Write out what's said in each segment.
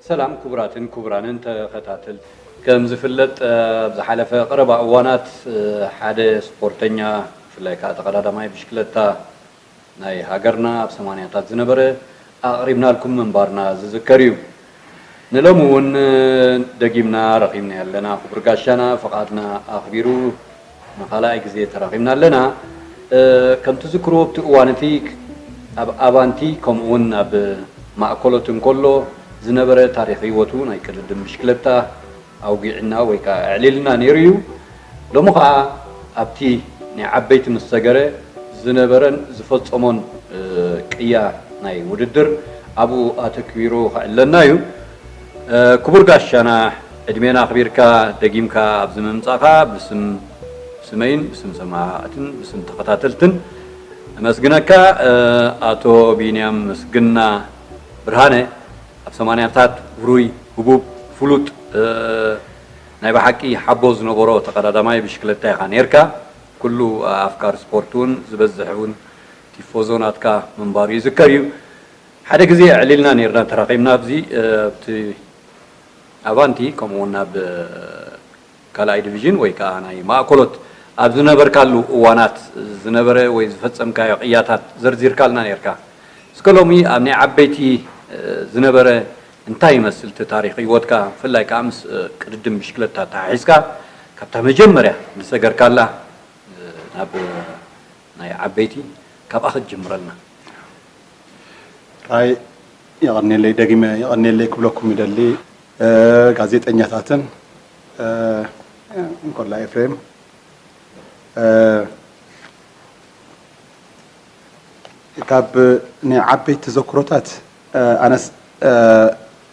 ሰላም ክቡራትን ክቡራንን ተኸታተልቲ። ከም ዝፍለጥ፣ ኣብ ዝሓለፈ ቀረባ እዋናት፣ ሓደ ስፖርተኛ፣ ብፍላይ ከኣ ተቐዳዳማይ ብሽክለታ ናይ ሃገርና ኣብ ሰማንያታት ዝነበረ ኣቕሪብናልኩም ምንባርና ዝዝከር እዩ። ንሎሚ እውን ደጊምና ረኺብና ኣለና። ክቡር ጋሻና ፍቓድና ኣኽቢሩ ንኻልኣይ ግዜ ተራኺብና ኣለና። እ፣ ከም ትዝክርዎ ኣብቲ እዋን እቲ ኣብ ኣባንቲ ከምኡ እውን ኣብ ማእከሎት እንከሎ ዝነበረ ታሪኽ ህይወቱ ናይ ቅድድም ብሽክለታ ኣውጊዕና ወይ ከኣ ኣዕሊልና ነይሩ እዩ። ሎሚ ኸኣ ኣብቲ ናይ ዓበይቲ ምስ ሰገረ ዝነበረን ዝፈጸሞን፣ እ፣ ቅያ ናይ ውድድር ኣብኡ ኣተኲሩ ከዕለና እዩ። እ፣ ክቡር ጋሻና፣ ዕድሜና ኣኽቢርካ ደጊምካ ኣብዚ ምምጻእካ ብስም ስመይን ብስም ሰማዕትን ብስም ተኸታተልትን እመስግነካ። እ፣ ኣቶ ቢንያም ምስግና ብርሃነ ኣብ ሰማንያታት ውሩይ፣ ህቡብ፣ ፍሉጥ፣ እ፣ ናይ ብሓቂ ሓቦ ዝነበሮ ተቐዳዳማይ ብሽክለታ ኢኻ ነይርካ። ኩሉ ኣፍቃሪ ስፖርት እውን ዝበዝሕ እውን ቲፎዞ ናትካ ምንባሩ ይዝከር እዩ። ሓደ ግዜ ኣዕሊልና ነይርና፣ ተራኺብና ኣብዚ፣ እ፣ ኣብቲ ኣባንቲ፣ ከምኡ እውን ኣብ ካልኣይ ዲቪዥን ወይ ከኣ ናይ ማእከሎት ኣብ ዝነበርካሉ እዋናት ዝነበረ ወይ ዝፈጸምካዮ ቅያታት ዘርዚርካልና ነይርካ። እስከ ሎሚ ኣብ ናይ ዓበይቲ፣ እ፣ ዝነበረ እንታይ ይመስል እቲ ታሪኽ ህይወትካ፣ ብፍላይ ከኣ ምስ፣ እ፣ ቅድድም ብሽክለታ ተሓሒዝካ ካብታ መጀመርያ ዝሰገርካላ፣ እ፣ ናብ ናይ ዓበይቲ፣ ካብኣ ክትጅምረልና። ራይ የቐኔለይ፣ ደጊመ የቐኔለይ ክብለኩም ይደሊ። እ፣ ጋዜጠኛታትን፣ እ፣ እንኮላ ኤፍሬም፣ እ፣ ካብ ናይ ዓበይቲ ተዘክሮታት፣ እ፣ ኣነስ፣ እ፣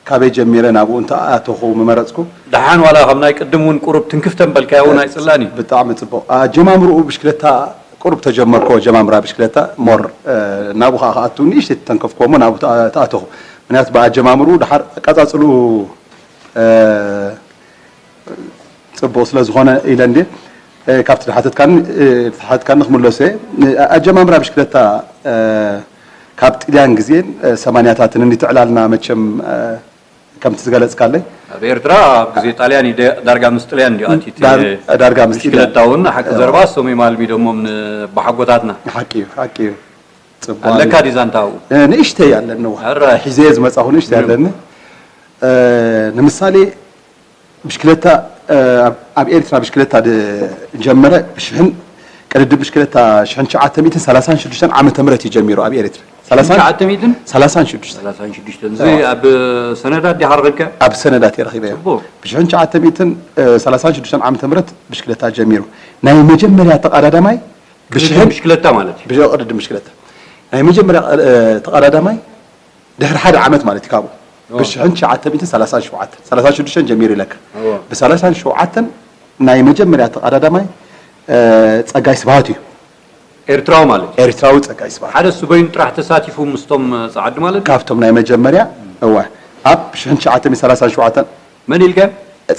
ካበይ ጀሚረ ናብኡ እንተኣተኹ ምመረጽኩ። ደሓን ዋላ ካብ ናይ ቅድም እውን ቁሩብ ትንክፍ ተንበልካዮ እውን ኣይጽላእን እዩ። ብጣዕሚ ጽቡቕ። ኣጀማምርኡ ብሽክለታ ቁሩብ ተጀመርኮ፣ ጀማምራ ብሽክለታ ሞር፣ እ፣ ናብኡ ኸኣ ክኣቱ ንእሽተይ ተተንከፍኩ እሞ ናብኡ ተኣ-፣ ተኣተኹ። ምክንያቱ ብኣጀማምርኡ ደሓር ኣቀጻጽልኡ፣ እ፣ ጽቡቕ ስለ ዝኾነ ኢለ እንዴ፣ እ፣ ካብቲ ዝሓተትካኒ፣ እ፣ ዝሓተትካኒ ክምለሶ እየ። እ፣ ኣጀማምራ ብሽክለታ፣ እ፣ ካብ ጥልያን ግዜን፣ እ፣ ሰማንያታትን እንዲ ትዕላልና መቸም፣ እ፣ ከምቲ ዝገለጽካለይ። ኣብ ኤርትራ ኣብ ግዜ ጣልያን እዩ ደ-፣ ዳርጋ ምስ ጥልያን እንዲዩ ኣትዩ እቲ ዳር-፣ ዳርጋ ምስ ጥልያን። ብሽክለታ እውን ሓቂ ዘረባ እሶም እዮም ኣልሚዶሞም ንኣቦሓጎታትና። ሓቂ እዩ፣ ሓቂ እዩ። ጽቡቕ ኣለካ ኣሎ። ድዩ ዛንታ ኣብኡ? እ፣ ንእሽተይ ኣለኒ፣ እዋ። ሕራይ። ሒዘ እየ ዝመጻኹ፣ ንእሽተይ እም። ኣለኒ። እ፣ ንምሳሌ፣ ብሽክለታ፣ እ፣ ኣብ፣ ኣብ ኤርትራ ብሽክለታ ድ-፣ ጀመረ፣ ብሽሕን፣ ቅድድም ብሽክለታ ሽሕን ትሽዓተ ሚእትን ሰላሳን ሽዱሽተን ዓመተ ምህረት እዩ ጀሚሩ ኣብ ኤርትራ። ሰላሳን ትሽዓተ ሚእትን? ሰላሳን ሽዱሽተን። ሰላሳን ሽዱሽተን። እዚ ኣብ ሰነዳት ዲኻ ረኺብካዮ? ኣብ ሰነዳት እየ ረኺበዮ። ጽቡቕ። ብሽሕን ትሽዓተ ሚእትን ሰላሳን ሽዱሽተን ዓመተ ምህረት ብሽክለታ ጀሚሩ። ናይ መጀመርያ ተቐዳዳማይ ቅድድም ብሽሕን ብሽክለታ ማለት እዩ። ብሽ-፣ ቅድድም ብሽክለታ። ናይ መጀመርያ፣ እ፣ ተቐዳዳማይ ድሕሪ ሓደ ዓመት ማለት እዩ ካብኡ። እዎ። ብሽሕን ትሽዓተ ሚእትን ሰላሳን ሸውዓተን፣ ሰላሳን ሽዱሽተን ጀሚሩ ኢለካ። እዎ። ብሰላሳን ሸውዓተን ናይ መጀመርያ ተቐዳዳማይ፣ እ፣ ጸጋይ ስብሃት እዩ። ኤርትራዊ ማለት እዩ። ኤርትራዊ ጸጋይ ስብሃት። ሓደ እሱ በይኑ ጥራሕ ተሳቲፉ ምስቶም ጸዓዱ ማለት እዩ? ካብቶም ናይ መጀመርያ፣ እወ። ኣብ ሽሕን ትሽዓተ ሚእትን ሰላሳን ሸውዓተን። መን ኢልካ?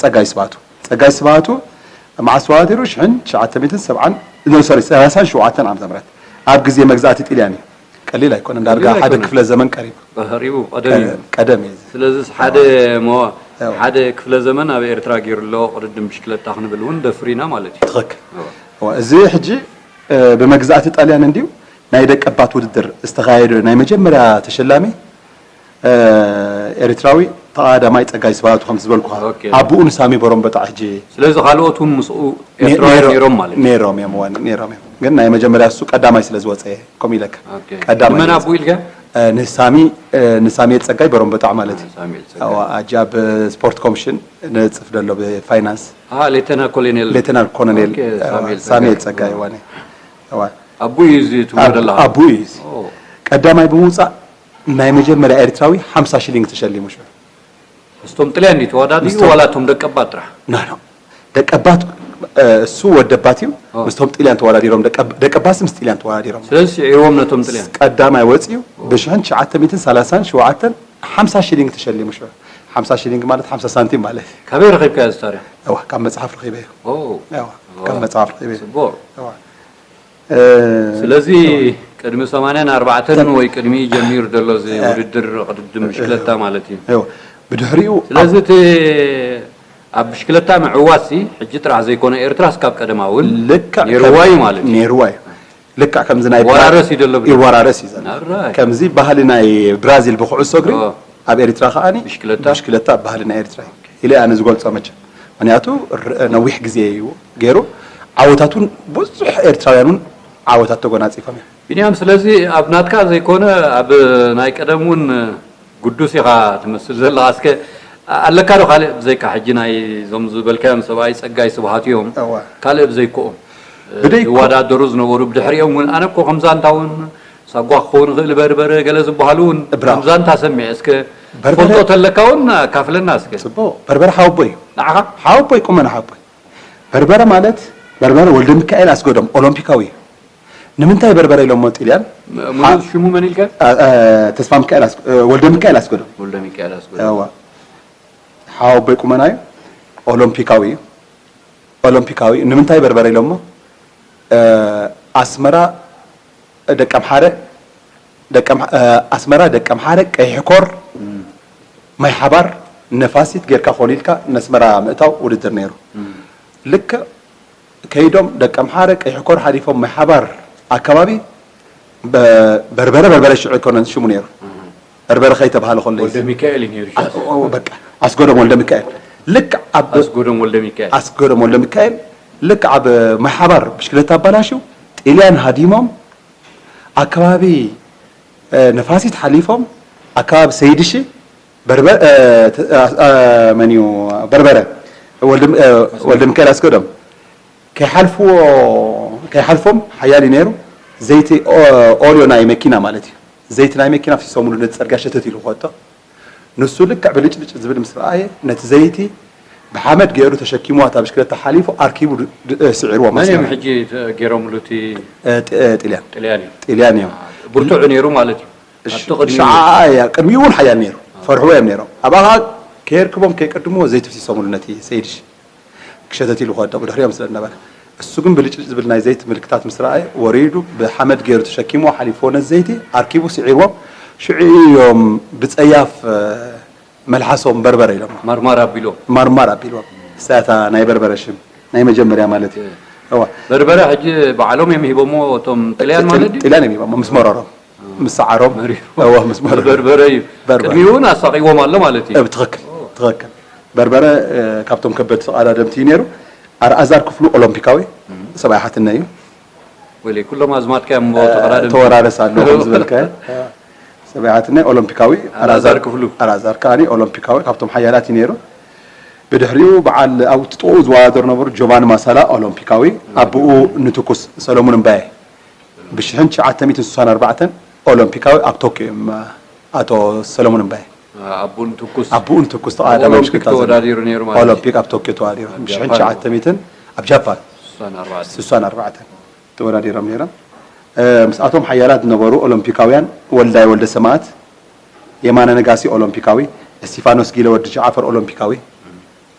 ጸጋይ ስብሃቱ። ጸጋይ ስብሃቱ መዓስ ተዋዳዲሩ? ሽሕን ትሽዓተ ሚእትን ሰብዓን፣ ኖ፣ ሶሪ፣ ሰላሳን ሸውዓተን ዓመተ ምህረት። ኣብ ግዜ መግዛእቲ ጥልያን እዩ። ቀሊል ኣይኮነን። ዳርጋ ቀሊል ሓደ ኣይኮነን። ክፍለ ዘመን ቀሪቡ። ቀሪቡ፣ ቀደም እዩ። ቀደም እዩ። ስለዚስ ሓደ ሞ-፣ ያው። ሓደ ክፍለ ዘመን ኣብ ኤርትራ ገይሩ ኣሎ ቅድድም ብሽክለታ ክንብል እውን ደፍር ኢና ማለት እዩ። ትኽክል። እዎ። እዎ፣ እዚ ሕጂ፣ እ፣ ብመግዛእቲ ጣልያን እንድዩ ናይ ደቀባት ውድድር ዝተኻየደ ናይ መጀመርያ ተሸላሚ፣ እ፣ ኤርትራዊ ተቐዳማይ ጸጋይ ስብሃቱ ከም ዝበልኩኻ። ኦኬ። ኣቡኡ ንሳሚ በሮምበጣ ሕጂ ስለዚ ካልኦት እውን ምስኡ ነ-፣ ኤርትራውያን ነይሮ-፣ ነይሮም ማለት እዩ። ነይሮም እዮም፣ እወ፣ ነይሮም እዮም። ግን ናይ መጀመርያ እሱ ቀዳማይ ስለ ዝወጸ እየ ከምኡ ኢለካ። ኦኬ። ቀዳማይ መን ስለ ኣቡኡ ኢልካ? እ፣ ንሳሚ፣ እ፣ ንሳሚ ጸጋይ በሮምበጣ ማለት እዩ። ሳሙኤል ጸጋይ። እወ፣ ኣጂ ኣብ ስፖርት ኮሚሽን ንጽፍ ደሎ ብፋይናንስ። ኣሃ፣ ሌተና ኮሎኔል። ሌተናል ኮሎኔል፣ ኦኬ፣ እ፣ ሳሙኤል ሳሙኤል ጸጋይ። ጸጋይ፣ እወ። እወ። ኣቡኡ እዩ እዚ ትብሎ ኣብ-፣ ዘለኻ? ኣቡኡ እዩ እዚ። ኦ። ቀዳማይ ብምውጻእ ናይ መጀመርያ ኤርትራዊ ሓምሳ ሽሊንግ ተሸሊሙ ሽዑ። ምስቶም ጥልያን ድዩ ተወዳዲሩ ምስቶም ዋላ እቶም ደቀባት ጥራሕ? ኖ፣ ኖ። ደቀባት፣ እ፣ እሱ ወደባት እዩ። ኦ። ምስቶም ጥልያን ተወዳዲሮም፣ ደቀ-፣ ደቀባት ምስ ጥልያን ተወዳዲሮም። ስለዚ ስዒርዎም ነቶም ጥልያን? ቀዳማይ ወጺኡ ኦ። ብሽሕን ትሽዓተ ሚእትን ሰላሳን ሸውዓተን ሓምሳ ሽሊንግ ተሸሊሙ ሽዑ። ሓምሳ ሽሊንግ ማለት ሓምሳ ሳንቲም ማለት እዩ። ካበይ ረኺብካዮ እዚ ታሪኽ? እዋ፣ ካብ መጽሓፍ ረኺበዮ። ኦ። እዋ፣ እዋ። ካብ መጽሓፍ ረኺበዮ። ጽቡቕ። እዋ። እ፣ ስለዚ ቅድሚ ሰማንያን ኣርባዕተን ወይ ቅድሚ ጀሚሩ ዘሎ እዚ እ፣ ውድድር ቅድድም ብሽክለታ ማለት እዩ። እዎ። ብድሕሪኡ ስለዚ እቲ ኣብ ብሽክለታ ምዕዋትሲ ሕጂ ጥራሕ ዘይኮነ ኤርትራስ ካብ ቀደማ እውን ልክዕ ነይርዋ እዩ ማለት እዩ። ነይርዋ እዩ። ልክዕ ከምዚ ናይ ይወራረስ እዩ ዘሎ ብድሕሪ። ይወራረስ እዩ ዘሎ። ኣራይ። ከምዚ ባህሊ ናይ ብራዚል ብኩዕሶ እግሪ ኦ። ኣብ ኤርትራ ከዓኒ ብሽክለታ? ብሽክለታ ባህሊ ናይ ኤርትራ እዩ ኢለ ኣነ ዝገልጾ መቸም። ምክንያቱ ር- ነዊሕ ግዜ እዩ ገይሩ። ዓወታት እውን ብዙሕ ኤርትራውያን እውን ዓወታት ተጎናጺፎም እዮም። ቢንያም፣ ስለዚ ኣብ ናትካ ዘይኮነ ኣብ ናይ ቀደም እውን ግዱስ ኢኻ ትመስል ዘለኻ። እስከ ኣለካ ዶ ካልእ ብዘይካ ሕጂ ናይ ዞም ዝበልካዮም ሰብኣይ ጸጋይ ስብሃት እዮም እዋ። ካልእ ብዘይኮኦም ብደይ ኮ- ይወዳደሩ ዝነበሩ ብድሕሪኦም እውን ኣነ እኮ ከምዛ እንታ እውን ሳጓ ክኸውን ይኽእል በርበረ ገለ ዝበሃሉ እውን ብራቮ። ከምዛ እንታ ሰሚዐ እስከ በርበረ- ፈልጦ ተለካ እውን ኣካፍለና እስከ ጽቡቕ በርበረ ሓወቦይ እዩ። ንዓኻ ሓወቦይ ቁመና ሓወቦይ በርበረ ማለት በርበረ ወልደ ሚካኤል ኣስገዶም ኦሎምፒካዊ እዩ። ንምንታይ በርበረ ኢሎሞ ጥልያን ሙሉእ ሽሙ መን ኢልካ ኣ- ኣ- ተስፋ ሚካኤል ኣስ- እ፣ ወልደ ሚካኤል ኣስገዶም ወልደ ሚካኤል ኣስገዶ እዋ ሓወቦይ ቁመና እዩ። ኦሎምፒካዊ እዩ። ኦሎምፒካዊ እዩ። ንምንታይ በርበረ ኢሎሞ እ፣ ኣስመራ ደቂ ኣምሓረ ደቂ ኣምሓ- እ፣ ኣስመራ ደቂ ኣምሓረ ቀይሕ ኮር ማይ ሓባር ነፋሲት ጌርካ ኮሊልካ ነስመራ ምእታው ውድድር ነይሩ። ልክዕ ከይዶም ደቂ ኣምሓረ ቀይሕ ኮር ሓሊፎም ማይ ሓባር ኣከባቢ በ- በርበረ በርበረ ሽዑ ኣይኮነን ሽሙ ነይሩ። በርበረ ከይተባሃለ ከሎ እዩ። ወልደ ሚካኤል እዩ ነይሩ ሽዑ። ኦ፣ በቃ ኣስገዶም ወልደ ሚካኤል ልክ ኣብ ኣስጎዶም ወልደ ሚካኤል ኣስገዶም ወልደ ሚካኤል ልክ ኣብ ማይ ሓባር ብሽክለታ ኣባላሽው ጥልያን ሃዲሞም ኣከባቢ እ፣ ነፋሲት ሓሊፎም ኣከባቢ ሰይድሺ በርበ- እ፣ ት- እ፣ እ፣ መን እዩ በርበረ ወልደ እ፣ ወልደ ሚካኤል ኣስገዶም ከይሓልፍዎ ከይሓልፎም ሓያል እዩ ነይሩ። ዘይቲ ኦ- ኦልዮ ናይ መኪና ማለት እዩ። ዘይቲ ናይ መኪና ፍሲሶምሉ ነቲ ጽርግያ ሸተት ኢሉ ክወጥቕ ንሱ ልክዕ ብልጭልጭ ዝብል ምስ ረኣየ ነቲ ዘይቲ ብሓመድ ገይሩ ተሸኪምዋ እታ ብሽክለታ ሓሊፉ ኣርኪቡ ድ- ድ- ስዒርዎ መን እዮም መስመር። ሕጂ ተ- ገይሮምሉ እቲ እ፣ ጥ- እ፣ ጥልያን ጥልያን እዩ ጥልያን እዮም። ብርቱዕ ነይሩ ማለት እዩ ኣብቲ ቅድሚ ሽዓ እያ ቅድሚኡ እውን ሓያል ነይሩ ፈርሕዎ እዮም ነይሮም። ኣብኣ ከየርክቦም ከይቀድምዎ ዘይቲ ፍሲሶምሉ ነቲ ሰይድሽ ክሸተት ኢሉ ክወድቕ ብድሕሪኦም ስለ ዝነበረ እሱ ግን ብልጭልጭ ዝብል ናይ ዘይቲ ምልክታት ምስ ረኣየ ወሪዱ ብሓመድ ገይሩ ተሸኪምዎ ሓሊፍዎ ነቲ ዘይቲ ኣርኪቡ ስዒርዎም ሽዑ እዮም ብጸያፍ እ፣ መልሓሶም በርበረ ኢሎም ማርማር ኣቢሎም ማርማር ኣቢልዎም። እሳ እታ ናይ በርበረ ሽም ናይ መጀመርያ ማለት እዩ። እዋ በርበረ ሕጂ ባዕሎም እዮም ሂቦሞ እቶም ጥልያን ማለት ድዩ ጥልያን እዮም ሂቦሞ ምስ መረሮም ምስ ሰዓሮም መሪሩ እዋ ምስ መረሮም በርበረ እዩ በርበረ። ቅድሚኡ እውን ኣሳቂዎም ኣሎ ማለት እዩ እ፣ ትኽክል ትኽክል። በርበረ እ፣ ካብቶም ከበድቲ ተቐዳደምቲ እዩ ነይሩ። ኣልኣዛር ክፍሉ ኦሎምፒካዊ ሰብኣይ ሓትነ እዩ። ወይለይ ኩሎም ኣዝማድካ እዮም እሞ ተቐዳደምቲ ተወራረስ ኣሎ ከም ዝበልካዮ ሰብኣይ ሓትነ ኦሎምፒካዊ ኣልኣዛር ክፍሉ። ኣልኣዛር ከዓኒ ኦሎምፒካዊ ካብቶም ሓያላት እዩ ነይሩ። ብድሕሪኡ በዓል ኣብኡ ጥጥኡ ዝወዳደሩ ነበሩ ጆቫኒ ማሳላ ኦሎምፒካዊ ኣቦኡ ንትኩስ ሰለሙን እምባየ ብሽሕን ትሽዓተ ሚእትን ስሳን ኣርባዕተን ኦሎምፒካዊ ኣብ ቶኪዮ እዮም ኣቶ ሰለሙን እምባየ ኣቡን ትኩስ ኣቦኡ ንትኩስ ተቐዳዳሚ ኦሎምፒክ ብሽክለታ ዘለ- ተወዳዲሩ ነይሩ ማለት እዩ ኦሎምፒክ ኣብ ቶኪዮ ተወዳዲሩ ኣብ ብሽሕን ጃፓን። ትሽዓተ ሚእትን ኣብ ጃፓን ስሳን ኣርባዕተ ስሳን ኣርባዕተን ተወዳዲሮም ነይሮም። እ፣ ምስኣቶም ሓያላት ዝነበሩ ኦሎምፒካውያን ወልዳይ ወልደ ሰማእት፣ የማነ ነጋሲ ኦሎምፒካዊ፣ እስቲፋኖስ ጊለ ወዲ ጃዕፈር ኦሎምፒካዊ፣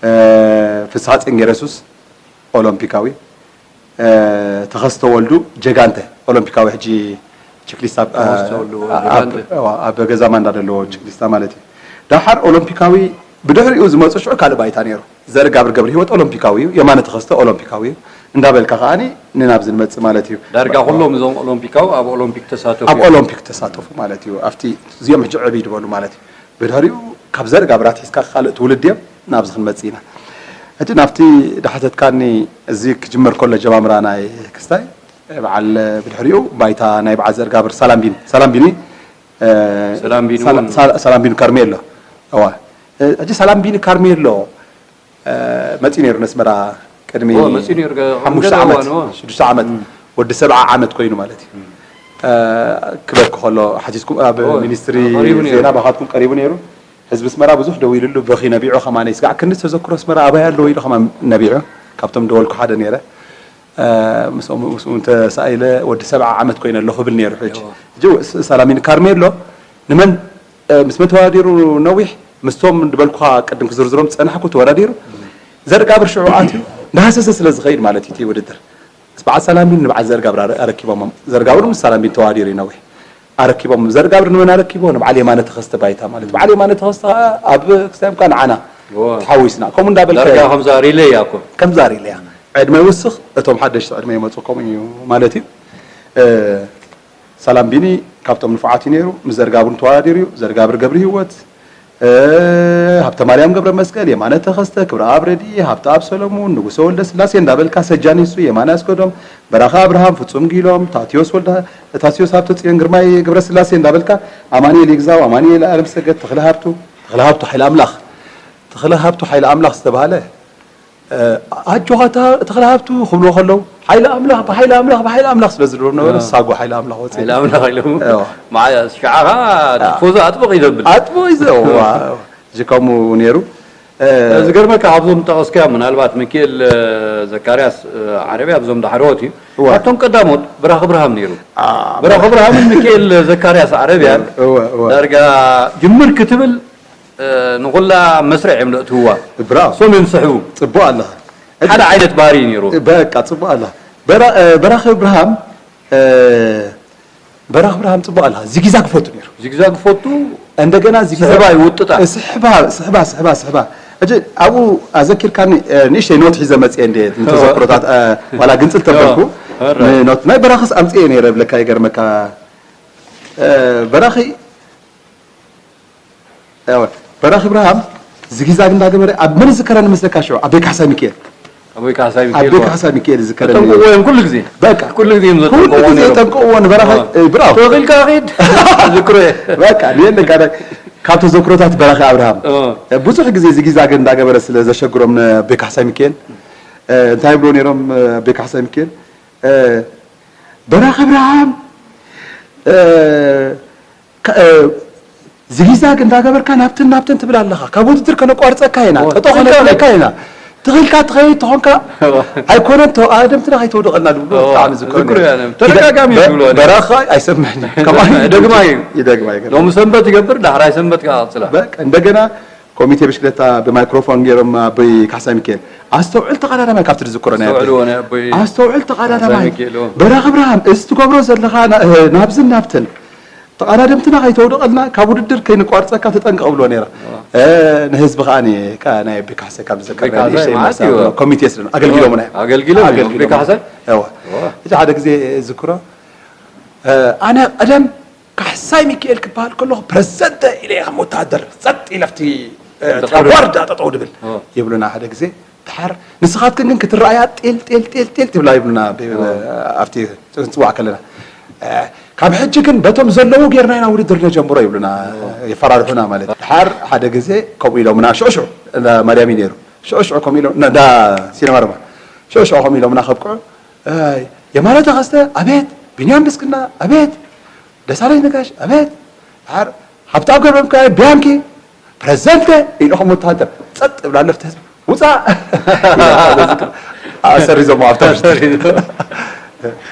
እ፣ ፍስሓ ጽንጌረሱስ ኦሎምፒካዊ፣ እ፣ ተኸስተ ወልዱ ጀጋንተ ኦሎምፒካዊ ሕጂ ችክሊስታ ኣብ ተኸስተ ወልዱ ኣብ- ጀጋንተ። ኣብ- ኣብ ገዛ ማንዳ ዘለዎ ችክሊስታ ማለት እዩ። ደሓር ኦሎምፒካዊ ብድሕሪኡ ዝመፁ ሽዑ ካልእ ባይታ ነይሩ። ዘርጋብር ገብረ ህይወት ኦሎምፒካዊ እዩ። የማነ ተኸስተ ኦሎምፒካዊ እዩ። እንዳበልካ ከዓኒ ንናብዚ ንመፅእ ማለት እዩ። ዳርጋ ኩሎም እዞም ኦሎምፒካዊ ኣብ ኦሎምፒክ ተሳተፉ ኣብ እዮም። ኦሎምፒክ ተሳተፉ ማለት እዩ። ኣብቲ እዚኦም ሕጂ ዕብይ ዝበሉ ማለት እዩ። ብድሕሪኡ ካብ ዘርጋብር ኣትሒዝካ ካልእ ትውልድ እዮም ናብዚ ክንመፅእ ኢና። ሕጂ ናብቲ ዳሕተትካኒ እዚ ክጅመር ከሎ ጀማምራ ናይ ክስታይ በዓል ብድሕሪኡ ባይታ ናይ በዓል ዘርጋብር ሳላምቢኒ ሳላምቢኒ እ፣ ሰላም ቢኑ ሳላ- እውን። ሳላ- ሰላም ቢኑ ካርሜሎ እዋ እ፣ ሕጂ ሰላም ቢኒ ካርሜሎ እ፣ መፂኡ ነይሩ ነስመራ ቅድሚ ኦ፣ መፂኡ ነይሩ፣ ገ- ሓሙሽተ ገለ ዓመት እዋን፣ እዋ። ሽዱሽተ ዓመት ወዲ ሰብዓ ዓመት ኮይኑ ማለት እዩ እ፣ ክበልኩ ከሎ ሓቲትኩም ኣብ ኦ፣ ሚኒስትሪ ቀሪቡ ነይሩ። ዜና ባኻትኩም ቀሪቡ ነይሩ። ህዝቢ ኣስመራ ብዙሕ ደው ኢሉሉ በኺ ነቢዑ ከማን ይስጋዕ ክንዲ ተዘክሮ ኣስመራ ኣበይ ኣለዎ ኢሉ ከማን ነቢዑ ካብቶም ደወልኩ ሓደ ነይረ እ፣ ምስኦም ምስኡ ተሳኢለ ወዲ ሰብዓ ዓመት ኮይነ ኣለኹ ክብል ነይሩ ሕጂ እዋ። ሕጂ ስ- ሰላሚን ካርሜሎ ንመን እ፣ ምስ መን ተወዳዲሩ ነዊሕ ምስቶም ዝበልኩኻ ቅድም ክዝርዝሮም ዝጸናሕኩ ተወዳዲሩ ዘርጋብር ሽዑ ኣትዩ እንዳሃሰሰ ስለ ዝኸይድ ማለት እዩ እቲ ውድድር ምስ በዓል ሰላምቢን ንበዓል ዘርጋብር ኣረ- ኣረኪቦሞም ዘርጋብር ምስ ሰላምቢን ተወዳዲሩ እዩ ነዊሕ ኣረኪቦም ዘርጋብር ንመን ኣረኪቦ? ንበዓል የማነ ተኸስተ ባይታ ማለት። በዓል የማነ ተኸስተ ኸዓ ኣብ ክስታዮም ከኣ ንዓና እወ። ተሓዊስና። ከምኡ እንዳበልካ ዳርጋ ከምዛ ሪለይ እያ እኮ። ከምዛ ሪለይ እያ። ዕድመ ይውስኽ፣ እቶም ሓደሽቲ ዕድመ ይመጹ፣ ከምኡ እዩ ማለት እዩ። እ፣ ሰላም ቢኒ ካብቶም ንፉዓት እዩ ነይሩ። ምስ ዘርጋብር ተወዳዲሩ እዩ። ዘርጋብር ገብረ ህይወት፣ እ፣ ሃብተ ማርያም ገብረ መስቀል፣ የማነ ተኸስተ፣ ክብረኣብ ረድኢ፣ ሃብተኣብ ሰለሙን፣ ንጉሰ ወልደ ስላሴ እንዳበልካ፣ ሰጃን የሱ፣ የማነ ኣስገዶም፣ በራኺ ኣብርሃም፣ ፍጹም ጊሎም፣ ታትዮስ ወልደ፣ ታትዮስ ሃብተ ጽዮን፣ ግርማይ ገብረ ስላሴ እንዳበልካ፣ ኣማኑኤል ይግዛው፣ ኣማኑኤል ኣለምሰገድ፣ ተኽለ ሃብቱ፣ ተኽለ ሃብቱ ሓይለ ኣምላኽ፣ ተኽለ ሃብቱ ሓይለ ኣምላኽ ዝተባህለ፣ እ፣ ኣጆኻ ተ-፣ ተኽለ ሃብቱ ክብልዎ ከለዉ፣ ሓይለ ኣምላኽ፣ ብሓይለ ኣምላኽ፣ ብሓይለ ኣምላኽ ስለ ዝብሉ ነበሩ፣ እ። ሳጓ ሓይለ ኣምላኽ ወጺኡ። ሓይለ ኣምላኽ ኢሎም። እዎ። መዓ-፣ ሽዓ ኸዓ እ። ቲፎዞ ኣጥብቕ እዩ ዘብል። ኣጥብቕ እዩ ዘ-፣ እዋ፣ እዋ። እዚ ከምኡ ነይሩ። እ፣ ዝገርመካ፣ ካብዞም ጠቐስካዮም፣ ምናልባት ሚኪኤል፣ እ፣ ዘካርያስ፣ እ፣ ዓረብያ፣ ኣብዞም ዳሕረዎት እዩ። እዋ። ካብቶም ቀዳሞት በራኺ ብርሃም ነይሩ። አ፣ በራኺ ብርሃምን ሚኪኤል ዘካርያስ ዓረብያን እወ፣ እወ። ዳርጋ ጅምር ክትብል፣ እ፣ ንኹላ መስርዕ እዮም ዘእትውዋ። ብራቮ። እሶም እዮም ዝስሕቡ። ጽቡቕ ኣለኻ። ሓደ ዓይነት ባህሪ እዩ ነይሩ። በቃ፣ ጽቡቕ ኣለኻ። በራ-፣ እ፣ በራኺ ብርሃም፣ እ፣ በራኺ ብርሃም ጽቡቕ ኣለኻ። ዚጊዛግ ይፈቱ ነይሩ። ዚግዛግ ይፈቱ። እንደገና ዚጊዛግ ስሕባ ይውጥጣ። ስሕባ፣ ስሕባ፣ ስሕባ፣ ስሕባ። ሕጂ ኣብኡ ኣዘኪርካኒ፣ እ፣ ንእሽተይ ኖት ሒዘ መጽየ እንደ እወ። ተዘክሮታት፣ እ፣ ዋላ ግንጽል ተበልኩ። እወ። ኦራይት። ኖት ናይ በራኺስ ኣምጽየ ነይረ ብለካ ይገርመካ። እ፣ በራኺ፣ እወ፣ በራኺ ብርሃም ዚጊዛግ እንዳገበረ ኣብ መን ዝዝከረኒ መስለካ ሽዑ? ኣቦይ ካሕሳይ ሚካኤል። ኣቦይ ካሕሳይ ሚካኤል፣ ኣቦይ እወ። ካሕሳይ ሚካኤል ዝዝከረኒ። ጠንቅዎ እዮም ኩሉ ግዜ። በቃ። ኩሉ ግዜ እዮም ኩሉ ዘጠንቅዎ ግዜ ነይሮም። ጠንቅዎ ንበራኺ፣ እወ። እ፣ ብራው። ተወኺልካ ኺድ። ዝክሮ እየ። በቃ፣ ንየለ ካደ-፣ ካብ ተዘክሮታት በራኺ ኣብርሃም። እወ። እ፣ ብዙሕ ግዜ ዚጊዛግ እንዳገበረ ስለ ዘሸግሮም ንኣቦይ ካሕሳይ ሚካኤል፣ እ፣ እንታይ ይብሎ ነይሮም፣ እ፣ ኣቦይ ካሕሳይ ሚካኤል? እ፣ በራኺ ኣብርሃም፣ እ፣ ከ-፣ እ፣ ዚጊዛግ እንዳገበርካ ናብትን ናብትን ትብል ኣለኻ። ካብ ውድድር ከነቋርጸካ ኢና፣ ኦ፣ ጠጠው ትኽክል። ከነብለካ ኢና። ትኽልካ ትኸይድ ተኾንካ፣ ኦ። ኣይኮነን፣ ተቐዳደምትና ከይተውድቐልና ዝብሉ ኦ፣ ብጣዕሚ ዝኮነ። ዝክሮ እያ፣ ተደጋጋሚ በ-፣ ይብሉ ኣለ። በራኺ ኣይሰምዕን እዩ። ከማን ይደግማ እዩ። ይደግማ እዩ። ሎሚ ሰንበት ይገብር፣ ዳሕራይ ሰንበት ከኣ ቀጽላ። በቃ፣ እንደገና ኮሚቴ ብሽክለታ ብማይክሮፎን ገይሮም ኣቦይ ካሕሳይ ሚካኤል፣ "ኣስተውዕል ተቐዳዳማይ" ካብቲ ዝዝክሮ ናይ ኣቦይ። ኣስተውዕልዎ ናይ ኣቦይ ኣስተውዕል ተቐዳዳማይ። ካሕሳይ ሚካኤል፣ ኦ። በራኺ ብርሃን፣ እዚ ትገብሮ ዘለኻ ና-፣ ናብዝን ናብትን ተቐዳደምትና ከይተውድቐልና፣ ካብ ውድድር ከይንቋርጸካ ተጠንቀቕ እብሎ ነይረ። ኦ። እ፣ ንህዝቢ ከኣ ኒ-፣ ከ-፣ ናይ ኣቦይ ካሕሳይ ካብ ዝዝከር ኣቦይ ካሕሳይ ንእሽተይ መዓት ማሳብ እዩ። ኮሚቴ ስለ ኣገልጊሎምና እዮም። ኣገልጊሎም እዮም። ኣገልጊሎም ኣቦይ ካሕሳይ? እወ። ኦ። እቲ ሓደ ግዜ ዝዝክሮ፣ እ፣ ኣነ ቀደም ካሕሳይ ሚካኤል ክበሃል ከለኹ ፕረዘንተ ኢለ እየ ከም ወተሃደር ጸጥ ኢለ ኣብቲ፣ እ፣ ብቐርብ። ትራኳርዳ ጠጠው ድብል ኦ። ይብሉና ሓደ ግዜ። ድሓር ንስኻትክን ግን ክትረኣያ ጤል፣ ጤል፣ ጤል፣ ጤል ትብላ ይብሉና ብ-፣ ኦ። ኣብቲ ክንጽዋዕ ከለና። እ፣ ካብ ሕጂ ግን በቶም ዘለዉ ጌርና ኢና ውድድር ነጀምሮ ይብሉና፣ ኦ። የፈራርሑና ማለት። ድሓር ሓደ ግዜ ከምኡ ኢሎምና ሽዑ ሽዑ፣ እንዳ ማርያም እዩ ነይሩ። ሽዑ ሽዑ ከምኡ ኢሎም፣ እንዳ ሲነማ ሮማ። ሽዑ ሽዑ ከምኡ ኢሎምና ከብቅዑ፣ ኣይ፣ የማነ ተኸስተ፣ ኣቤት፣ ቢንያም ብስክና፣ ኣቤት፣ ደሳለኝ ነጋሽ፣ ኣቤት፣ ድሓር ሃብታም ገብረሚካኤል፣ ቢያንኪ፣ ፕረዘንተ ኢሉ ከም ወታሃደር ጸጥ ይብል ኣሎ፣ ኣብቲ ህዝቢ፣ "ውጻእ!" ኣሰሪዞሞ ኣብታ ምሽጢ። ኣሰሪዞሞ።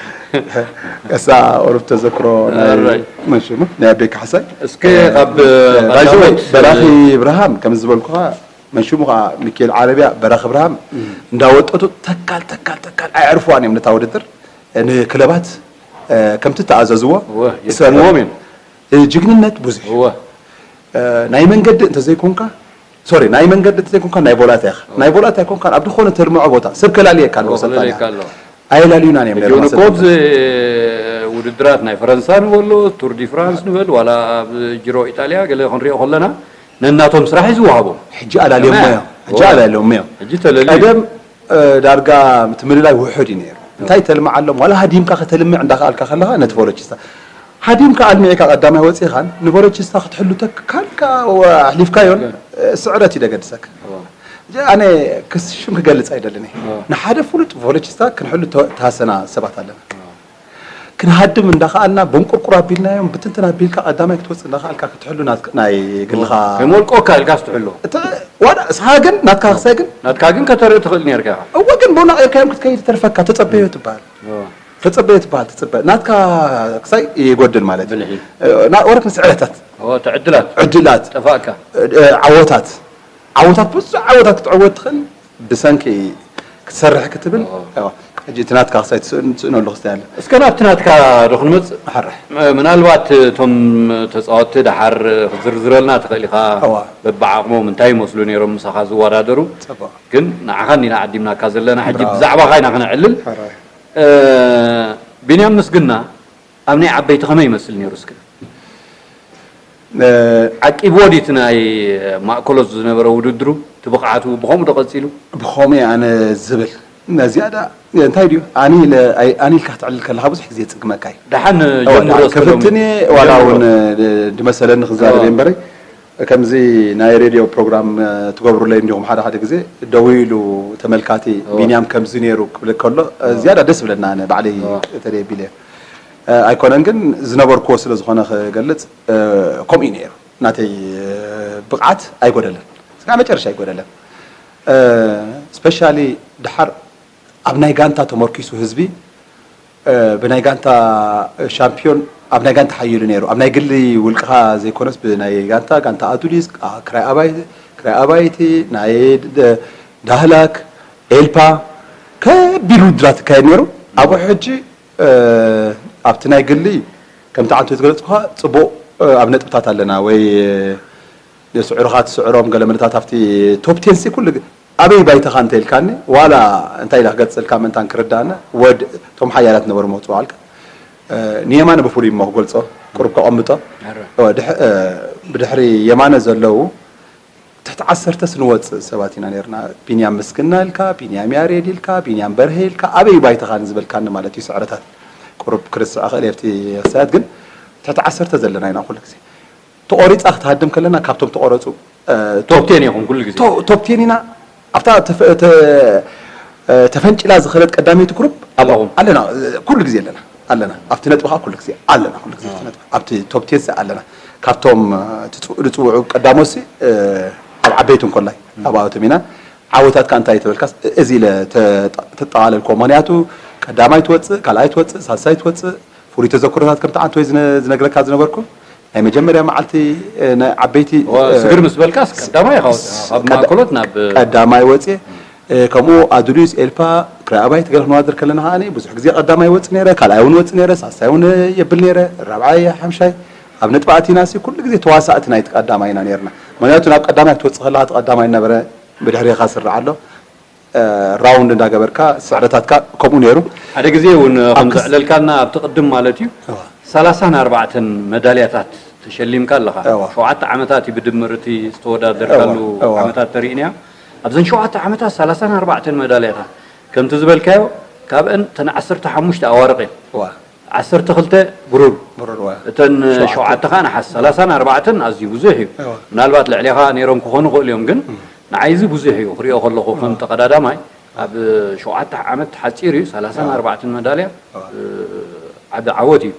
እሳ ቁሩብ ተዘክሮ ናይ ኣራይ። መን ሽሙ? ናይ ኣቤ ካሕሳይ። እስከ ካብ ባይ ዘ ወይ፣ ቀዳሞት በራኺ ብርሃም፣ ከም ዝበልኩኻ፣ መን ሽሙ ኸዓ ሚካኤል ዓረብያ፣ በራኺ ብርሃም፣ እም። እንዳወጠጡ ተካል፣ ተካል፣ ተካል፣ ኣየዕርፍዋን እዮም ነታ ውድድር። ንክለባት፣ እ፣ ከምቲ ተኣዘዝዎ እወ፣ ይሰርሑ። የስምዎም እዮም። እ፣ ጅግንነት ብዙሕ እዩ። እወ። እ፣ ናይ መንገዲ እንተዘይኮንካ፣ ሶሪ፣ ናይ መንገዲ እንተዘይኮንካ ናይ ቮላታ ኢኻ። እወ። ናይ ቮላታ ኣይኮንካን፣ ኣብ ዝኾነ ተልምዖ ቦታ ሰብ ከላልየካ ኣለዎ፣ እወ፣ ሰልጣን ከላልየካ ኣለዎ። ኣየላልዩናን እዮም ሕጂ እውን ነይሮም እኮ ኣብዚ ሰልጣን። ውድድራት ናይ ፈረንሳ ንበሎ፣ ቱር ዲ ፍራንስ ንበል፣ ዋላ ኣብ ጂሮ ኢጣልያ ገለ ክንሪኦ ከለና ነናቶም ስራሕ እዩ ዝወሃቦም። ሕጂ ኣላልዮሞ ከመይ? እዮም። ሕጂ እወ። ኣላልዮሞ እዮም። ሕጂ ተለልዩ እዩ። ቀደም እ፣ ዳርጋ እቲ ምልላይ ውሑድ እዩ ነይሩ። እንታይ ተልምዓሎም? ዋላ ሃዲምካ ከተልምዕ እንዳኸኣልካ ከለኻ ነቲ ቮሎቺስታ። ሃዲምካ ኣልሚዕካ ቀዳማይ ወጺኻን ንቮሎቺስታ ክትሕሉ ተካልካ ወ-፣ ኣሕሊፍካዮን፣ እ፣ ስዕረት እዩ ደገድሰካ። እወ። እዚ ኣነ ክስ-፣ ሽም ክገልጽ ኣይደልን እየ። እወ። ንሓደ ፍሉጥ ቮሎቺስታ ክንሕሉ ተ-፣ ተሃሰና ሰባት ኣለና። እወ። ክንሃድም እንዳኸኣልና በንቁርቁር ኣቢልናዮም፣ ብትንትን ኣቢልካ ቀዳማይ ክትወጽእ እንዳኸኣልካ ክትሕሉ ናትክ-፣ ናይ ግልኻ ከይመልቆካ ኢልካ ስትሕሎ። እተ-፣ ዋላ እስኻ ግን ናትካ ክሳይ ግን ናትካ ግን ከተርኢ ትኽእል ነርካ ኢኻ። እወ፣ ግን ቦና ቀይርካዮም ክትከይድ ተርፈካ፣ ተጸበዮ ትበሃል። እወ። ተጸበዮ ትበሃል፣ ትጸበ-፣ ናትካ ክሳይ ይጎድል ማለት እዩ። ብልሒ። እ፣ ና-፣ ወረክ ምስ ዕለታት። እወ፣ እቲ ዕድላት። ዕድላት። ጠፋእካ። እ፣ ዓወታት። ዓወታት፣ ብዙሕ ዓወታት ክትዕወት ትኽእል፣ ብሰንኪ ክትሰርሕ ክትብል፣ እወ። እወ። ሕጂ እቲ ናትካ ክሳይ ትስእን ትስእነሉ ክስታይ ኣለ። እስከ ናብቲ ናትካ ዶ ክንመጽእ? ሓራሕ ምናልባት እቶም ተጻወትቲ ደሓር ክትዝርዝረልና ትኽእል ኢኻ። እዋ። በብዓቕሞም እንታይ ይመስሉ ነይሮም ምሳኻ ዝወዳደሩ? ጽቡቕ። ግን ንዓኻ እንዲና ዓዲምናካ ዘለና፣ ሕጂ ብራቮ። ብዛዕባኻ ኢና ክነዕልል። ሓራሕ እ፣ ቢንያም ምስግና ኣብ ናይ ዓበይቲ ከመይ ይመስል ነይሩ እስከ? እ፣ ዓቂብዎ ድዩ እቲ ናይ ማእከሎት ዝነበረ ውድድሩ? እቲ ብቕዓቱ ብኸምኡ ዶ ቀጺሉ? ብኸመይ ኣነ ዝብል ነዚኣዳ እንታይ ድዩ ኣኒ ኢለ ኣይ- ኣኒ ኢልካ ክትዕልል ከለኻ ብዙሕ ግዜ ጽግመካ እዩ። ደሓን እዋ፣ ጀምሮ እስከ ሎሚ። ከፍትኒ ዋላ ጀምሮ። እውን እ፣ ድመሰለኒ ክዛረብ እዋ። እምበረይ ከምዚ ናይ ሬድዮ ፕሮግራም እ፣ ትገብሩለይ እንዲኹም ሓደ ሓደ ግዜ ደዊሉ ተመልካቲ እዋ። ቢንያም ከምዚ ነይሩ ክብል ከሎ እ፣ ዝያዳ ደስ ብለና ኣነ ባዕለይ እዋ። ተደቢለ እ፣ ኣይኮነን ግን ዝነበርክዎ ስለ ዝኾነ ክገልጽ እ፣ ከምኡ እዩ ነይሩ ናተይ እ፣ ብቕዓት ኣይጎደለን ስጋ መጨረሻ ኣይጎደለን ስፔሻሊ ድሓር ኣብ ናይ ጋንታ ተመርኪሱ ህዝቢ እ፣ ብናይ ጋንታ ሻምፒዮን ኣብ ናይ ጋንታ ሓይሉ ነይሩ ኣብ ናይ ግሊ ውልቅኻ ዘይኮነስ ብናይ ጋንታ ጋንታ ኣዱሊስ ኣ- ክራይ ኣባይ ክራይ ኣባይቲ ናይ ደ- ዳህላክ ኤልፓ ከቢድ ውድድራት ይካየድ ነይሩ ኣብኡ ሕጂ እ፣ ኣብቲ ናይ ግሊ ከምቲ ዓንቶ ዝገለፅኩኻ ፅቡቅ እ፣ ኣብ ነጥብታት ኣለና ወይ እ፣ ንስዕሩኻ ትስዕሮም ገለ መለታት ኣብቲ ቶፕ ቴንሲ ኩሉ ግ- ኣበይ ባይታኻ እንተ ኢልካኒ ዋላ እንታይ ኢላ ክገልፀልካ ምእንታን ክርዳእና ወድ እቶም ሓያላት ነበሩ መውፅኡ ኣልካ እ፣ ንየማነ ብፍሉይ እሞ ክገልፆ ቅሩብ ከቐምጦ ኣረ። እ፣ ድሕ- እ፣ ብድሕሪ የማነ ዘለዉ ትሕቲ ዓሰርተ ስንወፅእ ሰባት ኢና ነርና ቢንያም ምስግና ኢልካ ቢንያም ያሬድ ኢልካ ቢንያም በርሀ ኢልካ ኣበይ ባይታኻ ንዝበልካኒ ማለት እዩ ስዕረታት ቅሩብ ክርስዕ ክእል የብቲ ክሳያት ግን ትሕቲ ዓሰርተ ዘለና ኢና ኩሉ ግዜ ተቆሪፃ ክትሃድም ከለና ካብቶም ተቆረፁ እ፣ ቶፕ ቴን ኢኹም ኩሉ ግዜ። ቶ- ቶፕ ቴን ኢና ኣብታ ተፈ- ተ- እ፣ ተፈንጭላ ዝኸደት ቀዳመይቲ ግሩፕ ኣለኹም። ኣለና እ፣ ኩሉ ግዜ ኣለና ኣለና ኣብቲ ነጥቢ ከዓ ኩሉ ግዜ ኣለና ኩሉ ግዜ ኣብቲ ነጥቢ ኣብቲ ቶፕ ቴን ኣለና ካብቶም እ፣ ትጽ- ዝጽውዑ ቀዳሞሲ እ፣ ኣብ ዓበይቲ እንኮላይ ኣብኣቶም ኢና ዓወታት ከዓ እንታይ ተበልካስ እዚ ኢለ ተ- ተጠቓለልኮ ምክንያቱ ቀዳማይ ትወፅእ ካልኣይ ትወፅእ ሳልሳይ ትወፅእ ፍሉይ ተዘክሮታት ከምቲ ዓንቶይ ዝነ- ዝነግረካ ዝነበርኩ ናይ መጀመርያ መዓልቲ እ፣ ናይ ዓበይቲ እ፣ ስግር ምስ በልካስ ቀዳማይ ኢኻ ወፂኻ። ካብ ቀዳ- ማእከሎት ናብ ቀዳማይ ወፅየ እ፣ ከምኡ ኣዱሊስ ኤልፓ ክራይ ኣባይቲ ገለ ክንዋድር ከለና ከዓ ብዙሕ ግዜ ቀዳማይ ወፅ ነረ ካልኣይ እውን ወፅ ነረ ሳልሳይ እውን የብል ነረ ራብዓይ ሓምሻይ ኣብ ነጥቢ ኣቲና ሲ ኩሉ ግዜ ተዋሳእቲ ናይቲ ቀዳማይ ኢና ነርና ምክንያቱ ናብ ቀዳማይ ክትወፅእ ከለካ እቲ ቀዳማይ ነበረ ብድሕሪኻ ስርዕ ኣሎ እ፣ ራውንድ እንዳገበርካ ስዕረታትካ ከምኡ ነይሩ ሓደ ግዜ እውን ከም ዘዕለልካና ኣብቲ ቅድም ማለት እዩ እዋ። ሰላሳን ኣርባዕተን መዳልያታት ተሸሊምካ ኣለኻ እዋ። ሸውዓተ ዓመታት እዩ ብድምር እቲ ዝተወዳደርካሉ እዋ፣ እዋ። ዓመታት ተርእንያ ኣብዘን ሸውዓተ ዓመታት ሰላሳን ኣርባዕተን መዳልያታት ከምቲ ዝበልካዮ ካብአን ተን ዓሰርተ ሓሙሽተ ኣዋርቕ እየን እዋ ዓሰርተ ክልተ ብሩር ብሩር እዋ እተን ሸውዓተ። ሸውዓተ ከዓ ነሓስ ሰላሳን ኣርባዕተን ኣዝዩ ብዙሕ እዩ እዋ። ምናልባት ልዕሌኻ ነይሮም ክኾኑ ይኽእሉ እዮም ግን ንዓይ እዚ ብዙሕ እዩ ክሪኦ ከለኹ ከም ተቐዳዳማይ ኣብ ሸውዓተ ዓመት ሓፂር እዩ ሰላሳን ኣርባዕተን መዳልያ እዋ። ዓቢ ዓወት እዩ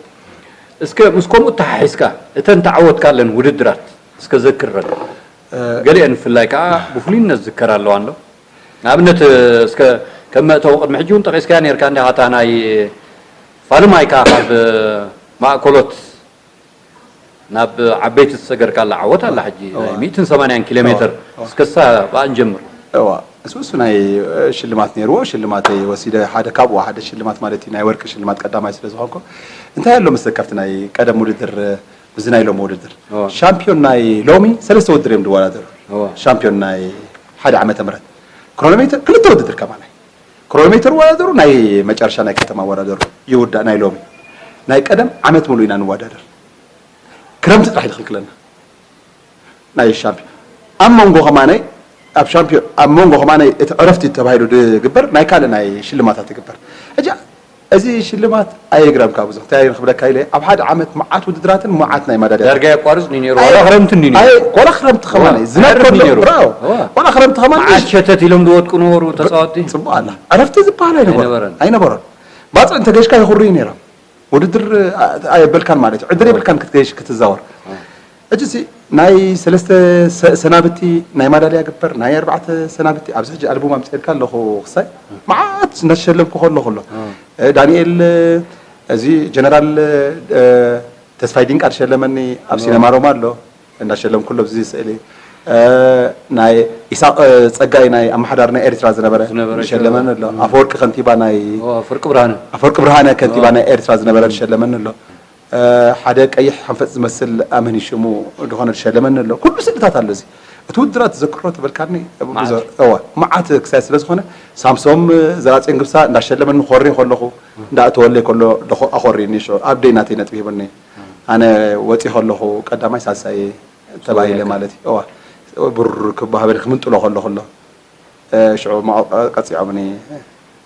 እስከ ምስ ከምኡ እተሓሒዝካ እተን ተዓወትካለን ውድድራት እስከ ዘክረን ገሊአን ብፍላይ ከዓ ብፍሉይነት ዝከር ኣለዋ እንዶ ንኣብነት እስከ ከም መእተዊ ቅድሚ ሕጂ እውን ጠቂስካያ ነርካ እንዲኻ እታ ናይ ፋልማይ ከዓ ካብ ማእከሎት ናብ ዓበይቲ ዝሰገርካላ ዓወት ኣላ ሕጂ ናይ ሚእትን ሰማንያን ኪሎ ሜትር እስከ እሳ ብኣ ንጀምር እዋ እሱ እሱ ናይ ሽልማት ነይርዎ ሽልማተይ ወሲደ ሓደ ካብኡ ሓደ ሽልማት ማለት እዩ ናይ ወርቂ ሽልማት ቀዳማይ ስለ ዝኾንኩ እንታይ ኣሎ መስለካ ኣብቲ ናይ ቀደም ውድድር ምስዚ ናይ ሎሚ ውድድር እዋ። ሻምፒዮን ናይ ሎሚ ሰለስተ ውድድር እዮም ዝወዳደሩ እዋ። ሻምፒዮን ናይ ሓደ ዓመተ ምህረት ክሮኖሜትር ክልተ ውድድር ከማናይ ክሮኖሜትር ወዳደሩ ናይ መጨረሻ ናይ ከተማ ወዳደሩ ይውዳእ ናይ ሎሚ ናይ ቀደም ዓመት ሙሉ ኢና ንወዳደር ክረምቲ ጥራሕ ይኽልክለና ናይ ሻምፒዮን ኣብ መንጎ ከማናይ ኣብ ሻምፒዮን ኣብ መንጎ ከማናይ እቲ ዕረፍቲ ተባሂሉ ዝግበር ናይ ካልእ ናይ ሽልማታት ይግበር ሕጂ እዚ ሽልማት ኣየግረምካ ብዙሕ እንታይ ክብለካ ኢለ ኣብ ሓደ ዓመት መዓት ውድድራትን መዓት ናይ ማዳልያ ዳርጋ የቋርጽ ኒ ነይሩ ዋላ ክረምቲ ኒ ነይሩ ኣይ ቆላ ክረምቲ ከማን እዩ ዝናብ ዕረፍቲ ከሎ ነይሩ። ብራው እዋ። ቆላ ክረምቲ ከማን እዩ መዓት ሸተት ኢሎም ዝወድቁ ነበሩ ተጻወቲ ጽቡቅ ኣላ ዕረፍቲ ዝበሃል ኣይነበረን ኣይነበረን። ኣይነበረን ባጽዕ እንተገሽካ ይኹርዩ ነይሮም ውድድር ኣ- ኣየበልካን ማለት እዩ ዕድር የብልካን ክትገሽ ክትዛወር ሕጂ ሲ ናይ ሰለስተ ሰ- ሰናብቲ ናይ ማዳልያ ግበር ናይ ኣርባዕተ ሰናብቲ ኣብዚ ሕጂ ኣልቡም ኣምፅኤልካ ኣለኹ ክሳይ መዓት እናተሸለምኩ ከለኹ ኣሎ እ፣ ዳንኤል እ፣ እዚ ጀነራል እ፣ ተስፋይ ዲንቃ ዝሸለመኒ ኣብ ሲነማ ሮማ ኣሎ እናሸለምኩ ኣሎ ብዚ ስእሊ እ፣ ናይ ኢሳቕ፣ እ፣ ጸጋይ ናይ ኣመሓዳሪ ናይ ኤርትራ ዝነበረ ዝነበረ ይሸለመኒ ኣሎ። ኣፈወርቂ ከንቲባ ናይ ኣፈወርቂ ብርሃነ ኣፈወርቂ ብርሃነ ከንቲባ ናይ ኤርትራ ዝነበረ ይሸለመኒ ኣሎ። እ፣ ሓደ ቀይሕ ሓንፈጽ ዝመስል ኣመን ሽሙ ዝኾነ ዝሸለመኒ ኣሎ። ኩሉ ስእልታት ኣሎ። እዚ እቲ ውድድራት ትዘክሮ ተበልካኒ። ብዙ- እዋ፣ መዓት ክሳይ ስለ ዝኾነ ሳምሶም ዘራጽዮን ግብሳ እንዳሸለመኒ ኮሪ ከለኹ እንዳእተወለይ ከሎ ደኾ ኣኾሪኒ። ሽዑ ኣብ ደይ ናተይ ነጥቢ ሂቡኒ። ኣነ ወጺ ከለኹ ቀዳማይ ሳልሳይ ተባሂለ ማለት እዩ። እዋ፣ ብሩር ክባህበኒ ክምንጥሎ ከለኹ ኣሎ። እ፣ ሽዑ መቐ-፣ ቀጺዖምኒ።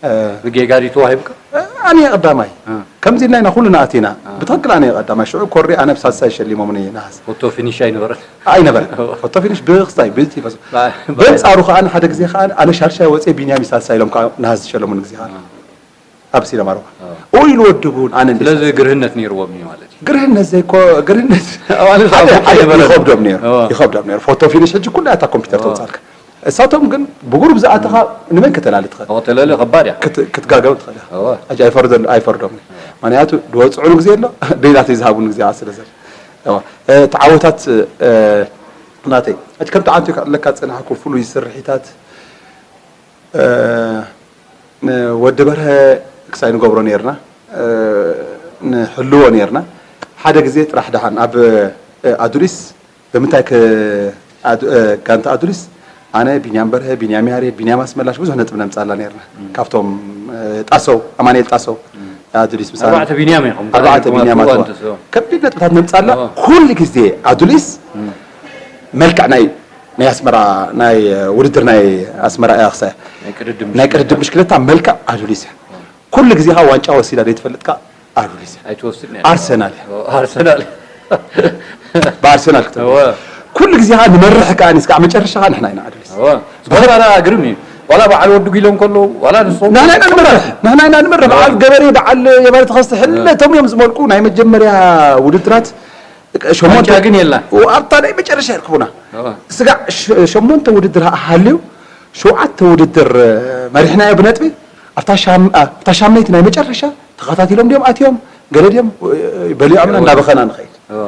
እ፣ ብጌጋ ድዩ ተዋሂብካ? እ፣ ኣነ ቀዳማይ። እ። ከምዚ ኢልና ኢና ኩልና ኣቲና። እ። ብትኽክል ኣነ ቀዳማይ። ሽዑ ኮሪ ኣነ ብሳልሳይ ሸሊሞምኒ ነሃስ። ፎቶ ፊኒሽ ኣይነበረን? ኣይነበረን። ፎቶ ፊኒሽ ብክስታይ ብቲ ፈስ-፣ ባ-፣ ባ-፣ በንጻሩ ከኣ ሓደ ግዜ ከኣ ኣነ ሻልሻይ ወጽየ ቢንያም ሳልሳይ ኢሎም ከኣ ነሃስ ዝሸለሙኒ ግዜ ከኣ። እ። ኣብ ሲነማ ሮማ። እ። ኦይ ኢሉ ወዲ ቡን ኣነ እንደ ስለዚ ግርህነት ነይርዎም እዩ ማለት እዩ። ግርህነት ዘይኮ-፣ ግርህነት ኣዋልድ ሓደ፣ ኣቦ ሓደ ይበረዱ። ይኸብዶም ነይሩ። እዋ። ይኸብዶም ነይሩ። ፎቶ ፊኒሽ ሕጂ ኩላ እታ ኮምፒውተር እዋ። ተውጻልካ። እሳቶም ግን ብጉሩብ ዝኣተኻ ንመን ከተላሊ ትኽእል? ኦ፣ ተለሊ ከባድ እያ። ክት-፣ ክትጋገው ትኽእል ኢኻ። እዋ። ሕጂ ኣይፈርደሉ-፣ ኣይፈርዶም። እዋ። ምኽንያቱ ድወጽዑሉ ግዜ ኣሎ፣ ደይናተይ ዝሃቡኒ ግዜ ስለ ዘሎ። እዋ። እ፣ ተዓወታት፣ እ፣ ናተይ። ሕጂ ከምቲ ዓንቱ ኣለካ ዝጸናሕኩ ፍሉይ ስርሒታት፣ እ፣ ንወዲ በርሀ ክሳይ ንገብሮ ነይርና፣ እ፣ ንሕልዎ ነይርና። ሓደ ግዜ ጥራሕ ደሓን ኣብ፣ እ፣ ኣዱሊስ ብምንታይ ክ-፣ ኣዱ-፣ እ፣ ጋንታ ኣዱሊስ ኣነ፣ ቢንያም በርሀ፣ ቢንያም ያሬድ፣ ቢንያም ኣስመላሽ ብዙሕ ነጥቢ ነምጻላ ነይርና። ም። ካብቶም፣ እ፣ ጣሰው፣ ኣማኑኤል ጣሰው፣ ም። ኣዱሊስ ምሳና። ኣርባዕተ ቢንያም ኢኹም። ኣርባዕተ ኣቱም ቢንያማት ኣቱም እዋ። ኣንተ ሰው። ከቢድ ነጥብታት ነምጻላ። እዋ። ኩሉ ግዜ ኣዱሊስ ም። መልክዕ ናይ፣ ናይ ኣስመራ፣ ናይ ውድድር ናይ ኣስመራ እያ ክሳይ። ናይ ቅድድም ናይ ቅድድም ብሽክለታ። ብሽክለታ መልክዕ ኣዱሊስ እያ። ኩሉ ግዜ ኸዓ ዋንጫ ወሲዳ ዘይትፈልጥ ከኣ ኣዱሊስ እያ። ኣይትወስድን እያ። ኣርሰናል እያ። ኦ፣ ኣርሰናል። ብኣርሰናል ክትብል። እወ። ኩሉ ግዜ ኸዓ ንመርሕ ከኣ እስካዕ መጨረሻ ኸዓ ንሕና ኢና ኣዱሊስ። እወ። ዝኾነ ዋላ ግርም እዩ። ዋላ በዓል ወዲ ጒሎም ከለዉ፣ ዋላ ንሶም ንሕና ኢና ንመርሕ። ንሕና ኢና ንመርሕ። እወ። በዓል ገበሬ፣ በዓል የማነ ተኸስተ፣ ሕለ እወ። እቶም እዮም ዝመልቁ ናይ መጀመርያ ውድድራት። ሸሞንተ ዋንጫ ግን የላን። ኣብታ ናይ መጨረሻ ይርከቡና። እወ። ስጋዕ ሸ-፣ ሸሞንተ ውድድር ሃ-፣ ሃልዩ፣ ሸውዓተ ውድድር መሪሕናዮ ብነጥቢ። ኣብታ ሻም-፣ ኣብታ ሻምነይቲ ናይ መጨረሻ ተኸታቲሎም ድዮም ኣትዮም፣ ገለ ድዮም በሊዖምና እወ። እንዳበኸና ንኸይድ። እወ።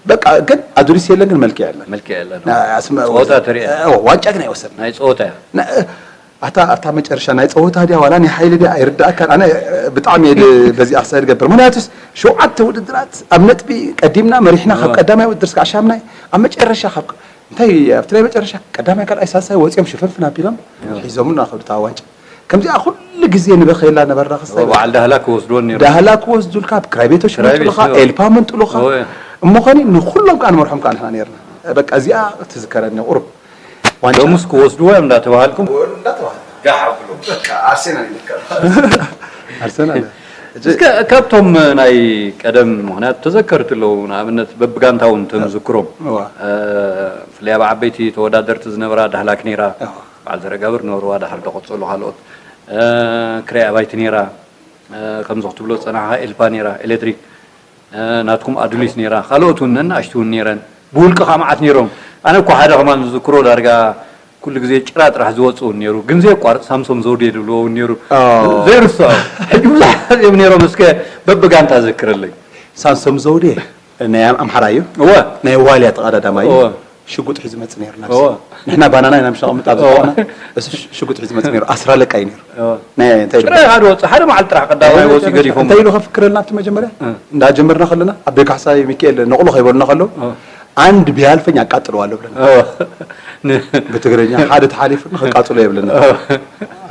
በቃ ግን ኣዱሊስ የለን፣ ግን መልክዕ የለን። መልክዕ የለን። ና-፣ ኣስመ-፣ ጸወታ ተሪኣ። እወ፣ ዋንጫ ግን ኣይወሰድና። ናይ ጸወታ እያ። ና-፣ ኣታ ኣብታ መጨረሻ ናይ ጸወታ ድያ ዋላ ናይ ሓይሊ ድያ ኣይርዳእካን። ኣነ ብጣዕሚ እየ ድ-፣ በዚኣ ክሳይ ዝገብር። ምኽንያቱስ ሸውዓተ ውድድራት ኣብ ነጥቢ ቀዲምና መሪሕና ካብ እወ። ቀዳማይ ውድድር እስካዕ ሻምናይ፣ ኣብ መጨረሻ ካብ ክ-፣ እንታይ ኣብቲ ናይ መጨረሻ ቀዳማይ ካልኣይ ሳልሳይ ወጺኦም ሽፍንፍን ኣቢሎም እወ። ሒዞምና ከብድታ ዋንጫ። ከምዚኣ ኩሉ ግዜ ንበኸየላ ነበርና ክስታይ እወ፣ በዓል ዳህላክ ክወስድወን ነይሮም። ዳህላክ ክወስዱልካ፣ ኣብ ክራይ ቤት ክራይ ቤት፣ ሽመንጥሉኻ፣ እወ። ኤልፓ መንጥሉኻ። እወ። እሞ ኸኒ ንኹሎም ከኣ ንመርሖም ከኣ ንሕና ነይርና። በቃ እዚኣ ትዝከረኒ ቁሩብ። ዋንጫ ሎምስ ክወስድዎ እዮም እንዳተባሃልኩም? እንዳተባሃለ። ጋሕ ኣብሎም። በቃ ኣርሴናል ይልከብ። ኣርሰናል። እስከ ካብቶም ናይ ቀደም ምኽንያት ተዘከርቲ ኣለዉ፣ ንኣብነት በብጋንታ እውን ተምዝክሮም። እዋ። እ፣ ብፍላይ ኣብ ዓበይቲ ተወዳደርቲ ዝነበራ ዳህላክ ነይራ፣ እዋ። በዓል ዘረጋብር ነበርዋ፣ ዳሕር ተቐጸሉ ካልኦት። እ፣ ክራይ ኣባይቲ ነይራ፣ እ፣ ከምዚ ክትብሎ ዝጸናሕኻ ኤልፓ ነይራ፣ ኤሌክትሪክ። እ፣ ናትኩም ኣዱሊስ ነይራ፣ ካልኦት እውን ነናእሽቱ እውን ነይረን። ብውልቂ ከዓ መዓት ነይሮም። ኣነ እኮ ሓደ ከማን ዝዝክሮ ዳርጋ ኩሉ ግዜ ጭራ ጥራሕ ዝወጽእ እውን ነይሩ። ግን ዘየቋርጽ ሳምሶም ዘውዴ ዝብልዎ እውን ነይሩ። ኣዎ። ዘይርስዖ። ሕጂ ብዙሓት እዮም ነይሮም። እስከ በብጋንታ ዘክረለይ። ሳምሶም ዘውዴ ናይ ኣምሓራ እዩ። እወ። ናይ ዋልያ ተቐዳዳማይ እዩ። እወ። ሽጉጥ ሒዙ መጽእ ነይሩ ናብዚ። እወ። ንሕና ባናና ኢና ምሽ ነቐምጥ ኣብዚ እወ። ዝኾነ፣ እሱ ሽ-፣ ሽጉጥ ሒዙ መጽእ ነይሩ። ኣስራ ኣለቃ እዩ ነይሩ። እወ። ናይ እንታይ ጭራይ ሓደ ወጽእ፣ ሓደ መዓልቲ ጥራሕ ቀዳማይ ወጽኡ ገዲፎም። እንታይ ኢሉ ከፍክረልና ኣብቲ መጀመርያ? እ። እንዳጀመርና ከለና፣ ኣቦይ ካሕሳይ ሚካኤል ነቕሎ ከይበሉና ከለዉ፣ እወ። "አንድ ቢያልፈኝ አቃጥለዋለሁ" ብለና። እወ። ን- ብትግርኛ፣ "ሓደ ተሓሊፉ ከቃጥሎ" የብለና። እወ።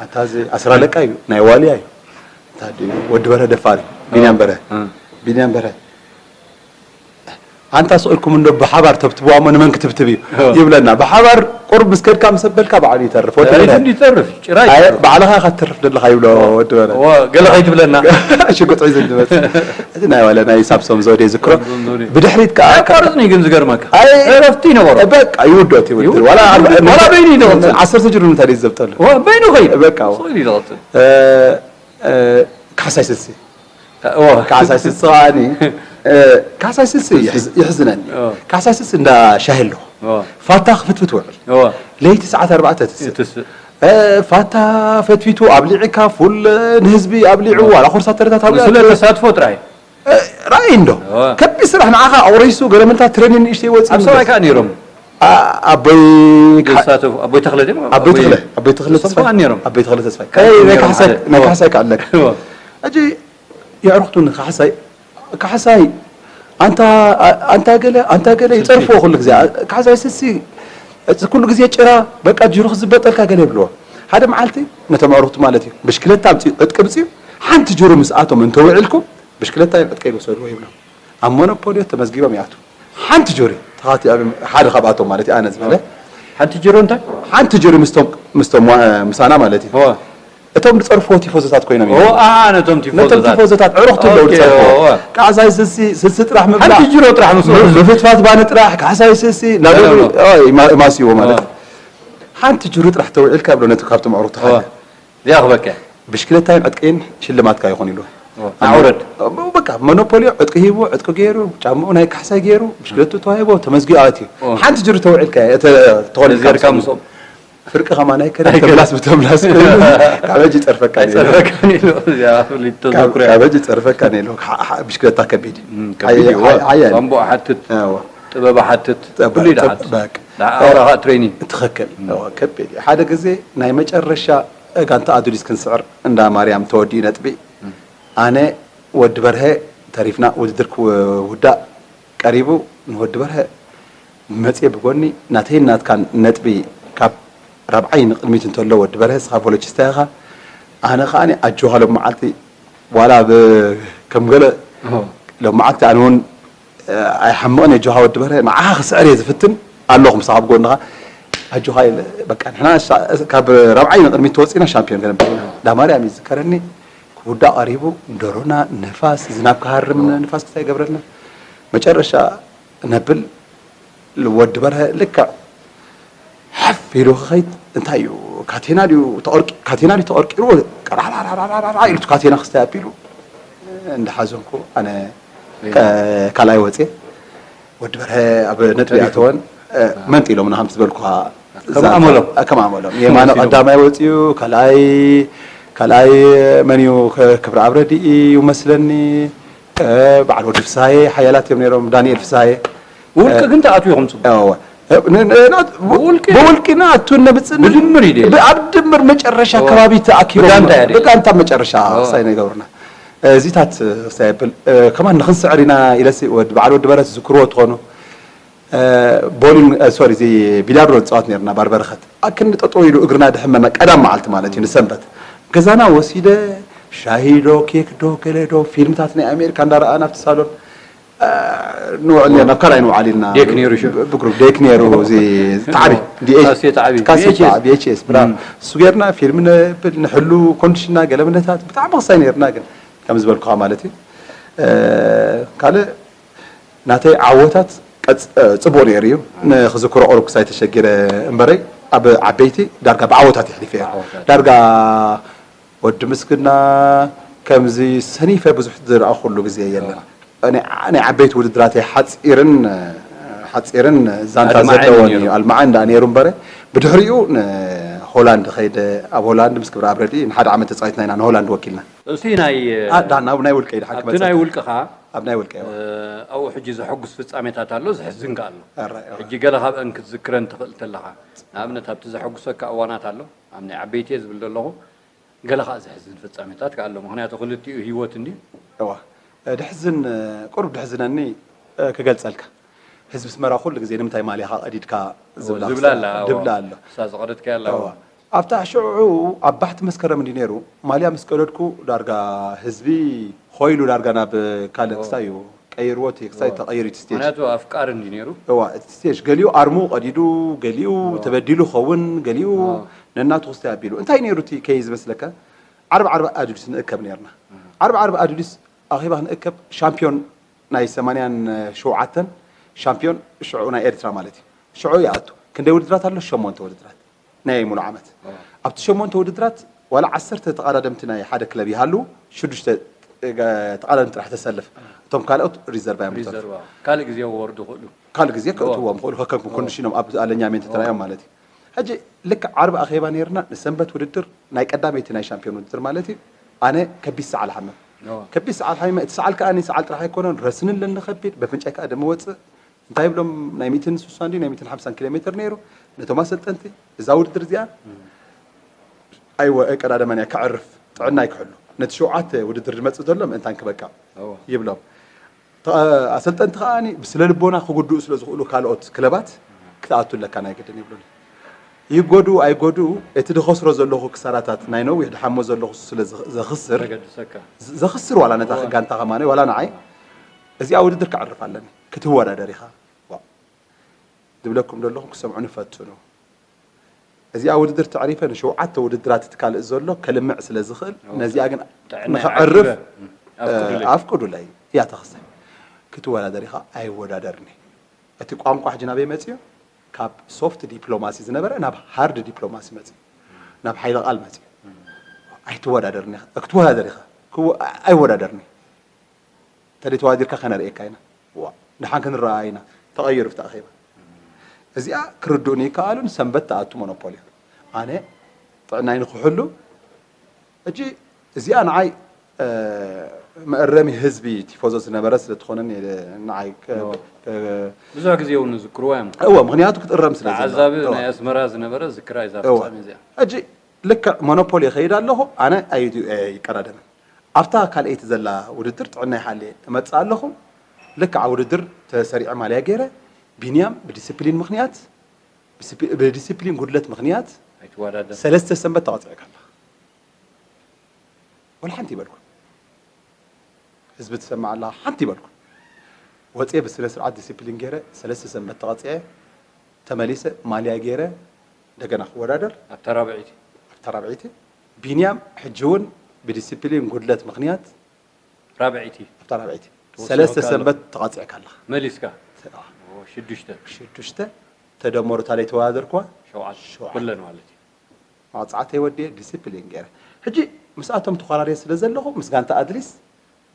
ኣታ እዚ ኣስራ ኣለቃ እዩ፣ ናይ ዋልያ እዩ። ኣታ ድዩ ወዲ በርሀ ደፋር እዩ። ቢንያም በርሀ። እ። ቢንያም በርሀ። ኣንታ ስቕ ኢልኩም እንዶ ብሓባር ተብትብዋ እሞ ንመን ክትብትብ እዩ? እወ። ይብለና። ብሓባር ቁሩብ ምስ ከድካ ምስ ኣበልካ ባዕሉ ይተርፍ። ወዲ ድሕሪት በርሀ። እንዲ ይተርፍ፣ ጭራይ ኣየ፣ ይተርፍ። ባዕልኻ ኢኻ ትተርፍ ዘለኻ ይብሎ እወ። ወዲ በርሀ። እወ፣ ገለ ከይትብለና። ሽጉጥ ሒዙ ዝመጽእ። እዚ ናይ ዋለ ናይ ሳምሶም ዘውዴ ይዝክሮ። ሳምሶም ዘውዴ። ብድሕሪት ከኣ ኣቋርጽኒ ግን ዝገርመካ። ኣይ፣ እረፍቲ ይነበሮ። በቃ ይውዶ እቲ ውድድር። ይውዶ። ዋላ ኣርባ-፣ ዋላ በይኑ ይደቕጽል። ዓሰርተ ጅሩ እንታይ ደዩ ዘብጠሉ? እወ፣ በይኑ ኸይድ። በቃ። ስቕ ኢሉ ይደቕጽል። እ፣ እ፣ ካሕሳይ ስልሲ። እወ። ካሕሳይ ስልሲ ከኣኒ፣ እ፣ ካሕሳይ ስልሲ ስልሲ። ይሕዝ-፣ ይሕዝነኒ። እወ። ካሕሳይ ስልሲ እንዳ ሻሂ ኣለኹ። እወ። ፋታ ክፍትፍት ውዕል። እወ። ለይቲ ሰዓት ኣርባዕተ ትስእ። ይትስእ። እ፣ ፋታ ፈትፊቱ ኣብሊዕካ፣ ፉል ንህዝቢ ኣብሊዑ፣ እወ። ዋላ ኮርሳተርታት ኣብሊዑ። ስለ ተሳትፎ ጥራይ። እ፣ ራእይ እንዶ። እወ። ከቢድ ስራሕ ንዓኻ ኣቑሪሱ፣ ገለመልታ ትረኒን ንእሽተይ ወፂኡ ኣብ ሰብኣይ ንበስ። ከኣ ነይሮም። ኣ- ኣቦይ ካ- ዝሳተፉ ኣቦይ ተኽለ ድዮም? ኣቦይ ተኽለ ኣቦይ ተኽለ ንሶም ተስፋይ ከኣ ነይሮም። ኣቦይ ተኽለ ተስፋይ ከመይ ናይ ነይሮም ካሕሳይ ሓደ? ናይ እዎ። ካሕሳይ ከኣለክ እዎ። ሕጂ የዕሩኽቱ ንካሕሳይ ካሕሳይ ኣንታ ኣንታ ገለ ኣንታ ገለ ይጸርፍዎ ኩሉ ግዜ ካሕሳይ ስሲ እቲ ኩሉ ግዜ ጭራ በቃ ጅሩ ክዝበጠልካ ገለ ይብልዎ። ሓደ መዓልቲ ነቶም ኣዕሩኽቱ ማለት እዩ ብሽክለታ ኣምጺኡ ዕጥቂ ኣምጺኡ ሓንቲ ጅሩ ምስኣቶም እንተውዒልኩም ብሽክለታ ዕጥቂ ይውሰድዎ ይብሎም። ኣብ ሞኖፖልዮ ተመዝጊቦም ይኣትዉ። ሓንቲ ጁሪ ተኻቲኣ ሓደ ካብኣቶም ማለት እዩ ኣነ ዝበለ ሓንቲ ጅሮ እንታይ? ሓንቲ ጁሪ ምስቶም ምስቶም ዋ- ምሳና ማለት እዩ። እወ። እቶም ዝጸርፍዎ ቲፎዞታት ኮይኖም እዮም። ኦ፣ ኣ፣ ነቶም ነቶም ቲፎዞታት። ቲፎዞታት ዕሩኽቲ ኣለዉ ኦኬ፣ ዝጸርፍዎ። እወ። ካሕሳይ ስሲ ስሲ ጥራሕ ምብላዕ። ሓንቲ ጅሮ ጥራሕ ምስ ም- ምፍትፋት ባኒ ጥራሕ ካሕሳይ ስሲ ናብ ኖ፣ ኖ፣ ኖ። ኦ፣ ይማ- ይማስይዎ ማለት እወ። እዩ። ሓንቲ ጁሪ ጥራሕ ተውዒልካ ብሎ ነቲ ካብቶም ዕሩኽቲ እወ። ሓደ እዚኣ ክበከ። ብሽክለታይን ዕጥቅይን ሽልማትካ ይኹን ኢሉ። ኦ፣ ኣውረድ። በቃ ሞኖፖልዮ ዕጥቂ ሂቡ ዕጥቂ ገይሩ ጫምኡ ናይ ካሕሳይ ገይሩ ብሽክለቱ ተዋሂቦ ተመዝጊኡ ኣትዩ። ኦ። ሓንቲ ጅሪ ተውዒልካ እተ- ተኾኒልካ ተዘርካ ምስኦም። ምስኦም። ፍርቂ ከማን ኣይከደን ተብላስ ብተብላስ ኮይኑ ካብ ሕጂ ይጸርፈካ ነይሩ። ኣይጸርፈካን ኢሉ እዚኣ ፍልይቲ ካብ ተዘክሮ እያ። ካብ ሕጂ ይጸርፈካ ነይሩ። ሓ- ሓ- ብሽክለታ ከቢድ እዩ። እም፣ ከቢድ እዩ። ሓያ- ሓያል እዩ። ቧንቧ ሓትት እዎ። ጥበብ ሓትት ጠብ- ኩሉ ኢዳ ጠብ- ሓትት በቃ። ንዓኻ ትሬኒንግ ትኽክል እዎ፣ ከቢድ እዩ። ሓደ ግዜ ናይ መጨረሻ ጋንታ ኣዱሊስ ክንስዕር እንዳ ማርያም ተወዲኡ ነጥቢ ኣነ ወዲ በርሀ ተሪፍና ውድድር ክውዳእ ቀሪቡ ንወዲ በርሀ መፅየ ብጎኒ ናተይን ናትካን ነጥቢ ካብ ራብዓይ ንቅድሚት እንተሎ ወዲ በርሀ ስኻ ቮሎቺስታ ኢኻ ኣነ ከዓ ኣጆኻ ሎም መዓልቲ ዋላ ብ- ከም ገለ ሎም መዓልቲ ኣነ እውን ኣይሓምቕን እየ ኣጆኻ ወዲ በርሀ ንዓኻ ክስዕር እየ ዝፍትን ኣለኹ ምሳኻ ኣብ ጎንኻ ኣጆኻ ኢለ በቃ ንሕና ሻ- ካብ ራብዓይ ንቅድሚት ተወፂና ሻምፒዮን ገለ እንዳ ማርያም ይዝከረኒ ክውዳእ ቀሪቡ ደሮና ንፋስ ዝናብ ክሃርም ንፋስ ክሳይ ይገብረልና መጨረሻ ነብል ወዲ በርሀ ልክዕ ሓፍ ኢሉ ክኸይድ እንታይ እዩ ካቴና ድዩ ተቐርቂ- ካቴና ድዩ ተቐርቂርዎ ቀራራራራራ ኢሉ እቲ ካቴና ክስታይ ኣቢሉ እንዳሓዘንኩ ኣነ ከ- ካልኣይ ወፅየ ወዲ በርሀ ኣብ ነጥቢ ኣተወን መንጢሎምና ከምቲ ዝበልኩኻ ከም ኣመሎም። ከም ኣመሎም የማነ ቀዳማይ ወፅዩ ካልኣይ ካልኣይ መን እዩ ክብረ ኣብ ረድኢ እዩ መስለኒ በዓል ወዲ ፍስሃየ ሓያላት እዮም ነይሮም ዳንኤል ፍስሃየ ውልቂ ግን ተኣትዉ ኢኹም ፅቡቅ እወ። ን- ን- ን- ብውልቂ? ብውልቂ ንኣቱ ነምፅእ ብድምር እዩ ድየ? ኣብ ድምር መጨረሻ እወ። ከባቢ ተኣኪቦም ብጋንታ እያ ድየ? ብጋንታ መጨረሻ እወ። ክሳይ ነገሩና እዚታት ክሳይ የብል ከማን ንክንስዕር ኢና ኢለሲ ወዲ በዓል ወዲ በረት ዝክርዎ ትኾኑ ቦሊን ሶሪ እዚ ቢላርዶ ንፃወት ነርና ባርበረኸት ኣክንዲ ጠጠው ኢሉ እግርና ድሕመመ ቀዳም መዓልቲ ማለት እዩ ንሰንበት ገዛና ወሲደ ሻሂ ዶ ኬክ ዶ ገለ ዶ ፊልምታት ናይ ኣሜሪካ እንዳረኣና ኣብቲ ሳሎን ንውዕል ነርና ኣብ ካልኣይ ንውዓል ኢልና ዴክ ነይሩ ሽዑ። ብግሩፕ ዴክ ነይሩ እዚ ተዓቢ ካሴት ዓቢ፣ ካሴት ቪ ኤች ኤስ። ቪ ኤች ኤስ ብራ እሱ ጌርና ፊልም ነብል ንሕሉ ኮንዲሽና ገለምነታት ብጣዕሚ ክሳይ ነርና ግን ከም ዝበልኩኻ ማለት እዩ ካልእ ናተይ ዓወታት ቀጽ- ጽቡቕ ነይሩ እዩ ንክዝክሮ ቁሩብ ክሳይ ተሸጊረ እምበረይ ኣብ ዓበይቲ ዳርጋ ብዓወታት የሕሊፈ እየ ዳርጋ ወዲ ምስግና ከምዚ ሰኒፈ ብዙሕ ዝረኣኹሉ ግዜ የለን ናይ ዓበይቲ ውድድራተይ ሓፂርን ሓፂርን ዛንታ ዘለዎን እዩ ኣልማዓይ እንዳ ነይሩ እምበረ ብድሕሪኡ ንሆላንድ ከይደ ኣብ ሆላንድ ምስ ክብረ ኣብረዲ ንሓደ ዓመት ተፃዊትና ኢና ንሆላንድ ወኪልና እቲ ናይ ዳ ናብ ናይ ውልቀ ኢድሓ ኣብቲ ናይ ውልቅኻ ኣብ ናይ ውልቀ ኣብኡ ሕጂ ዘሐጉስ ፍጻሜታት ኣሎ ዘሕዝን ከ ኣሎ ሕጂ ገለ ካብአን ክትዝክረን ትኽእል ተለኻ ንኣብነት ኣብቲ ዘሐጉሰካ እዋናት ኣሎ ኣብ ናይ ዓበይቲ ዝብል ዘለኹ ገለ ከዓ ዘሕዝን ፍጻሜታት ከ ኣሎ ምክንያቱ ክልቲኡ ህይወት እንዲ እዋ ድሕዝን ቁሩብ ድሕዝነኒ ክገልፀልካ ህዝቢ ስመራ ኩሉ ግዜ ንምንታይ ማልያኻ ቀዲድካ ዝብላ ዝብላ ኣላ ድብላ ኣሎ እሳ ዝቐደድካያ ኣላ ኣብታ ሽዑ ኣብ ባሕቲ መስከረም እንዲ ነይሩ ማልያ ምስ ቀደድኩ ዳርጋ ህዝቢ ኮይሉ ዳርጋ ናብ ካልእ ክሳይ እዩ ቀይርዎ እቲ ክሳይ ተቐይሩ እቲ ስቴጅ ምክንያቱ ኣፍቃሪ እንዲ ነይሩ እዋ እቲ ስቴጅ ገሊኡ ኣርሙ ቀዲዱ ገሊኡ ተበዲሉ ኸውን ገሊኡ ነናቱ ክስታይ ኣቢሉ እንታይ ነይሩ እቲ ከይ ዝመስለካ ዓርቢ ዓርቢ ኣዱሊስ ንእከብ ነርና ዓርቢ ዓርቢ ኣዱሊስ ኣኼባ ክንእከብ ሻምፒዮን ናይ ሰማንያን ሸውዓተን ሻምፒዮን ሽዑ ናይ ኤርትራ ማለት እዩ ሽዑ ይኣቱ ክንደይ ውድድራት ኣሎ ሸሞንተ ውድድራት ናይ ሙሉ ዓመት ኣብቲ ሸሞንተ ውድድራት ዋላ ዓሰርተ ተቐዳደምቲ ናይ ሓደ ክለብ ይሃሉ ሽዱሽተ ተቐዳደምቲ ጥራሕ ተሰልፍ እቶም ካልኦት ሪዘርቭ እዮም ዝተርፉ ካልእ ግዜ ወርዱ ክእሉ ካልእ ግዜ ክእትዎም ክእሉ ከከም ኮንዲሽኖም ኣብ ኣለኛ ሜን ተተራዮም ማለት እዩ ሕጂ ልክዕ ዓርቢ ኣኼባ ነይርና ንሰንበት ውድድር ናይ ቀዳመይቲ ናይ ሻምፒዮን ውድድር ማለት እዩ ኣነ ከቢድ ሰዓል ሓመም ከቢድ ሰዓል ሓመም እቲ ሰዓል ከዓ ሰዓል ጥራሕ ኣይኮነን ረስኒ ኣለኒ ከቢድ በፍንጫይ ከዓ ደሚ ወፅእ እንታይ ይብሎም? ናይ ሚእትን ስሳን ድዩ ናይ ሚእትን ሓምሳን ኪሎ ሜትር ነይሩ። ነቶም ኣሰልጠንቲ፣ እዛ ውድድር እዚኣ ኣይወ ቀዳደመን እያ፣ ከዕርፍ፣ ጥዕና ይክሕሉ፣ ነቲ ሸውዓተ ውድድር ዝመጽእ ዘሎ ምእንታን ክበቃ ይብሎም። ኣሰልጠንቲ ከኣ ስለ ልቦና ክጉድኡ ስለ ዝኽእሉ ካልኦት ክለባት ክትኣቱ ኣለካ ናይ ግድን ይብሉኒ። ይጎዱ ኣይጎዱ፣ እቲ ድኸስሮ ዘለኹ ክሳራታት ናይ ነዊሕ ድሓሞ ዘለኹ ስለ ዘኽስር፣ ዘኽስር ዋላ ነታ ጋንታ ከማነ ዋላ ንዓይ፣ እዚኣ ውድድር ከዕርፍ ኣለኒ። ክትወዳደር ኢኻ ዝብለኩም ዘለኹም ክሰምዑ ንፈትኑ። እዚኣ ውድድር ተዕሪፈ ንሸውዓተ ውድድራት እቲ ካልእ ዘሎ ከልምዕ ስለ ዝኽእል፣ ነዚኣ ግን ንኽዕርፍ ኣፍቅዱለይ እያ ተኸሰ። ክትወዳደር ኢኻ ኣይወዳደርኒ። እቲ ቋንቋ ሕጂ ናበይ መፅዮ? ካብ ሶፍት ዲፕሎማሲ ዝነበረ ናብ ሃርድ ዲፕሎማሲ መፅዮ፣ ናብ ሓይለ ቃል መፅዮ። ኣይትወዳደርኒ ኢኻ፣ ክትወዳደር ኢኻ፣ ኣይወዳደርኒ። ተደይ ተዋዲርካ ከነርእየካ ኢና። ዋ፣ ደሓን ክንረኣ ኢና። ተቐይሩ ኣብቲ ኣኼባ። እዚኣ ክርድኡኒ ይከኣሉን ሰንበት ትኣቱ ሞኖፖል እዩ። ኣነ ጥዕናይ ንክሕሉ፣ ሕጂ እዚኣ ንዓይ፣ እ፣ መእረሚ ህዝቢ ቲፎዞ ዝነበረ ስለ ትኾነኒ፣ ንዓይ ከ-፣ እዎ። ከ-፣ ብዙሕ ግዜ እውን ዝዝክርዋ እዮም። እዎ፣ ምኽንያቱ ክትእረም ስለ ዘለዋ። ተዓዛቢ እዎ። ናይ ኣስመራ ዝነበረ ዝክራ እዩ እዛ እዎ። ፍጻሜ እዚኣ። ሕጂ ልክዕ ሞኖፖል ይኸይድ ኣለኹ፣ ኣነ ኣይ-፣ ኣይቀዳደምን። ኣብታ ካልኣይቲ ዘላ ውድድር ጥዕና ይሓልየ እመጽእ ኣለኹ። ልክዕ ኣብ ውድድር ተሰሪዐ ማልያ ገይረ፣ ቢንያም ብዲስፕሊን ምኽንያት፣ ብስፕ-፣ ብዲስፕሊን ጉድለት ምኽንያት ኣይትወዳደር። ሰለስተ ሰንበት ተቐጺዕካ ኣለኻ። ወላ ሓንቲ ይበልኩ። ህዝቢ ትሰምዕ ኣለኻ፣ ሓንቲ ይበልኩ። ወጽየ ብስነ ስርዓት ዲስፕሊን ገይረ፣ ሰለስተ ሰንበት ተቐጺዐ፣ ተመሊሰ ማልያ ገይረ፣ እንደገና ክወዳደር። ኣብታ ራብዐይቲ። ኣብታ ራብዐይቲ። ቢንያም፣ ሕጂ እውን ብዲስፕሊን ጉድለት ምኽንያት ራብዐይቲ። ኣብታ ራብዐይቲ። ተወሲኑካ ሰለስተ ኣሎ። ሰንበት ተቐጺዕካ ኣለኻ። መሊስካ? ተ-፣ ኦ፣ ሽዱሽተ። ሽዱሽተ፣ ተደመሩ እታ ለይተወዳደርኩዋ? ሸውዓተ። ሸውዓተ። ኩለን ማለት እዩ። መቕጻዕተይ ወዲየ ዲሲፕሊን ገይረ። ሕጂ ምስኣቶም ተኾራርየ ስለ ዘለኹ፣ ምስ ጋንታ ኣድሊስ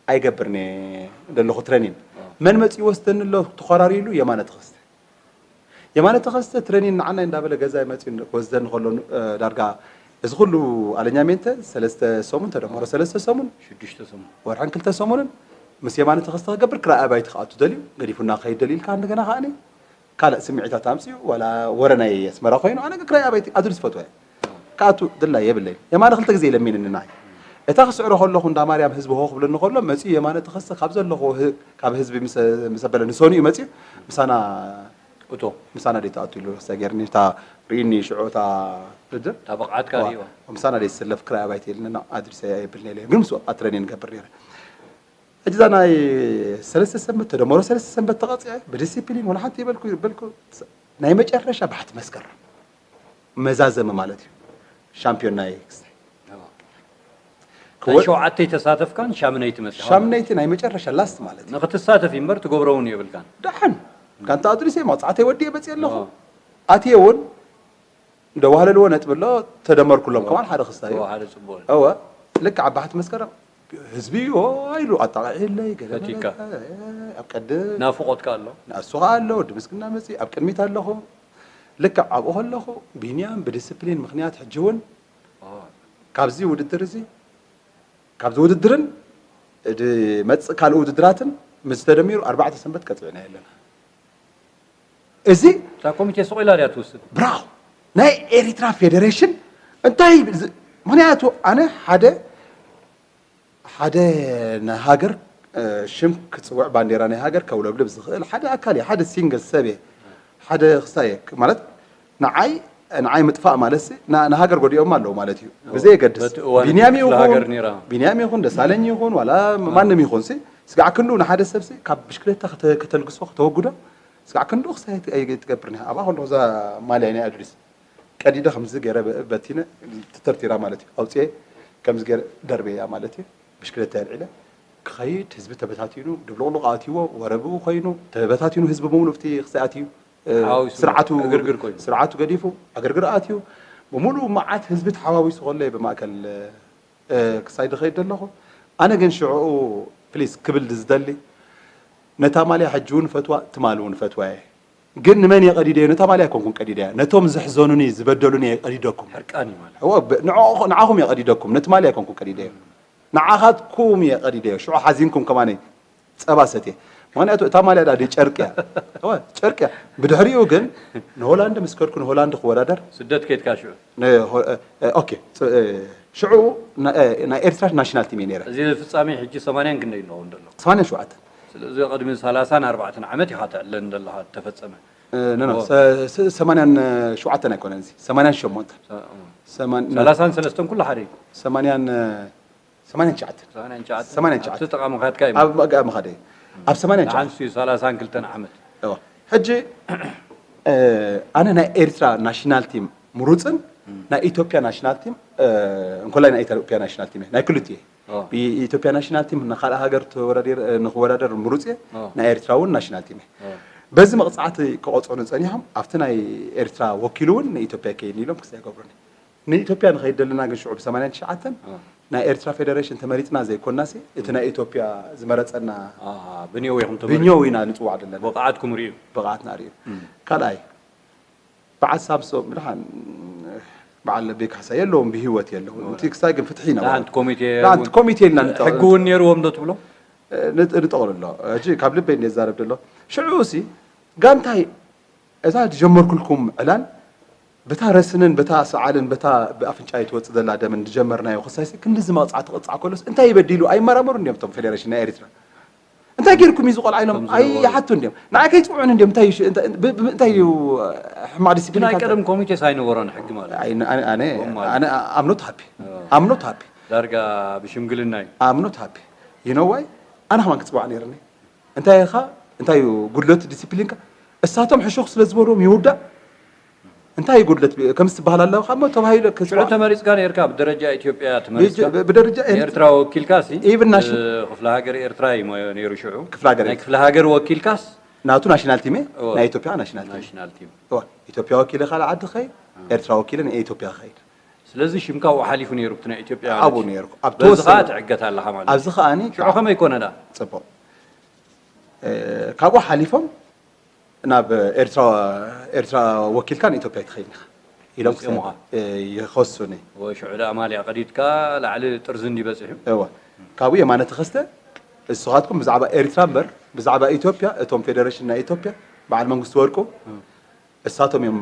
ኣይገብርን እየ ዘለኹ ትረኒን። አ። መን መጺኡ ይወስደኒ ኣሎ ተኾራርዩ ኢሉ? የማነ ተኸስተ። የማነ ተኸስተ ትረኒን ንዓናይ እንዳበለ ገዛይ መጺኡ ክወስደኒ ከሎ፣ እ፣ ዳርጋ እዚ ኩሉ ኣለኛሜንተ ሰለስተ ሰሙን ተደመሮ ሰለስተ ሰሙን፣ ሽዱሽተ ሰሙን። ወርሕን ክልተ ሰሙንን ምስ የማነ ተኸስተ ክገብር ክራይ ኣባይቲ ክኣቱ ደልዩ፣ ገዲፉና ክኸይድ ደልዩ ኢልካ እንደገና ከኣኒ ካልእ ስምዒታት ኣምጺኡ፣ ዋላ ወረ ናይ ኣስመራ ኮይኑ፣ ኣነ ግን ክራይ ኣባይቲ ኣድሊስ ዝፈትዎ እየ። ክኣቱ ድላይ የብለይን። የማነ ክልተ ግዜ ለሚንኒ ንዓይ። እታ ክስዕሮ ከለኹ እንዳ ማርያም ህዝቢ ሆ ክብለኒ ከሎ፣ መጺኡ የማነ ተኸስተ ካብ ዘለኹ ህ-፣ ካብ ህዝቢ ምስ፣ ምስ ኣበለ ንሰኑ እዩ መጺኡ፣ ምሳና እቶ። ምሳና ደይ ትኣቱ ኢሉ ክስታይ ገይርኒ፣ እታ ርኢኒ ሽዑ እታ ውድድር። እታ ብቕዓትካ ዋ፣ ርእይዋ። ምሳና ደይ ዝስለፍ ክራይ ኣባይቲ ኢልኒ፣ ና ኣድሊስ የብልኒ ኢለ። ግን ምስኡ ኣትረኒ ንገብር ነይረ። ሕጂ እዛ ናይ ሰለስተ ሰንበት ተደመሮ ሰለስተ ሰንበት ተቐጺዐ፣ ብዲሲፕሊን ወላ ሓንቲ ይበልኩ፣ ይበልኩ፣ ናይ መጨረሻ ባሕቲ መስከረም መዛዘሚ ማለት እዩ። ሻምፒዮን ናይ ክስታይ። እዋ። ክወ-፣ ናይ ሸውዓተይ ተሳተፍካን ሻምነይቲ መጽኻ ማለት ሻምነይቲ ናይ መጨረሻ ላስት ማለት እዩ። ንኽትሳተፍ እምበር ትገብሮ እውን የብልካን። ደሓን፣ ጋንታ ኣድሊሰ መቕጻዕተይ ወዲየ መጽየ ኣለኹ። እዋ። ኣትየ እውን እንደዋህለልዎ ነጥቢ ኣሎ፣ ተደመርኩሎም ከማን ሓደ ክስታይ እዩ። እዋ፣ ሓደ ጽቡቕ እዩ። እወ፣ ልክዕ ኣብ ባሕቲ መስከረም ህዝቢ ኦ ኢሉ ኣጣቒዕለይ፣ ገለ ፈቲካ። መለካ፣ ኣብ ቀድም ናፍቖትካ ኣሎ። ንእሱ ኸኣ ኣሎ፣ ወዲ ምስግና መጺኡ፣ ኣብ ቅድሚት ኣለኹ። ልክዕ ኣብኡ ከለኹ፣ ቢንያም ብዲስፕሊን ምኽንያት ሕጂ እውን ኦ። ካብዚ ውድድር እዚ፣ ካብዚ ውድድርን ድመጽእ ካልእ ውድድራትን ምስ ተደሚሩ ኣርባዕተ ሰንበት ቀጺዕና ኣለና። እዚ እታ ኮሚቴ ስቕ ኢላ ድያ ትውስን? ብራው ናይ ኤሪትራ ፌደሬሽን እንታይ ዝ-፣ ምኽንያቱ ኣነ ሓደ፣ ሓደ ናይ ሃገር፣ እ፣ ሽም ክጽውዕ ባንዴራ ናይ ሃገር ከውለብልብ ዝኽእል ሓደ ኣካል እየ፣ ሓደ ሲንግል ሰብ እየ፣ ሓደ ክስታይ እየ። ማለት ንዓይ፣ ንዓይ ምጥፋእ ማለት ሲ፣ ና-፣ ንሃገር ጎዲኦም ኣለዉ ማለት እዩ። እዎ፣ ብዘየገድስ በቲ እዋን ቢንያም ክፍለ ይኹን፣ ሃገር ነይራ። ቢንያም ይኹን፣ ደሳለኝ ይኹን፣ ዋላ ማንም ይኹን ሲ፣ ስጋዕ ክንዱ ንሓደ ሰብ ሲ፣ ካብ ብሽክሌታ ክተ-፣ ከተልግሶ፣ ከተወግዶ፣ ስጋዕ ክንዱ ክስታይ ኣይ-፣ ኣይትገብርን እያ። ኣብኣ ከለኹ እዛ ማልያ ናይ ኣድሊስ ቀዲደ ከምዚ ገይረ በ-፣ በቲነ ተተርቲራ ማለት እዩ። ኣውፅኤ ከምዚ ገይረ ደርበያ ማለት እዩ። ብሽክለታ የልዒለ ክኸይድ ህዝቢ ተበታቲኑ፣ ድብልቕልቕ ኣትይዎ፣ ወረ ብኡ ኮይኑ፣ ተበታቲኑ ህዝቢ ብምሉእ ኣብቲ ክሳይ ኣትዩ፣ እ፣ ሓዋዊሱ ስርዓቱ፣ ዕግርግር ኮይኑ። ስርዓቱ ገዲፉ፣ ዕግርግር ኣትዩ፣ ብምሉእ መዓት ህዝቢ ተሓዋዊሱ ከሎ እየ ብማእከል፣ እ፣ ክሳይ ዝኸይድ ዘለኹ። ኣነ ግን ሽዕኡ ፕሊስ ክብል ዝደሊ፣ ነታ ማልያ ሕጂ እውን ፈትዋ፣ ትማሊ እውን ፈትዋ እየ። ግን ንመን እየ ቀዲደዮ? ነታ ማልያ ኣይኮንኩን ቀዲደያ። ነቶም ዘሕዘኑኒ፣ ዝበደሉኒ እየ ቀዲደኩም። ሕርቃን እዩ ማለት። እወ፣ ብ-፣ ንዕኹ-፣ ንዓኹም እየ ቀዲደኩም። ነቲ ማልያ ኣይኮንኩን ቀዲደዮ። ንዓኻትኩም እየ ቀዲደዮ። ሽዑ ሓዚንኩም ከማነይ ጸባ ሰትየ። ምኽንያቱ እታ ማልያ ዳ ጨርቂ እያ። እወ፣ ጨርቂ እያ። ብድሕሪኡ ግን ንሆላንድ ምስ ከድኩ ንሆላንድ ክወዳደር ስደት ከይድካ ሽዑ ንሆ- እ- እ- ኦኬ፣ ፅ- እ፣ ሽዑ ና- እ፣ ናይ ኤርትራ ናሽናል ቲም እየ ነይረ። እዚ ፍጻሜ ሕጂ ሰማንያን ክንደይ ኣለዎ እንደሎ ሰማንያን ሸውዓተን። ስለዚ ቅድሚ ሰላሳን ኣርባዕተን ዓመት ኢኻ ተዕለ እንደለኻ ተፈጸመ። እ፣ ኖ፣ ኖ፣ ኦ። ሰ- ስ- ሰማንያን ሸውዓተን ኣይኮነን፣ እዚ ሰማንያን ሸሞንተ። ሰ- እ። ሰማን- ሰላሳን ሰለስተን ኩሉ ሓደ እዩ። ሰማንያን እ፣ ሰማንያን ትሽዓተን። ሰማንያን ትሽዓተን። ሰማንያን ትሽዓተን። ኣብቲ ጥቓ ምኻድካ እዩ። ኣብ ጥቓ ምኻድ እዩ። ኣብ ሰማንያን ትሽዓተን። ንሓንሱ እዩ ሰላሳን ክልተን ዓመት። እዋ። ሕጂ እ፣ ኣነ ናይ ኤርትራ ናሽናል ቲም ምሩፅን ናይ ኢትዮጵያ ናሽናል ቲም እ፣ እንኮላይ ናይ ኢትዮጵያ ናሽናል ቲም እየ፣ ናይ ክልቲኡ እየ። ኦ። ኢትዮጵያ ናሽናል ቲም ንካልእ ሃገር ተወዳዲር እ፣ ንክወዳደር ምሩፅ እየ። ኦ። ናይ ኤርትራ እውን ናሽናል ቲም እየ። ኦ። በዚ መቕፃዕቲ ክቐፅዑኒ ፀኒሖም ኣብቲ ናይ ኤርትራ ወኪሉ እውን ንኢትዮጵያ ይከይድ ኢሎም ክስ ኣይገብሩኒ። ንኢትዮጵያ ንኸይድ ደለና ግን ሽዑ ብ ሰማንያን ትሽዓተን ኦ። ናይ ኤርትራ ፌደሬሽን ተመሪፅና ዘይኮናሲ እቲ ናይ ኢትዮጵያ ዝመረፀና ኣሃ፣ ብንየው ኢኹም ተመሪፅኩም። ብንየው ኢና ንፅዋዕ ዘለና። ብቕዓትኩም ርእዩ። ብቕዓትና ርእዩ። ካልኣይ በዓል ሳምሶም ድሓን በዓል ለቤ ካሕሳ የለውን ብህይወት የለውን። እቲ ክሳይ ግን ፍትሒ ነበረ። ሓንቲ ኮሚቴ ሓንቲ ኮሚቴ ኢልና ንጠ- ሕጊ እውን ነይርዎም ዶ ትብሎ? ንጥ- ንጠቕልሎ ሕጂ ካብ ልበይ እንደ ዛረብ ደሎ ሽዑ ሲ ጋንታይ እዛ ዝጀመርኩልኩም ዕላል በታ ረስንን በታ ሰዓልን በታ ብኣፍንጫ ትወፅእ ዘላ ደምን ዝጀመርናዮ ክሳይሲ ክንድዚ መቕፃዕቲ ክቕፃዕ ከሎስ እንታይ ይበዲሉ ኣይመራመሩ እንዲዮም እቶም ፌዴሬሽን ናይ ኤርትራ። እንታይ ጌርኩም እዩ ዝቆልዓ ኢሎም ኣይሓቱ እንዲዮም ንዓይ ከይፅውዑን እንዲዮም እንታይ እዩ ሽ- እንታይ- ብ- ብ- እንታይ እዩ ሕማቕ ግን ዲስፕሊን ኣይ ቀደም ኮሚቴስ ኣይነበሮን ሕጊ ማለት እዩ። ኣይ- ኣነ- ኣነ- ኣነ ኣምኖት ሃፒ ኣምኖት ሃፒ ዳርጋ ብሽምግልና እዩ። ኣምኖት ሃፒ ይነዋይ ኣነ ከማን ክፅዋዕ ነይርኒ እንታይ ኢኻ እንታይ እዩ ጉድለት ዲስፕሊንካ እሳቶም ሕሹኽ ስለ ዝበልዎም ይውዳእ እንታይ እዩ ጉድለት ከምስ ትበሃል ኣለኻ እሞ ተባሂሉ ሽዑ ክፅዋዕ ተመሪፅካ ነርካ ብደረጃ ኢትዮጵያ ተመሪፅካ ብደረጃ ኤርትራ ወኪልካ ሲ ኢቭን ናሽን ክፍለ ሃገር ኤርትራ እዩ ሞ- ነይሩ ሽዑ ክፍለ ሃገር ናይ ክፍለ ሃገር ወኪልካስ ናቱ ናሽናል ቲም እየ እዎ። ናይ ኢትዮጵያ ናሽናል ቲም ናሽናል ቲም እዎ። ኢትዮጵያ ወኪለ ካልእ ዓዲ ኸይድ ኤርትራ ወኪለ ናይ ኢትዮጵያ ኸይድ ስለዚ ሽምካ ኣብኡ ሓሊፉ ነይሩ እቲ ናይ ኢትዮጵያ ማለት ኣብኡ እዩ። ነይሩ ኣብ በዚ ተወሰነ ከዓ ትዕገት ኣለኻ ማለት ኣብዚ እዩ። ከኣኒ ሽዑ ከመይ ኮነ ደኣ? ፅቡቕ እ፣ ካብኡ ሓሊፎም ናብ ኤርትራ ኤርትራ ወኪልካ ንኢትዮጵያ ኣይትኸይድን ኢኻ ኢሎም መፂኦምኻ? እ፣ ይኸሱኒ። ወይ ሽዑ ደኣ ማልያ ቀዲድካ ላዕሊ ጥርዚ እንዲ በፂሑ? እወ ካብኡ የማነ ተኸስተ ንስኻትኩም ብዛዕባ ኤርትራ እምበር ብዛዕባ ኢትዮጵያ እቶም ፌደሬሽን ናይ ኢትዮጵያ በዓል መንግስቱ ወርቁ እሳቶም እዮም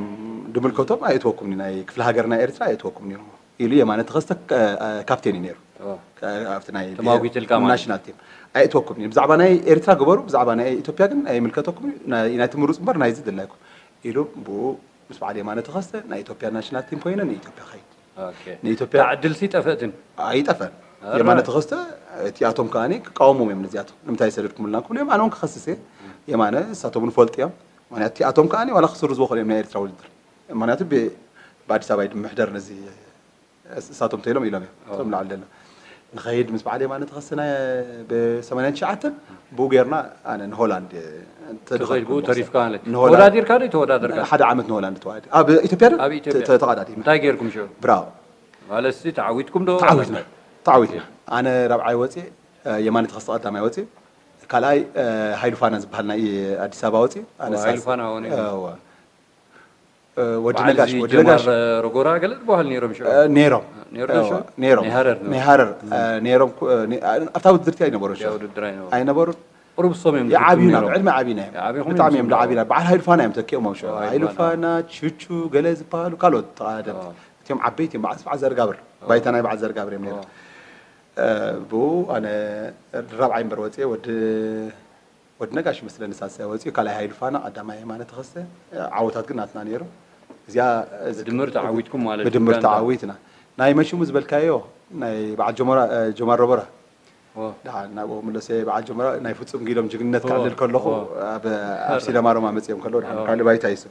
ድምልከቶም ኣየእትወኩም ናይ ክፍለ ሃገር ናይ ኤርትራ ኣየእትወኩም እዮም ኢሉ የማነ ተኸስተ እ፣ ካፕቴን እዩ ነይሩ ኦ። ኣብቲ ናይ ተማጒትልካ ማለት ናሽናል ቲም ኣየእትወኩም እዩ ብዛዕባ ናይ ኤርትራ ግበሩ ብዛዕባ ናይ ኢትዮጵያ ግን ኣይምልከተኩም እዩ ናይ- ናይቲ ምሩፅ እምበር ናይዚ ድላይኩም ኢሉ ብኡ ምስ በዓል የማነ ተኸስተ ናይ ኢትዮጵያ ናሽናል ቲም ኮይነ ንኢትዮጵያ ኸይድ ኦኬ። ንኢትዮጵያ እታ ዕድልሲ ጠፈእትን? ኣይጠፈን ኧረ። የማነ ተኸስተ እቲኣቶም ከኣኒ ክቃወሞም እዮም ነዚኣቶም ንምንታይ ሰደድኩምልና ክብሉ እዮም ኣነ እውን ክኸስስ እየ የማነ እሳቶም እውን ፈልጡ እዮም ምክንያቱ እቲኣቶም ከኣኒ ዋላ ክስርዝዎ ክእሉ እዮም ናይ ኤርትራ ውድድር ምክንያቱ ብ- ብኣዲስ ኣበባ ይድምሕደር ነዚ እሳቶም ተይሎም ኢሎም እዮም እቶም ላዕሊ ደሎ ንኸይድ ምስ በዓል የማነ ተኸስተ ናይ ብ ሰማንያን ትሽዓተን ብኡ ጌርና ኣነ ንሆላንድ እየ ተደኸልኩ ተኸይድኩ ተሪፍካ ማለት እዩ። ንሆላንድ ተወዳዲርካ ዶ ተወዳደርካ? ሓደ ዓመት ንሆላንድ ተዋሂድ ኣብ ኢትዮጵያ ዶ ኣብ ኢትዮጵያ። ተ- ተቐዳዲምና እንታይ ጌርኩም ሽዑ? ብራው ማለትሲ ተዓዊትኩም ዶ ተዓዊትና ተዓዊትና ኣነ ራብዓይ ወፅየ የማነ ተኸስተ ቀዳማይ ወፅየ ካልኣይ ሃይሉ ፋና ዝበሃል ናይ ኣዲስ ኣበባ ወፅዩ ኣነ ኦ፣ ሃይሉ ሳልሳይ። ፋና እውን እዩ። እወ። ወዲ በዓል ነጋሽ እዚ ወዲ ጀማር ነጋሽ ሮጎራ ገለ ዝበሃሉ ነይሮም ሽዑ እ፣ ነይሮም ነይሩ ዶ እዎ፣ ሽዑ? ነይሮም ናይ ሃረር ነው። ናይ ሃረር እ፣ ነይሮም ኩ- እ፣ ነ- እ፣ ኣብታ ውድድርቲ ኣይነበሩ ያ ሽዑ ውድድር ኣይነበሩ። ኣይነበሩ ቁሩብ እሶም እዮም ዝፍትኑ ይዓብዩና ነይሮም። ብዕድመ ዓብዩና እዮም ይዓብዩኹም ብጣዕሚ እዮም ይመስሉ። ዝዓብዩና በዓል ሃይሉ ፋና እዮም ተኪኦም ኣብ ሽዑ ኦ፣ ሃይሉ ሃይሉ ፋና። ፋና ቹቹ ገለ ዝበሃሉ ካልኦት ተቓደምቲ ኦ። እቲኦም ዓበይቲ እዮም በዓል ስብዓ ዘርጋብር ባይታ ናይ በዓል ዘርጋብር እዮም ነይሮም ኦ። እ፣ ብኡ ኣነ ራብዓይ እምበር ወፅየ ወዲ ወዲ ነጋሽ መስለኒ ሳልሳይ ወፂኡ ካልኣይ ሃይሉ ፋና ቀዳማይ የማነ ተኸስተ ዓወታት ግን ናትና ነይሩ እዚኣ ብድምር ተዓዊትኩም ማለት እዩ ብድምር ጋንታ ተዓዊትና ናይ መሽሙ ዝበልካዮ ናይ በዓል ጀመራ ጀማር ሮበራ ኦ፣ ደሓን ናብኡ ምለሰ በዓል ጀመራ ናይ ፍፁም ጊሎም ጅግንነት ኦ፣ ክዕልል ከለኹ ኦ። ኣብ ኣብ ሲዳማ ሮማ መፅኦም ከለዉ ደሓን ኦ። ካልእ ባይታ ይሱ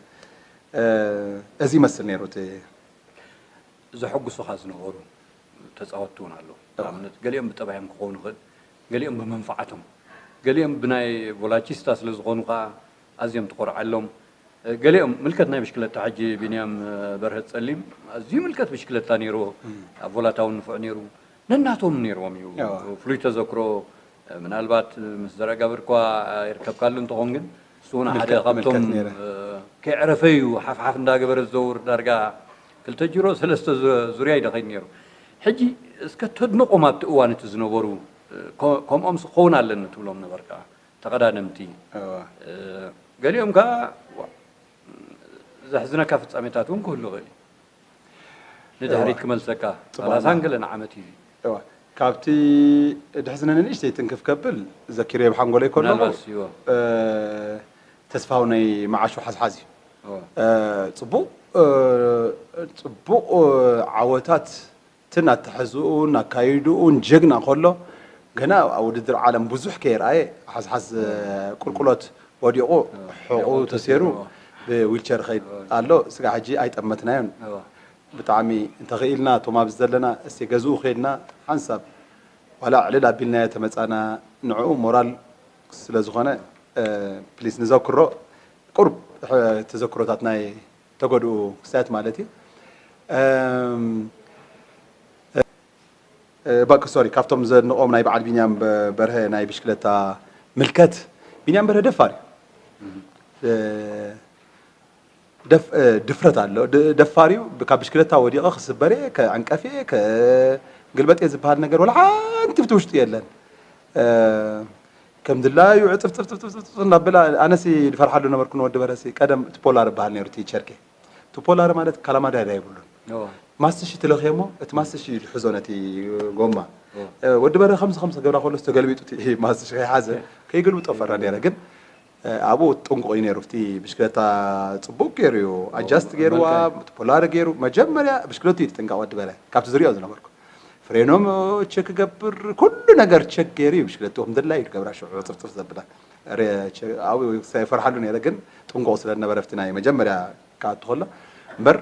እዚ ይመስል ነይሩ እቲ ዘሐጉሱኻ ዝነበሩ ተፃወትቲ እውን ኣለዉ ንኣብነት ገሊኦም ብጠባዮም ክኾኑ ይኽእል ገሊኦም ብመንፍዓቶም ገሊኦም ብናይ ቮላቺስታ ስለ ዝኾኑ ከዓ ኣዝዮም ትኾርዓሎም ገሊኦም ምልከት ናይ ብሽክለታ ሕጂ ቢንያም በርሀ ፀሊም ኣዝዩ ምልከት ብሽክለታ ነይርዎ ኣብ ቮላታ እውን ንፉዕ ነይሩ ነናቶም ነይርዎም እዩ ፍሉይ ተዘክሮ ምናልባት ምስ ዘረጋብር እኳ ይርከብካሉ እንተኾን ግን እሱ እውን ሓደ ካብቶም ከይዕረፈ እዩ ሓፍሓፍ እንዳገበረ ዝዘውር ዳርጋ ክልተ ጅሮ ሰለስተ ዙርያ ይደኸይድ ነይሩ ሕጂ እስከ ተድንቆም ኣብቲ እዋን እቲ ዝነበሩ ከምኦምስ ክኸውን ኣለኒ ትብሎም ነበርካ ቀዳድምቲ። ገሊኦም ከዓ ዘሕዝነካ ፍጻሜታት እውን ክህሉ ይኽእል እዩ። ንድሕሪት ክመልሰካ ሰላሳን ገለን ዓመት እዩ። ካብቲ ድሕዝነኒ ንእሽተይ ትንክፍ ከብል ዘኪረዮ ብሓንጎለይ ከለኹ ተስፋሁነይ መዓሾ ሓዝሓዝ እዩ። ፅቡቕ ዓወታት እቲ ኣተሓሕዝኡን ኣካይድኡን ጀግና ከሎ፣ ገና ኣብ ውድድር ዓለም ብዙሕ ከየርኣየ፣ ሓዝሓዝ ቁልቁለት ወዲቑ ሕቑ ተሰይሩ ብዊልቸር ይኸይድ ኣሎ። ስጋዕ ሕጂ ኣይጠመትናዮን። ብጣዕሚ እንተኽኢልና እቶም ኣብዚ ዘለና እስቲ ገዝኡ ከይድና ሓንሳብ ዋላ ዕልል ኣቢልናዮ ተመፃና ንዕኡ ሞራል ስለ ዝኾነ ፕሊስ ንዘክሮ ቁሩብ ተዘክሮታት ናይ ተጎድኡ ክስታት ማለት እዩ። ባክ ሶሪ ካብቶም ዘድንቆም ናይ በዓል ቢንያም በርሀ ናይ ብሽክለታ ምልከት ቢንያም በርሀ ደፋር እዩ። ድፍረት ኣሎ ደፋር እዩ። ካብ ብሽክለታ ወዲቐ ክስበር እየ ከዕንቀፍ እየ ክግልበጥ እየ ዝበሃል ነገር ወላ ሓንቲ ብቲ ውሽጡ የለን። ከም ድላዩ ዕፅፍፅፍፅፍፅፍ እናበላ ኣነሲ ድፈርሓሉ ነበርኩ ንወዲ በረሲ ቀደም እቲ ፖላር በሃል ነይሩ እቲ ቸርኬ እቲ ፖላር ማለት ካላማዳዳ የብሉን። ማስትሽ ትለኽየሞ እቲ ማስትሽ ይሕዞ ነቲ ጎማ። ወዲ በረ ከምዚ ከምዚ ገብራ ከሎ ተገልቢጡ እቲ ማስትሽ ከይሓዘ ከይገልብጦ ፈራ ነይረ። ግን ኣብኡ ጥንቁቕ እዩ ነይሩ። እቲ ብሽክለታ ፅቡቅ ገይሩ እዩ ኣጃስት ገይርዋ ፖላር ገይሩ መጀመርያ ብሽክለቱ እዩ ጥንቃቕ ወዲ በረ ካብቲ ዝሪኦ ዝነበርኩ ፍሬኖም ቸክ ክገብር ኩሉ ነገር ቸክ ገይሩ እዩ ብሽክለቱ ከም ድላዩ ዝገብራ ሽዑ ፅፍፅፍ ዘብላ ኣብኡ ይፈርሓሉ ነይረ። ግን ጥንቁቕ ስለ ዝነበረ ኣብቲ ናይ መጀመርያ ክኣቱ ከሎ እምበር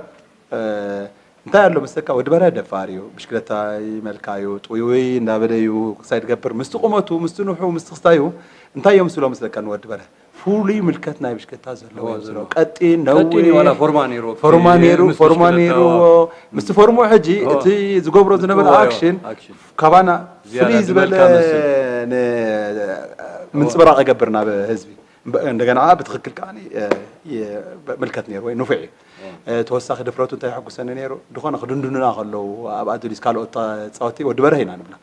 እንታይ ኣሎ መስለካ ወዲ በርሀ ደፋር እዩ። ብሽክለታ ይመልካ እዩ ጥውይውይ እንዳበለ እዩ ክሳይ ዝገብር ምስቲ ቁመቱ ምስቲ ንሑ ምስቲ ክስታዩ እንታይ እዮም ምስሎ መስለካ ንወዲ በርሀ ፍሉይ ምልከት ናይ ብሽክለታ ዘለዎ እዮም ምስሎ ቀጢን ነዊሕ ፎርማ ነይሩ ፎርማ ነይሩ ምስቲ ፎርሞ ሕጂ እቲ ዝገብሮ ዝነበረ ኣክሽን ካባና ፍልይ ዝበለ ምንፅብራቕ ይገብር ናብ ህዝቢ። እንደገና ብትኽክል ከዓ ምልከት ነይሩ ወይ ንፉዕ እዩ። ተወሳኺ ድፍረቱ እንታይ የሐጉሰኒ ነይሩ ድኾነ ክድንድኑና ከለዉ ኣብ ኣዱሊስ ካልኦት ተፃወቲ ወዲ በርሀ ኢና ንብላ።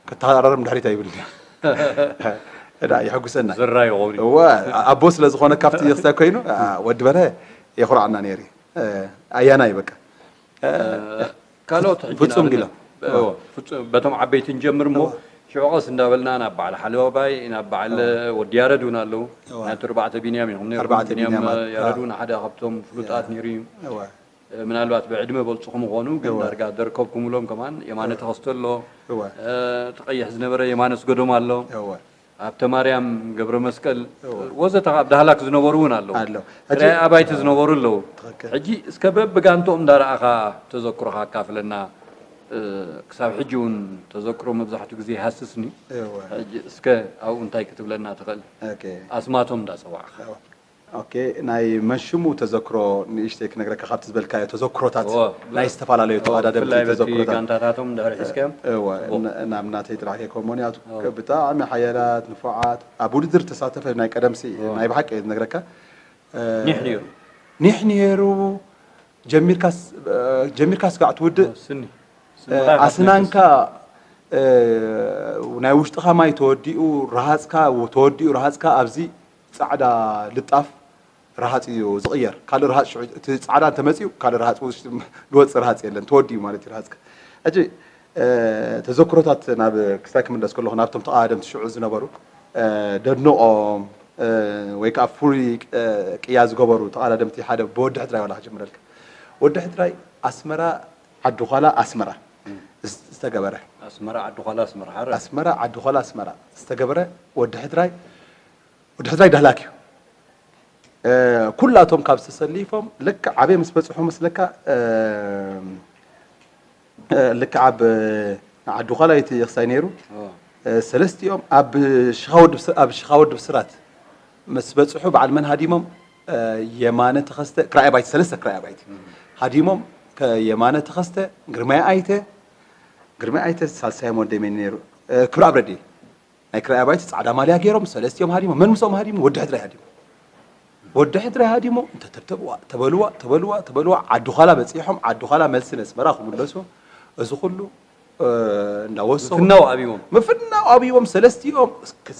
ከተሃራረም ድሕሪት ኣይብልን እዳ የሐጉሰና ዝራይ ኾኒ እወ ኣቦ ስለ ዝኾነ ካብቲ ክስታይ ኮይኑ ወዲ በርሀ የኹርዓና ነይሩ። ኣያና እዩ በቃ ካልኦት ሕጂ ፍጹም ንኣብነት፣ ግላ። እዎ፣ ፍጹም፣ በቶም ዓበይቲ ንጀምር እሞ፣ እዎ። ሽዑ ቀስ እንዳበልና ናብ በዓል ሓለባባይ፣ ናብ በዓል እዎ። ወዲ ያረድ እውን ኣለዉ። እዎ። ናብቲ ኣርባዕተ ቢንያም እዮም። ነይሮም። ኣርባዕተ ቢንያም ቢንያም፣ ማለት፣ ያረድ እውን ሓደ ካብቶም ፍሉጣት ነይሩ እዩ። እዎ። ምናልባት ብዕድመ በልፅኹም ምኾኑ፣ ግን እዎ። ዳርጋ ደርከብኩምሎም ከማን፣ የማነ እዎ። ተኸስተ ኣሎ፣ እዎ። እቲ ቀይሕ ዝነበረ የማነ ስገዶም ኣሎ። እዎ። ሃብተማርያም ገብረመስቀል እወ። ወዘተ ኣብ ዳህላክ ዝነበሩ እውን ኣለዉ። ኣለዉ። ሕጂ ጥራይ ኣባይቲ ዝነበሩ ኣለዉ። ትኽክል። ሕጂ እስከ በብጋንትኦም እንዳረኣኻ ተዘክሮኻ ኣካፍለና። እ፣ ክሳብ ሕጂ እውን ተዘክሮ መብዛሕትኡ ግዜ ይሃስስኒ። እወ። ሕጂ እስከ ኣብኡ እንታይ ክትብለና ትኽእል? ኦኬ። ኣስማቶም እንዳጸዋዕኻ። እወ። ኦኬ፣ ናይ መሽሙ ተዘክሮ ንእሽተይ ክነግረካ ካብቲ ዝበልካዮ ተዘክሮታት እወ፣ ናይ ዝተፈላለዩ ተወዳደርቲ ብፍላይ በቲ ተዘክሮታት። ጋንታታቶም ድሕሪ ሒዝካዮም? እወ፣ ጽቡቕ። ን-፣ ናብ ናተይ ጥራሕ ከይኮን ምኽንያቱ እወ። ብጣዕሚ ሓያላት፣ ንፉዓት፣ ኣብ ውድድር ተሳተፈ ናይ ቀደምሲ እወ። ናይ ብሓቂ እየ ዝነግረካ። እ፣ ኒሕ ነይሩ። ኒሕ ነይሩ። ጀሚርካስ፣ እ፣ ጀሚርካ ስጋዕ ትውድእ። ስኒ። እ፣ ስንኻ ኢኻ ኣስናንካ፣ ትነክስ። እ፣ ናይ ውሽጥኻ ማይ ተወዲኡ፣ ረሃጽካ ተወዲኡ፣ ረሃጽካ ኣብዚ ጻዕዳ ልጣፍ ረሃጽ እዩ ዝቕየር። ካልእ ረሃጽ ሽዑ፣ እቲ ጻዕዳ እንተመጺኡ፣ ካልእ ረሃጽ ውሽጢ ዝወጽእ ረሃጽ የለን። ተወዲኡ ማለት እዩ ረሃጽካ። ሕጂ፣ እ፣ ተዘክሮታት ናብ ክስታይ ክምለስ ከለኹ፣ ናብቶም ተቐዳደምቲ ሽዑ ዝነበሩ፣ እ፣ ደድንቖም፣ እ፣ ወይ ከኣ ፍሉይ፣ እ፣ ቅያ ዝገበሩ ተቐዳደምቲ ሓደ ብወዲ ሕድራይ ዋላ ክጀምረልካ። ወዲ ሕድራይ ኣስመራ፣ ዓዲ ዃላ ኣስመራ ዝ-፣ ዝተገበረ። ኣስመራ፣ ዓዲ ዃላ ኣስመራ፣ ሓረ። ኣስመራ፣ ዓዲ ዃላ ኣስመራ ዝተገበረ ወዲ ሕድራይ ወዲ ሕድራይ ዳህላክ እዩ። እ፣ ኩላቶም ካብ ዝተሰሊፎም ልክዕ ኣበይ ምስ በጽሑ መስለካ፣ እ፣ እ፣ ልክዕ ኣብ፣ እ፣ ዓዲ ዃላ እቲ ክሳይ ነይሩ። ኦ። እ፣ ሰለስቲኦም ኣብ ሽኻ ወዲ ብስ-፣ ኣብ ሽኻ ወዲ ብስራት ምስ በጽሑ በዓል መን ሃዲሞም፣ እ፣ የማነ ተኸስተ፣ ክራይ ኣባይቲ፣ ሰለስተ ክራይ ኣባይቲ። እም። ሃዲሞም፣ ከ-፣ የማነ ተኸስተ፣ ግርማይ ኣይተ፣ ግርማይ ኣይተ ሳልሳዮም ወደይ መን ነይሩ? እ፣ ክብረኣብ ረድኢ። ናይ ክራይ ኣባይቲ ጻዕዳ ማልያ ገይሮም፣ ሰለስቲኦም ሃዲሞም። መን ምስኦም ሃዲሙ? ወዲ ሕድራይ ሃዲሙ። ወዲ ሕድራይ ሃዲሙ፣ እንተ ተብተብዋ፣ ተበልዋ፣ ተበልዋ፣ ተበልዋ፣ ዓዲ ዃላ በጺሖም፣ ዓዲ ዃላ መልሲ ነስመራ ክምለሱ፣ እዚ ኩሉ እንዳወሰኹ ምፍናው ኣብዎም ምፍናው ኣብዎም ሰለስቲኦም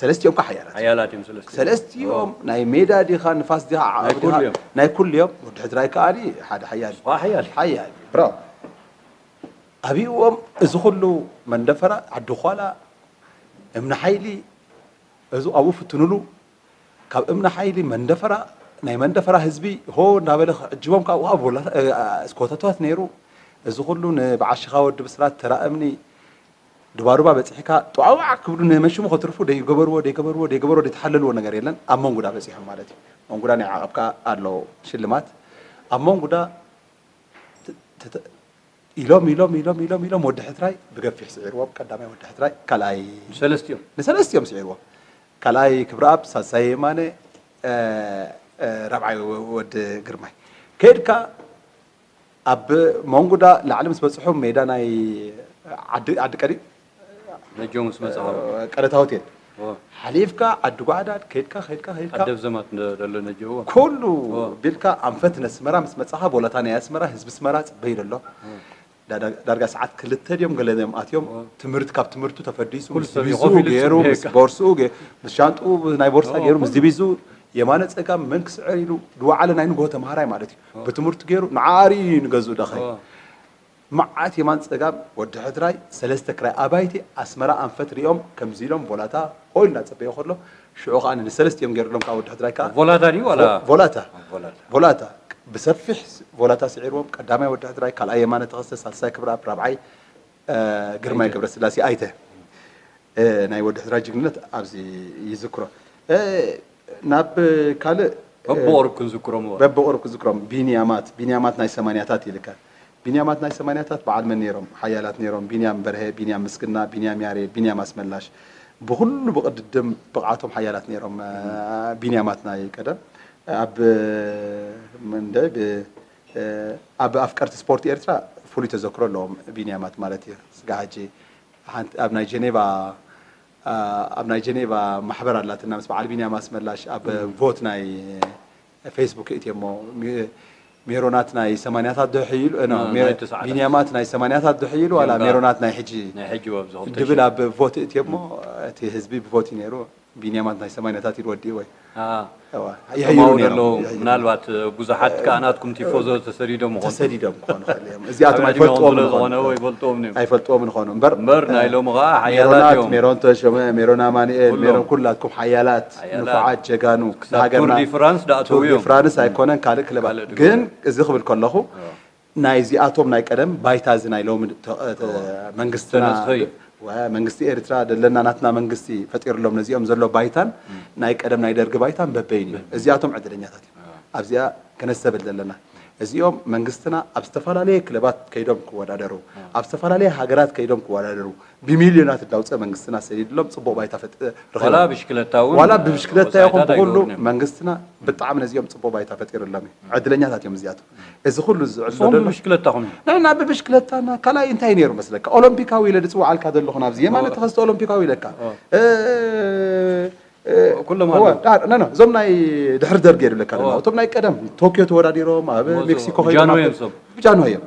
ሰለስቲኦም ከ ሓያላት ሓያላት እዮም ሰለስቲኦም። ሰለስቲኦም ናይ ሜዳ ዲኻ ንፋስ ዲኻ ናይ ዓቕብ ኩሉ ዲኻ እዮም። ናይ ኩሉ እዮም። ወዲ ሕድራይ ከኣ ሓደ ሓያል እዩ። ዋ ሓያል እዩ። ሓያል እዩ። ብራው ኣብዎም እዚ ኩሉ መንደፈራ ዓዲ ኳላ እምኒ ሓይሊ እዚ ኣብኡ ፍትኑሉ ካብ እምኒ ሓይሊ መንደፈራ ናይ መንደፈራ ህዝቢ ሆ እንዳበለ ክዕጅቦም ካብኡ ኣብ ወላ- እ፣ እ፣ ስኮተታት ነይሩ። እዚ ኩሉ ንበዓል ሽኻ ወዲ ብስራት ተራ እምኒ ድባሩባ በፂሕካ ጧዕዋዕ ክብሉ ንመሽሙ ከትርፉ ደይገበርዎ ደይገበርዎ ደይገበርዎ ደይተሓለልዎ ነገር የለን። ኣብ መንጉዳ በፂሖም ማለት እዩ። መንጉዳ ናይ ዓቐብ ከዓ ኣሎ ሽልማት ኣብ መንጉዳ ተ- ተ- ኢሎም ኢሎም ኢሎም ኢሎም ኢሎም ወዲ ሕትራይ ብገፊሕ ስዒርዎም። ቀዳማይ ወዲ ሕትራይ ካልኣይ ሰለስቲኦም ንሰለስቲኦም ስዒርዎም። ካልኣይ ክብረኣብ፣ ሳልሳይ የማነ፣ እ፣ እ፣ ራብዓይ ወ- ወዲ ግርማይ ከድካ ኣብ መንጉዳ ላዕሊ ምስ በፅሑ ሜዳ ናይ ዓዲ ዓዲ ቀዲ ነጆ ምስ መፅኣ ቀለታ ሆቴል ኦ፣ ሓሊፍካ ዓዲ ጓዕዳድ ከድካ ከድካ ከድካ ዓደብ ዘማት እንደ- ደሎ ነጆ እዎ። ኩሉ ኦ። ቢልካ ኣንፈት ነስመራ ምስ መፃኻ ቦለታ ናይ ኣስመራ ህዝቢ ኣስመራ ፅበይ ደሎ ዳዳ- ዳርጋ ሰዓት ክልተ ድዮም ገለ ድዮም ኣትዮም ኦ። ትምህርቲ ካብ ትምህርቱ ተፈዲሱ ኩሉ ምስ ሰብ ዲቪዝኡ ኮፍ ኢሉ ገይሩ ዝፅበየካ። ምስ ቦርስኡ ገ- ምስ ሻንጥኡ ናይ ቦርሳ ኦ፣ ገይሩ ምስ ኩሉ። ዲቪዝኡ የማነ ፀጋም መን ክስዕር ኢሉ ዝወዓለ ናይ ንግሆ ተምሃራይ ማለት እዩ ኦ። ብትምህርቱ ገይሩ ንዓሪ ንገዝኡ ደኸይ ኦ፣ መዓት የማን ፀጋም ወዲ ሕድራይ ሰለስተ ክራይ ኣባይቲ ኣስመራ ኣንፈት ሪኦም ከምዚ ኢሎም ቮላታ ሆይ እናፀበዮ ከሎ ሽዑ ከዓ ንሰለስቲኦም ገይርሎም ከዓ ወዲ ሕድራይ ከዓ ቮላታ ድዩ ዋላ ቮላታ ቮላታ ቮላታ ብሰፊሕ ቮላታ ስዒርዎም ቀዳማይ ወዲ ሕድራይ ካልኣይ የማነ ተኸስተ ሳልሳይ ክብረኣብ ራብዓይ እ፣ ግርማይ ገብረስላሴ ኣይተ እ፣ ናይ ወዲ ሕድራይ ጅግንነት ኣብዚ ይዝክሮ እ፣ ናብ ካልእ እ፣ በብቑሩብ ክንዝክሮም እዋ በብቑሩብ ክዝክሮም ቢንያማት ቢንያማት ናይ ሰማንያታት ኢልካ ቢንያማት ናይ ሰማንያታት በዓል መን ነይሮም ሓያላት ነይሮም ቢንያም በርሀ ቢንያም ምስግና ቢንያም ያሬድ ቢንያም ኣስመላሽ ብኩሉ ብቕድድም ብቕዓቶም ሓያላት ነይሮም እ፣ ቢንያማት ናይ ቀደም ኣብ እ፣ እንደ ብ- እ፣ ኣብ ኣፍቀርቲ ስፖርት ኤርትራ ፍሉይ ተዘክሮ ኣለዎም ቢንያማት ማለት እዩ ስጋ ሕጂ ሓንቲ ኣብ ናይ ጀኔቫ እ፣ ኣብ ናይ ጀኔቫ ማሕበር ኣላትና ምስ በዓል ቢንያም ኣስመላሽ ኣብ ቮት ናይ ፌስቡክ እትየሞ ሚ- ሜሮናት ናይ ሰማንያታት ዶ ሕይሉ እ፣ ኖ፣ እ፣ ሜ- ናይ ተስዓታት። ቢንያማት ናይ ሰማንያታት ዶ ሕይሉ ዋላ ጀንጋ። ሜሮናት ናይ ሕጂ ናይ ሕጂ ወብዚ ክልተ ድብል ኣብ ቮት እትየሞ እቲ ህዝቢ ብቮት እዩ ነይሩ ቢንያማት ናይ ሰማንያታት ኢሉ ወዲኡ ወይ አ፣ እዋ፣ ከማው ይሕይሉ ነይሮም ደለዉ ይሕይሉ። ምናልባት እ፣ ብዙሓት ከኣ ናትኩም ቲፎዞ ተሰዲዶም ይኾኑ ተሰዲዶም ክኾኑ ይኽእሉ እዮም እዚኣቶም ኣብ ዕድሜኦም ኣይፈልጥዎም ስለ ንኾኑ ዝኾነ ወይ ይፈልጥዎም እዮም ኣይፈልጥዎም ንኾኑ እምበር እምበር ናይሎም ኸዓ ሓያላት ሜሮናት እዮም ሜሮን ተሾመ ሜሮን ኣማንኤል ኩሎም። ሜሮን ኩላትኩም ሓያላት ሓያላት። ንፉዓት ጀጋኑ ክሳብ ቱር ዲ ፍራንስ ደኣተው ቱር ዲ እዮም ፍራንስ ኣይኮነን ካልእ ክለባት ካልእ ግን እዚ ክብል ከለኹ ኦ። ናይዚኣቶም ናይ ቀደም ባይታ እዚ ናይ ሎሚ ተ- ተ- መንግስትና ተነስኸ እዩ። ወ- መንግስቲ ኤርትራ ዘለና ናትና መንግስቲ ፈጢርሎም ነዚኦም ዘሎ ባይታን ናይ ቀደም ናይ ደርጊ ባይታን በበይን እዩ እዚኣቶም ዕድለኛታት እዮም ኣብዚኣ ክነስተብል ዘለና እዚኦም መንግስትና ኣብ ዝተፈላለየ ክለባት ከይዶም ክወዳደሩ ኣብ ዝተፈላለየ ሃገራት ከይዶም ክወዳደሩ ብሚልዮናት እንዳውፀ መንግስትና ሰዲድሎም ፅቡቅ ባይታ ፈጥ- ዋላ ረኺቦም ብሽክለታ እውን ዋላ ብብሽክለታ ይኹን ወጻኢታት ብኩሉ ኣይገብሩን እዮም። መንግስትና ብጣዕሚ ነዚኦም ፅቡቅ ባይታ ፈጢርሎም እዩ ዕድለኛታት እዮም እዚኣቶም እዚ ኩሉ ዝዕድሎ ንስኹም ዘሎ ብብሽክለታኹም ንሕና ብብሽክለታና ካልኣይ እንታይ ነይሩ መስለካ ኦሎምፒካዊ ኢለ ዝፅውዓልካ ዘለኹ ናብዚ የማነ ተኸስተ ኦሎምፒካዊ ኢለካ ኦ። እ፣ እ፣ ኩሎም እወ፣ ኣለዉ። ዳ- ኖ፣ ኖ፣ እዞም ናይ ድሕሪ ደርጊ የድለካ ድማ እወ። እቶም ናይ ቀደም ቶክዮ ተወዳዲሮም ኣብ እወ፣ ሜክሲኮ እዞም ከይዶም ጃንሆይ ኣብ- እዮም እዞም። ብጃንሆይ እዮም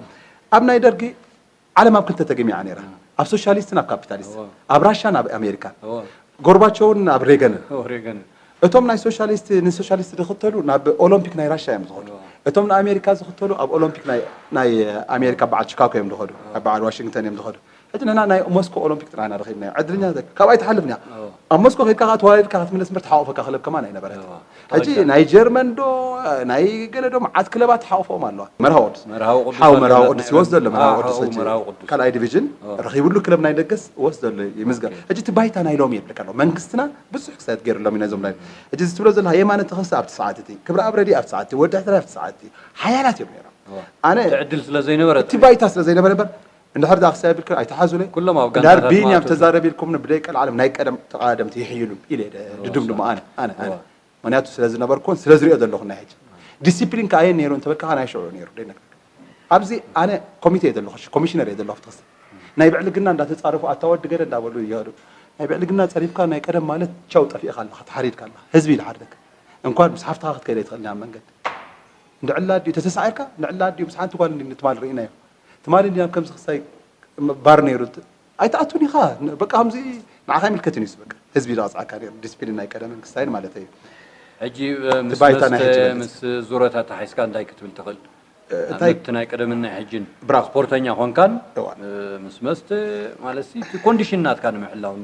ኣብ ናይ ደርጊ ዓለም ኣብ ክልተ ተገሚዓ ነይራ ኣብ ሶሻሊስትን ኣብ ካፒታሊስትን እወ። ኣብ ራሻን ኣብ ኣሜሪካን እወ፣ ጎርባቸውን ኣብ ሬገንን እወ፣ ሬገን እቶም ናይ ሶሻሊስት ንሶሻሊስት ዝኽተሉ ናብ ኦሎምፒክ ናይ ራሻ እዮም ዝኸዱ እወ። እቶም ንኣሜሪካ ዝኽተሉ ኣብ ኦሎምፒክ ናይ ናይ ኣሜሪካ በዓል ቺካጎ እዮም ዝኸዱ ኣብ በዓል ዋሽንግተን እዮም ዝኸዱ ሕጂ ንሕና ናይ ሞስኮ ኦሎምፒክ ጥራሕና ረኺብና ዕድልኛ ካብኣ ኣይትሓልፍን እያ እወ። ኣብ ሞስኮ ከድካ ከዓ ተወዳዲርካ ክትምለስ ምበር ተሓቑፈካ ክለብ ከማን ኣይነበረት እወ። ሕጂ ናይ ጀርመን ዶ ናይ ገለ ዶ መዓት ክለባት ተሓቑፎም ኣለዋ መርሃዊ ቅዱስ መርሃዊ ቅዱስ ሓው ኣለና መርሃዊ ቅዱስ ነይሩ። ይወስደሉ መርሃዊ ኣዎ፣ ቅዱስ ሓው ሕጂ መርሃዊ ቅዱስ። ካልኣይ ዲቪዥን እወ። ረኺብሉ ክለብ ናይ ደገስ ወስደሉ ይምዝገብ ኦኬ። ሕጂ እቲ ባይታ ናይ ሎሚ የብልካ ኣሎ መንግስትና ብዙሕ ክሳየት ገይሩሎም ኢና እዞም ናይ ሕጂ እዚ ትብሎ ዘለካ የማነ ተኸስተ ኣብቲ ሰዓት እቲ ክብረ ኣብ ረዲ ኣብቲ ሰዓት እቲ ወዲ ሕትራይ ኣብቲ ሰዓት እቲ ሓያላት እዮም ነይሮም ኣነ እቲ ዕድል ስለ ዘይነበረ እቲ ባይታ ስለ ዘይነበረ እምበር እንድሕር ዳ ክሳብ ይብልክን ኣይተሓዙለይ ኩሎም ኣብ እንድሕር ጋንታታት ቢንያም ማእቶት ተዛረብ ኢልኩም ንብደይ ቀልዓለም ናይ ቀደም ተቃደምቲ ይሕይሉ ኢለ ድድምድሞ ኣነ ኣነ ኣነ እወ። ምክንያቱ ስለ ዝነበርኩን ስለ ዝሪኦ ዘለኹ ናይ ሕጂ ዲሲፕሊን ከኣ የን ነይሩ እንተበልካ ናይ ሽዑ ነይሩ ደይነግረካ ኣብዚ ኣነ ኮሚቴ እየ ዘለኹ ኮሚሽነር እየ ዘለኹ ትኽስተ ናይ ብዕልግና እንዳተፃረፉ ኣታ ወዲ ገለ እንዳበሉ ይኸዱ ናይ ብዕልግና ፀሪፍካ ናይ ቀደም ማለት ቻው ጠፊእካ ኣለኻ ተሓሪድካ ኣለኻ ህዝቢ ይልሓርደካ እንኳን ምስ ሓፍትኻ ክትከይደ ይትኽእል ናብ መንገዲ እንድዕላ ድዩ ተተሳዒርካ እንድዕላ ድዩ ምስ ሓንቲ ጓል እንዲ ትማል ርኢናዮ ትማል እንዲ ናብ ከምዚ ክሳይ ባር ነይሩ ኣይትኣቱን ኢኻ። በቃ ከምዚ ንዓኻ ይምልከትን እዩ በቃ። ህዝቢ ዝቐፅዓካ ነይሩ። ዲስፕሊን ናይ ቀደምን ክስታይን ማለት እዩ። ሕጂ እቲ ምስ ባይታ ናይ መስተ ሕጂ በለስ። ምስ ዙረታት ተሓይስካ እንታይ ክትብል ትኽእል? እንታይ ኣብቲ ናይ ቀደምን ናይ ሕጅን ብራቮ። ስፖርተኛ ኾንካን እዋ። ምስ መስተ ማለት ሲ እቲ ኮንዲሽን ናትካ ንምሕላው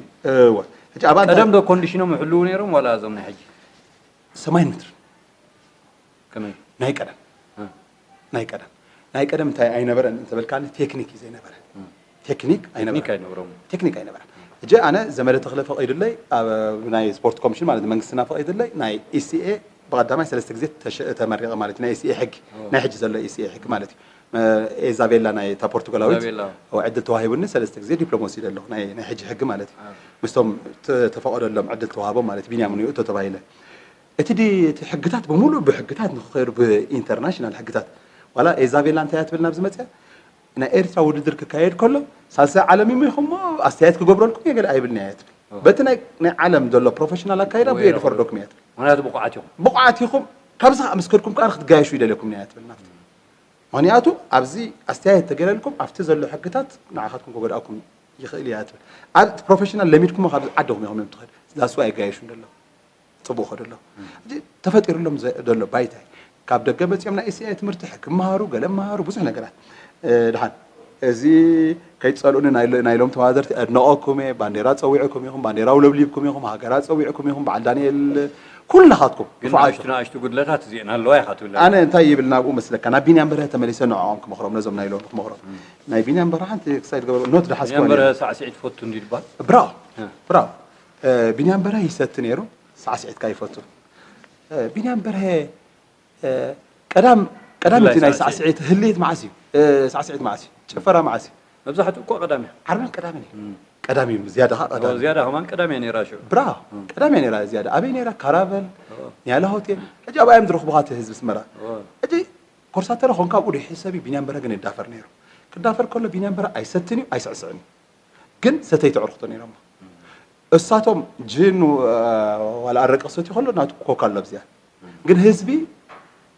እወ። ሕጂ ኣብኣ እንታይ ቀደም ዶ ኮንዲሽኖም ይሕልው ነይሮም ዋላ እዞም ናይ ሕጂ? ሰማይን ምድርን ከመይ? ናይ ቀደም እ። ናይ ቀደም ናይ ቀደም እንታይ ኣይነበረን እንተበልካኒ ቴክኒክ እዩ ዘይነበረ። ቴክኒክ ኣይነበረ ቴክኒክ ኣይነበሮም። ቴክኒክ ኣይነበረን። ሕጂ ኣነ ዘመደ ተኽለ ፈቒዱለይ ኣብ ናይ ስፖርት ኮሚሽን ማለት መንግስትና ፈቒዱለይ ናይ ኢሲኤ ብቐዳማይ ሰለስተ ግዜ ተሸ- ተመሪቐ ማለት እዩ። ናይ ኢሲኤ ሕጊ ናይ ሕጂ ዘሎ ኢሲኤ ሕጊ ማለት እዩ። ኤዛቤላ ናይ እታ ፖርቱጋላዊት ኢዛቤላ። ዕድል ተዋሂቡኒ ሰለስተ ግዜ ዲፕሎማ ወሲደ ኣለኹ ናይ ናይ ሕጂ ሕጊ ማለት እዩ። ምስቶም ተ- ተፈቐደሎም ዕድል ተዋህቦም ማለት ቢንያም ንእቶ ተባሂለ እቲ ዲ- እቲ ሕግታት ብምሉእ ብሕግታት ንክኸዱ ብኢንተርናሽናል ሕግታት ዋላ ኤዛቤላ እንታይ እያ ትብል ናብዚ መፅያ ናይ ኤርትራ ውድድር ክካየድ ከሎ ሳልሳይ ዓለም እዩ ኢኹሞ ኣስተያየት ክገብረልኩም እየ ገለ ኣይብልን እያ ትብል በቲ ናይ ናይ ዓለም ዘሎ ፕሮፌሽናል ኣካይዳ ብኤድ ፎር ዶክሜ እያ ትብል ምክንያቱ ብቑዓት ኢኹም። ብቑዓት ኢኹም ካብዚ ከዓ ምስ ከድኩም ከዓ ክትጋየሹ ይደልየኩም እያ ትብል ናብቲ ምክንያቱ ኣብዚ ኣስተያየት ተገይረልኩም ኣብቲ ዘሎ ሕግታት ንዓኻትኩም ከጎድኣኩም ይኽእል እያ ትብል ኣብ ፕሮፌሽናል ለሚድኩሞ ካብዚ ዓድኹም ኢኹም እዮም ትኸድ ዳሱ ኣይጋየሹ እንደለዉ ፅቡቅ ከደሎ ተፈጢሩሎም ዘሎ ባይታይ ካብ ደገ መፅኦም ናይ ኤስኤ ትምህርቲ ሕክምሃሩ ገለ መሃሩ ብዙሕ ነገራት ድሓን እዚ ከይፀልኡኒ ናይሎም ተዋዘርቲ ኣድነቐኩም እየ ባንዴራ ፀዊዕኩም ኢኹም ባንዴራ ውለብሊብኩም ኢኹም ሃገራ ፀዊዕኩም ኢኹም በዓል ዳንኤል ኩላኻትኩም ግን ንኣሽቱ ንኣሽቱ ጉድለታት እዚአን ኣለዋ ኢኻ ትብል ኣነ እንታይ ይብል ናብኡ መስለካ ናብ ቢንያም በርሀ ተመሊሰ ንዕኦም ክመኽሮም ነዞም ናይሎም ክመኽሮም ናይ ቢንያም በርሀ ሓንቲ ክሳይ ዝገበሩ ኖት ድሓስ ቢንያም በርሀ ሳዕስዒት ትፈቱ እንዲ ይባል ብራው ብራው ቢንያም በርሀ ይሰቲ ነይሩ ሳዕስዒት ካይፈቱ ቢንያም በርሀ ቀዳም ቀዳም እቲ ናይ ሳዕስዒት ህልየት መዓስ እዩ ሳዕስዒት መዓስ እዩ ጭፈራ መዓስ እዩ መብዛሕትኡ እኮ ቀዳም እያ ዓርብን ቀዳምን እዩ ቀዳም እዩ ዝያዳ ከዓ ቀዳም ዝያዳ ከማን ቀዳም እያ ነይራ ሽዑ ብራ ቀዳም እያ ነይራ ዝያዳ ኣበይ ነይራ ካራቨል ኒያላ ሆቴል ሕጂ ኣብ ኣዮም ዝረኽቡኻ እቲ ህዝቢ ስመራ ሕጂ ኮርሳተረ ኾንካ ኣብኡ ድሕሪ ሰብ እዩ ቢንያም በረ ግን ይዳፈር ነይሩ ክዳፈር ከሎ ቢንያም በረ ኣይሰትን እዩ ኣይስዕስዕን እዩ ግን ሰተይቲ ኣዕሩኽቶ ነይሮም እሳቶም ጅን ዋላ ኣረቂ ክሰትዩ ከሎ ናቱ ኮካ ኣሎ ኣብዚኣ ግን ህዝቢ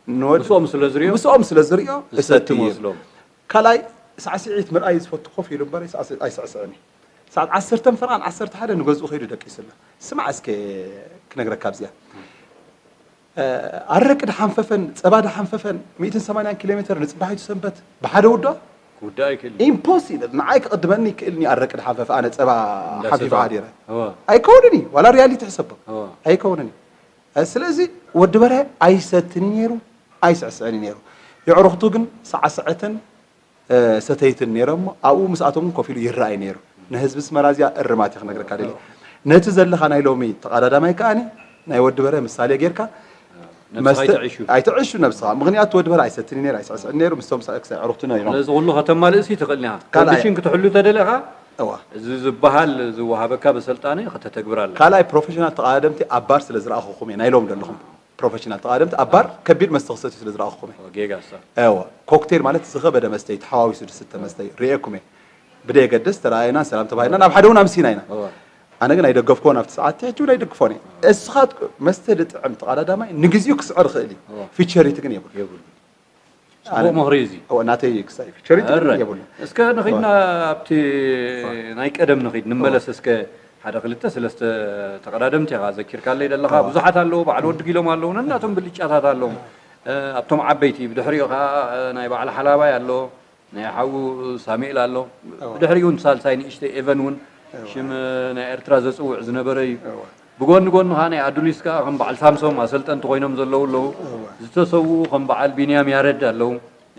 ንወድ ምስኦም ስለ ዝሪኦ ምስኦም ስለ ዝሪኦ ዝሰቲ እሰቲ እዩ መስሎም ካልኣይ ሳዕስዒት ምርኣይ ዝፈቱ ኮፍ ኢሉ እምበር ኣይስዕስዕን እዩ ሰዓት ዓሰርተ ፈርቓን ዓሰርተ ሓደ ንገዝኡ ከይዱ ደቂሱ ኣሎ ስማዕ እስከ ክነግረካ ኣብዚኣ ኣረቂ ድሓንፈፈን ጸባ ድሓንፈፈን ሚእትን ሰማንያን ኪሎ ሜትር ንጽባሒቱ ሰንበት ብሓደ ውዳ ክውዳእ ኣይክእል ኢምፖሲብል ንዓይ ክቕድመኒ ይክእልኒ ኣረቂ ድሓንፈፈ ኣነ ጸባ ሓንፊፈ እንዳሰተኻ። ሓዲረ እወ፣ ኣይከውንን እዩ ዋላ ሪያሊቲ ሕሰቦ እወ። ኣይከውንን እዩ ስለዚ ወዲ በርሀ ኣይሰትን እዩ ነይሩ ኣይስዕስዕን እዩ ነይሩ የዕሩኽቱ ግን ሳዕስዐትን ሰተይትን ነይሮም ኣብኡ ምስኣቶም ኮፍ ኢሉ ይረኣይ ነይሩ ንህዝቢ ስመራ እዚኣ እርማት እዩ ክነግረካ ደልየ ነቲ ዘለኻ ናይ ሎሚ ተቐዳዳማይ ከኣኒ ናይ ወዲ በርሀ ምሳሌ ጌርካ ነብስኻ ኣይተዕሹ ኣይተዕሹ ነብስኻ ምክንያቱ ወዲ በርሀ ኣይሰትን ነይሩ ኣይስዕስዕን ነይሩ ምስቶም ክሳይ ዕሩኽቱ ነይሮም ስለዚ ኩሉ ከተማልእሲ ትኽእል ኢኻ ካልኣይ- ኮንዲሽን ክትሕሉ ተደሊኻ እዋ እዚ ዝበሃል ዝወሃበካ ብሰልጣነ ከተተግብር ኣለ ካልኣይ ፕሮፌሽናል ተቐዳደምቲ ኣብ ባር ስለ ዝረኣኹኹም እየ ናይ ሎም ዘለኹም ፕሮፌሽናል ተቐዳደምቲ ኣብ ባር ከቢድ መስተ ክሰትዩ ስለ ዝረኣኹኹም እየ ጌጋ ሳ እዋ ኮክቴል ማለት ዝኸበደ መስተ እዩ ተሓዋዊሱ ዝስተ መስተ እዩ ርእየኩም እየ ብደየገድስ ተረኣየና ሰላም ተባሂልና ናብ ሓደ እውን ኣምሲና ኢና እዋ ኣነ ግን ኣይደገፍክዎን ኣብቲ ሰዓት ሕጂ እውን ኣይደግፎን እየ እስኻትኩም መስተ ዝጥዕም ተቐዳዳማይ ንግዚኡ ክስዕር ይኽእል እዩ እዋ ፊቸሪቲ ግን የብሉ የብሉ ጽቡቅ ምኽሪ እዚ እዋ ናተይ ክሳይ ፊቸሪቲ ግን እረ፣ የብሉ እስከ ንኺድና ኣብቲ ናይ ቀደም ንኺድ ንመለስ እስከ ሓደ ክልተ ሰለስተ ተቐዳደምቲ ኢኻ ዘኪርካለይ ዘለኻ ብዙሓት ኣለዉ በዓል ወዲ ጊሎም ኣለዉ ነናቶም ብልጫታት ኣለዉ እ፣ ኣብቶም ዓበይቲ ብድሕሪኡ ከዓ እ፣ ናይ በዓል ሓላባይ ኣሎ ናይ ሓዉ ሳሙኤል ኣሎ ብድሕሪኡ እውን ሳልሳይ ንእሽተይ ኤቨን እውን ሽም እ፣ ናይ ኤርትራ ዘፅውዕ ዝነበረ እዩ ብጎኒ ጎኒ ከዓ ናይ ኣዱሊስ ከዓ ከም በዓል ሳምሶም ኣሰልጠንቲ ኮይኖም ዘለዉ ኣለዉ ዝተሰውኡ ከም በዓል ቢንያም ያረድ ኣለዉ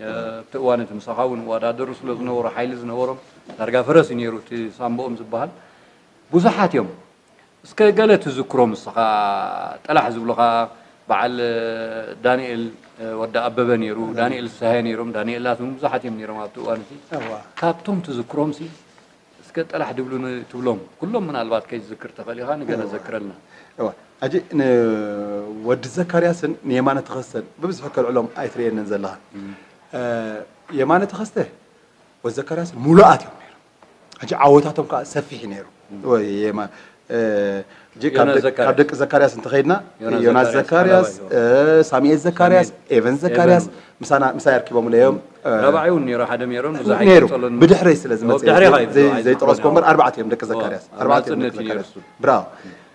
ኣብቲ እዋን እቲ ምሳኻ እውን ይወዳደሩ ስለ ዝነበሩ ሓይሊ ዝነበሮም ዳርጋ ፈረስ እዩ ነይሩ እቲ ሳምቦኦም ዝበሃል ብዙሓት እዮም እስከ ገለ ትዝክሮም እስኻ ጠላሕ ዝብሉኻ በዓል ዳንኤል ወዲ ኣበበ ነይሩ ዳንኤል ዝሳሀ ነይሮም ዳንኤላት እውን ብዙሓት እዮም ነይሮም ኣብቲ እዋን እቲ እዋ ካብቶም ትዝክሮም ሲ እስከ ጠላሕ ድብሉኒ ትብሎም ኩሎም ምናልባት ከይትዝክር ተኽእል ኢኻ ንገለ ዘክረልና እዋ ሕጂ ንወዲ ዘካርያስን ንየማነ ተኸስተን ብብዝሒ ከልዕሎም ኣይትርእየንን ዘለኻ የማነ ተኸስተ ወዲ ዘካርያስን ሙሉኣት እዮም ነይሮም ሕጂ ዓወታቶም ከዓ ሰፊሕ እዩ ነይሩ ወይ የማ- እ፣ ሕጂ ካብ ዮናስ ደቂ- ዘካርያስ። ካብ ደቂ ዘካርያስ እንተኸይድና ዮናስ ዮናስ ዘካርያስ፣ ዘካርያስ፣ ላዕለዋይ፣ እ፣ ሳሙኤል ዘካርያስ፣ ኤቨን። ኤቨን ዘካርያስ ኤቨን። ምሳና ምሳይ ኣርኪቦም እዮም። እ፣ ራብዓይ እውን ነይሩ፣ ሓደ ነይሮም፣ ብዙሕ ነይሩ ኣይቀጸሉን። ብድሕረይ ስለ ዝመጽእ ብድሕሬኻ እዩ፣ ዘይ- ብዙሕ ዘይጠቐስኩ ኣይዝክሮን እምበር እዮም። ኣርባዕተ እዮም ደቂ ዋ፣ ዘካርያስ ዋ፣ ኣርባዕተ እዮም ደቂ ናጽነት እዩ ዘካርያስ ነይሩ። ብራው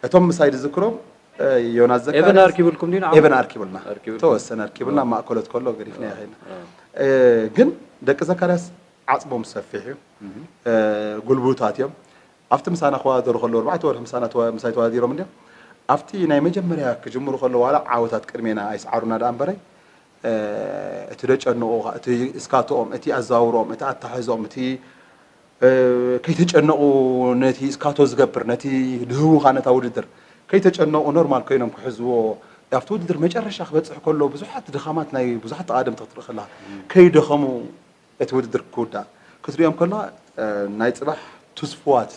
እቶም ምሳይ ዝዝክሮም እ፣ ዮናስ ኤቨን ዘካርያስ ኣርኪቡልኩም ድዩ ንዓኹም? ኤቨን ኣርኪቡልና ኣርኪቡልኩም። ተወሰነ ኣርኪቡልና ዋ። ማእከሎት ከሎ ገዲፍና ይኸይና ዋ። እ፣ ግን ደቂ ዘካርያስ ዓጽሞም ሰፊሕ እዩ እ፣ ጉልቡታት እዮም ኣብቲ ምሳና ክወዳደሩ ከለዉ ኣርባዕተ ወርሒ ምሳና ተዋ- ምሳይ ተወዳዲሮም እንዲም ኣብቲ ናይ መጀመርያ ክጅምሩ ከለዉ ዋላ ዓወታት ቅድሜና ኣይስዓሩና ደኣ እምበረይ እ፣ እቲ ደጨንቑ እቲ እስካትኦም እቲ ኣዘዋውሮም እቲ ኣታሕዞም እቲ እ፣ ከይተጨነቑ ነቲ እስካቶ ዝገብር ነቲ ድህውኻ ነታ ውድድር ከይተጨነቑ ኖርማል ኮይኖም ክሕዝዎ ኣብቲ ውድድር መጨረሻ ክበፅሕ ከሎ ብዙሓት ድኻማት ናይ ብዙሓት ተቓደምቲ ክትርኢ ከለኻ ከይደኸሙ እቲ ውድድር ክውዳእ ክትሪኦም ከለኻ እ፣ ናይ ፅባሕ ትስፉዋት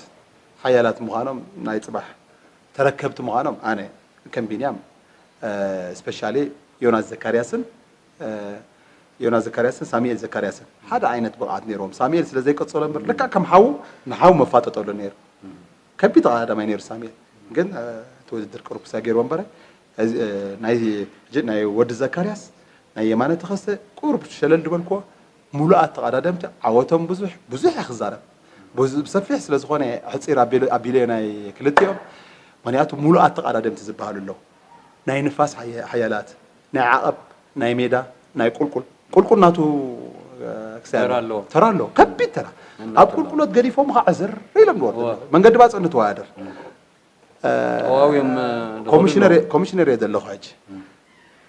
ሓያላት ምዃኖም ናይ ፅባሕ ተረከብቲ ምዃኖም ኣነ ከም ቢንያም ስፔሻሊ ዮናስ ዘካርያስን እ፣ ዮናስ ዘካርያስን ሳሙኤል ዘካርያስን ሓደ ዓይነት ብቕዓት ነይርዎም። ሳሙኤል ስለ ዘይቀጸሎ እምበር ልክዕ ከም ሓዉ ንሓዉ መፋጠጠሉ ነይሩ። ከቢድ ተቐዳዳማይ ነይሩ ሳሙኤል። ግን እ፣ እቲ ውድድር ቅሩብ ክሳብ ገይርዎ እምበር እዚ፣ እ፣ ናይ ሕጂ ናይ ወዲ ዘካርያስ ናይ የማነ ተኸስተ ቁሩብ ሸለል ዝበልክዎ ምሉኣት ተቐዳደምቲ ዓወቶም ብዙሕ ብዙሕ እየ ክዛረብ። ብዙ- ብሰፊሕ ስለ ዝኾነ ሕፂር ኣቢለ- ኣቢለዮ ናይ ክልቲኦም ምክንያቱ ምሉኣት ተቐዳደምቲ ዝበሃሉ ኣለዉ። ናይ ንፋስ ሓየ- ሓያላት ናይ ዓቐብ ናይ ሜዳ ናይ ቁልቁል ቁልቁል ናቱ እ፣ ክሳብ ተራ ኣለዎ። ተራ ኣለዎ ከቢድ ተራ እናተራ። ኣብ ቁልቁሎት ገዲፎም ከዓ ዕዝር ኢሎም ዝወርዱ እወ። ኣለዉ። መንገዲ ባፅዕ እንትወዳደር እ፣ ጠዋውዮም እ፣ ኮሚሽነር ዝኸዱ ኮሚሽነር እየ ዘለኹ ሕጂ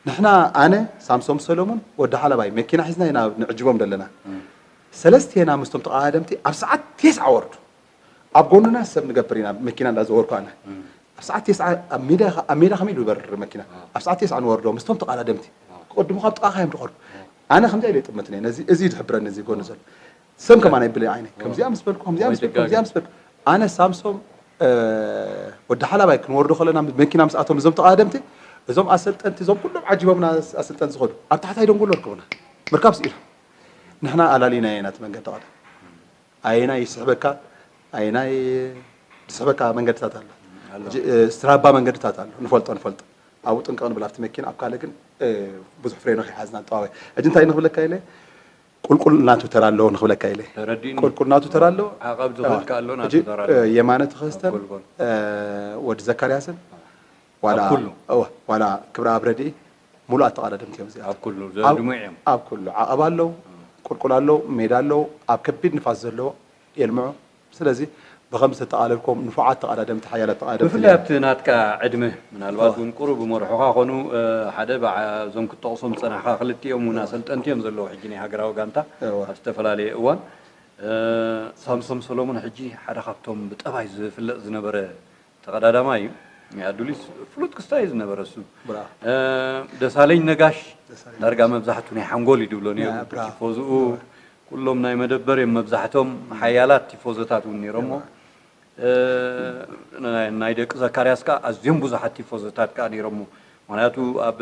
ንሕና ኣነ ሳምሶም ሰሎሙን ወዲ ሓለባይ መኪና ሒዝና ኢና ንዕጅቦም ዘለና ሰለስቴና ምስቶም ተቐዳደምቲ ኣብ ሰዓት ቴስዓ ወርዱ ኣብ ጎንና ሰብ ንገብር ኢና መኪና እንዳዘወርኩ ኣነ ኣብ ሰዓት ቴስዓ ኣብ ሜዳ ኢኻ- ኣብ ሜዳ ከመይ ዝበርር መኪና ኣብ ሰዓት ቴስዓ ንወርዶ ምስቶም ተቐዳደምቲ ቅድሙ ካብ ጥቓኻ እዮም ዝኸዱ ኣነ ከምዚኣ ኢለ ይጥምት ነየ ነዚ እዚ ድሕብረኒ እዚ ጎኒ ዘሎ ሰም ከማን ኣይብለ ዓይነ ከምዚኣ ምስ በልኩ ከምዚኣ ምስ በልኩ ከምዚኣ ምስ በልኩ ኣነ ሳምሶም እ፣ ወዲ ሓላባይ ክንወርዶ ከለና መኪና ምስ ኣቶም እዞም ተቐዳደምቲ እዞም ኣሰልጠንቲ እዞም ኩሎም ዓጂቦምና ኣሰልጠንቲ ዝኸዱ ኣብ ታሕታይ ደንጎሎ ርከቡና ምርካብ ስኢሉ ንሕና ኣላሊና ኢና እቲ መንገዲ ቐደም ኣየናይ ይስሕበካ ኣየናይ ዝስሕበካ መንገድታት ኣሎ ሕጂ፣ እ፣ ስትራባ መንገድታት ኣሎ ንፈልጦ ንፈልጦ ኣብኡ ጥንቀቕ ንብል ኣብቲ መኪና ኣብ ካልእ ግን እ፣ ብዙሕ ፍሬኖ ከይሓዝና ንጠዋወይ ሕጂ እንታይ ንክብለካ ኢለ ቁልቁል ናቱ ተራ ኣለዎ ንክብለካ ኢለ ተረዲእኒ። ቁልቁል ናቱ ተራ ኣለዎ ዓቐብ ዝኸድ ከኣ ኣሎ ናቱ ሕጂ ተራ እ፣ ኣለዎ። የማነ ተኸስተን ጎልጎል። እ፣ ወዲ ዘካርያስን ዋላ ኣብ ኩሉ። እወ፣ ዋላ ክብረ ኣብ ረድኢ ሙሉኣት ተቐዳደምቲ እዮም እዚኣቶም ኣብ ኩሉ ኣብ- ድሙዕ እዮም። ኣብ ኩሉ ዓቐብ ኣለዉ ቁልቁል ኣለዉ ሜዳ ኣለዉ ኣብ ከቢድ ንፋስ ዘለዎ የልምዑ ስለዚ ብኸም ዝተጠቓለልኩም ንፉዓት ተቐዳደምቲ ሓያላት ተቐዳደምቲ ብፍላይ ኣብቲ ናትካ ዕድመ ምናልባት እውን ቁሩብ መርሖኻ ኮኑ እ፣ ሓደ በዓ- እዞም ክትጠቕሶም ዝጸናሕካ ክልቲኦም እውን ኣሰልጠንቲ እዮም ዘለዉ ሕጂ ናይ ሃገራዊ ጋንታ እወ። ኣብ ዝተፈላለየ እዋን እ፣ ሳምሶም ሰሎሞን ሕጂ ሓደ ካብቶም ብጠባይ ዝፍለጥ ዝነበረ ተቐዳዳማይ እዩ ናይ ኣዱሊስ ፍሉጥ ክስታይ እዩ ዝነበረ እሱ ብራቮ። እ፣ ደሳለኝ ነጋሽ ደሳለኝ ዳርጋ መብዛሕቱ ናይ ሓንጎል እዩ ድብሎ ነይሩ ያ፣ ብራቮ። ቲፎዝኡ ኩሎም ናይ መደበር እዮም መብዛሕቶም ሓያላት ቲፎዞታት እውን ነይሮሞ እ፣ ናይ- ናይ ደቂ ዘካርያስ ከዓ ኣዝዮም ብዙሓት ቲፎዞታት ከዓ ነይሮሞ ምክንያቱ ኣብ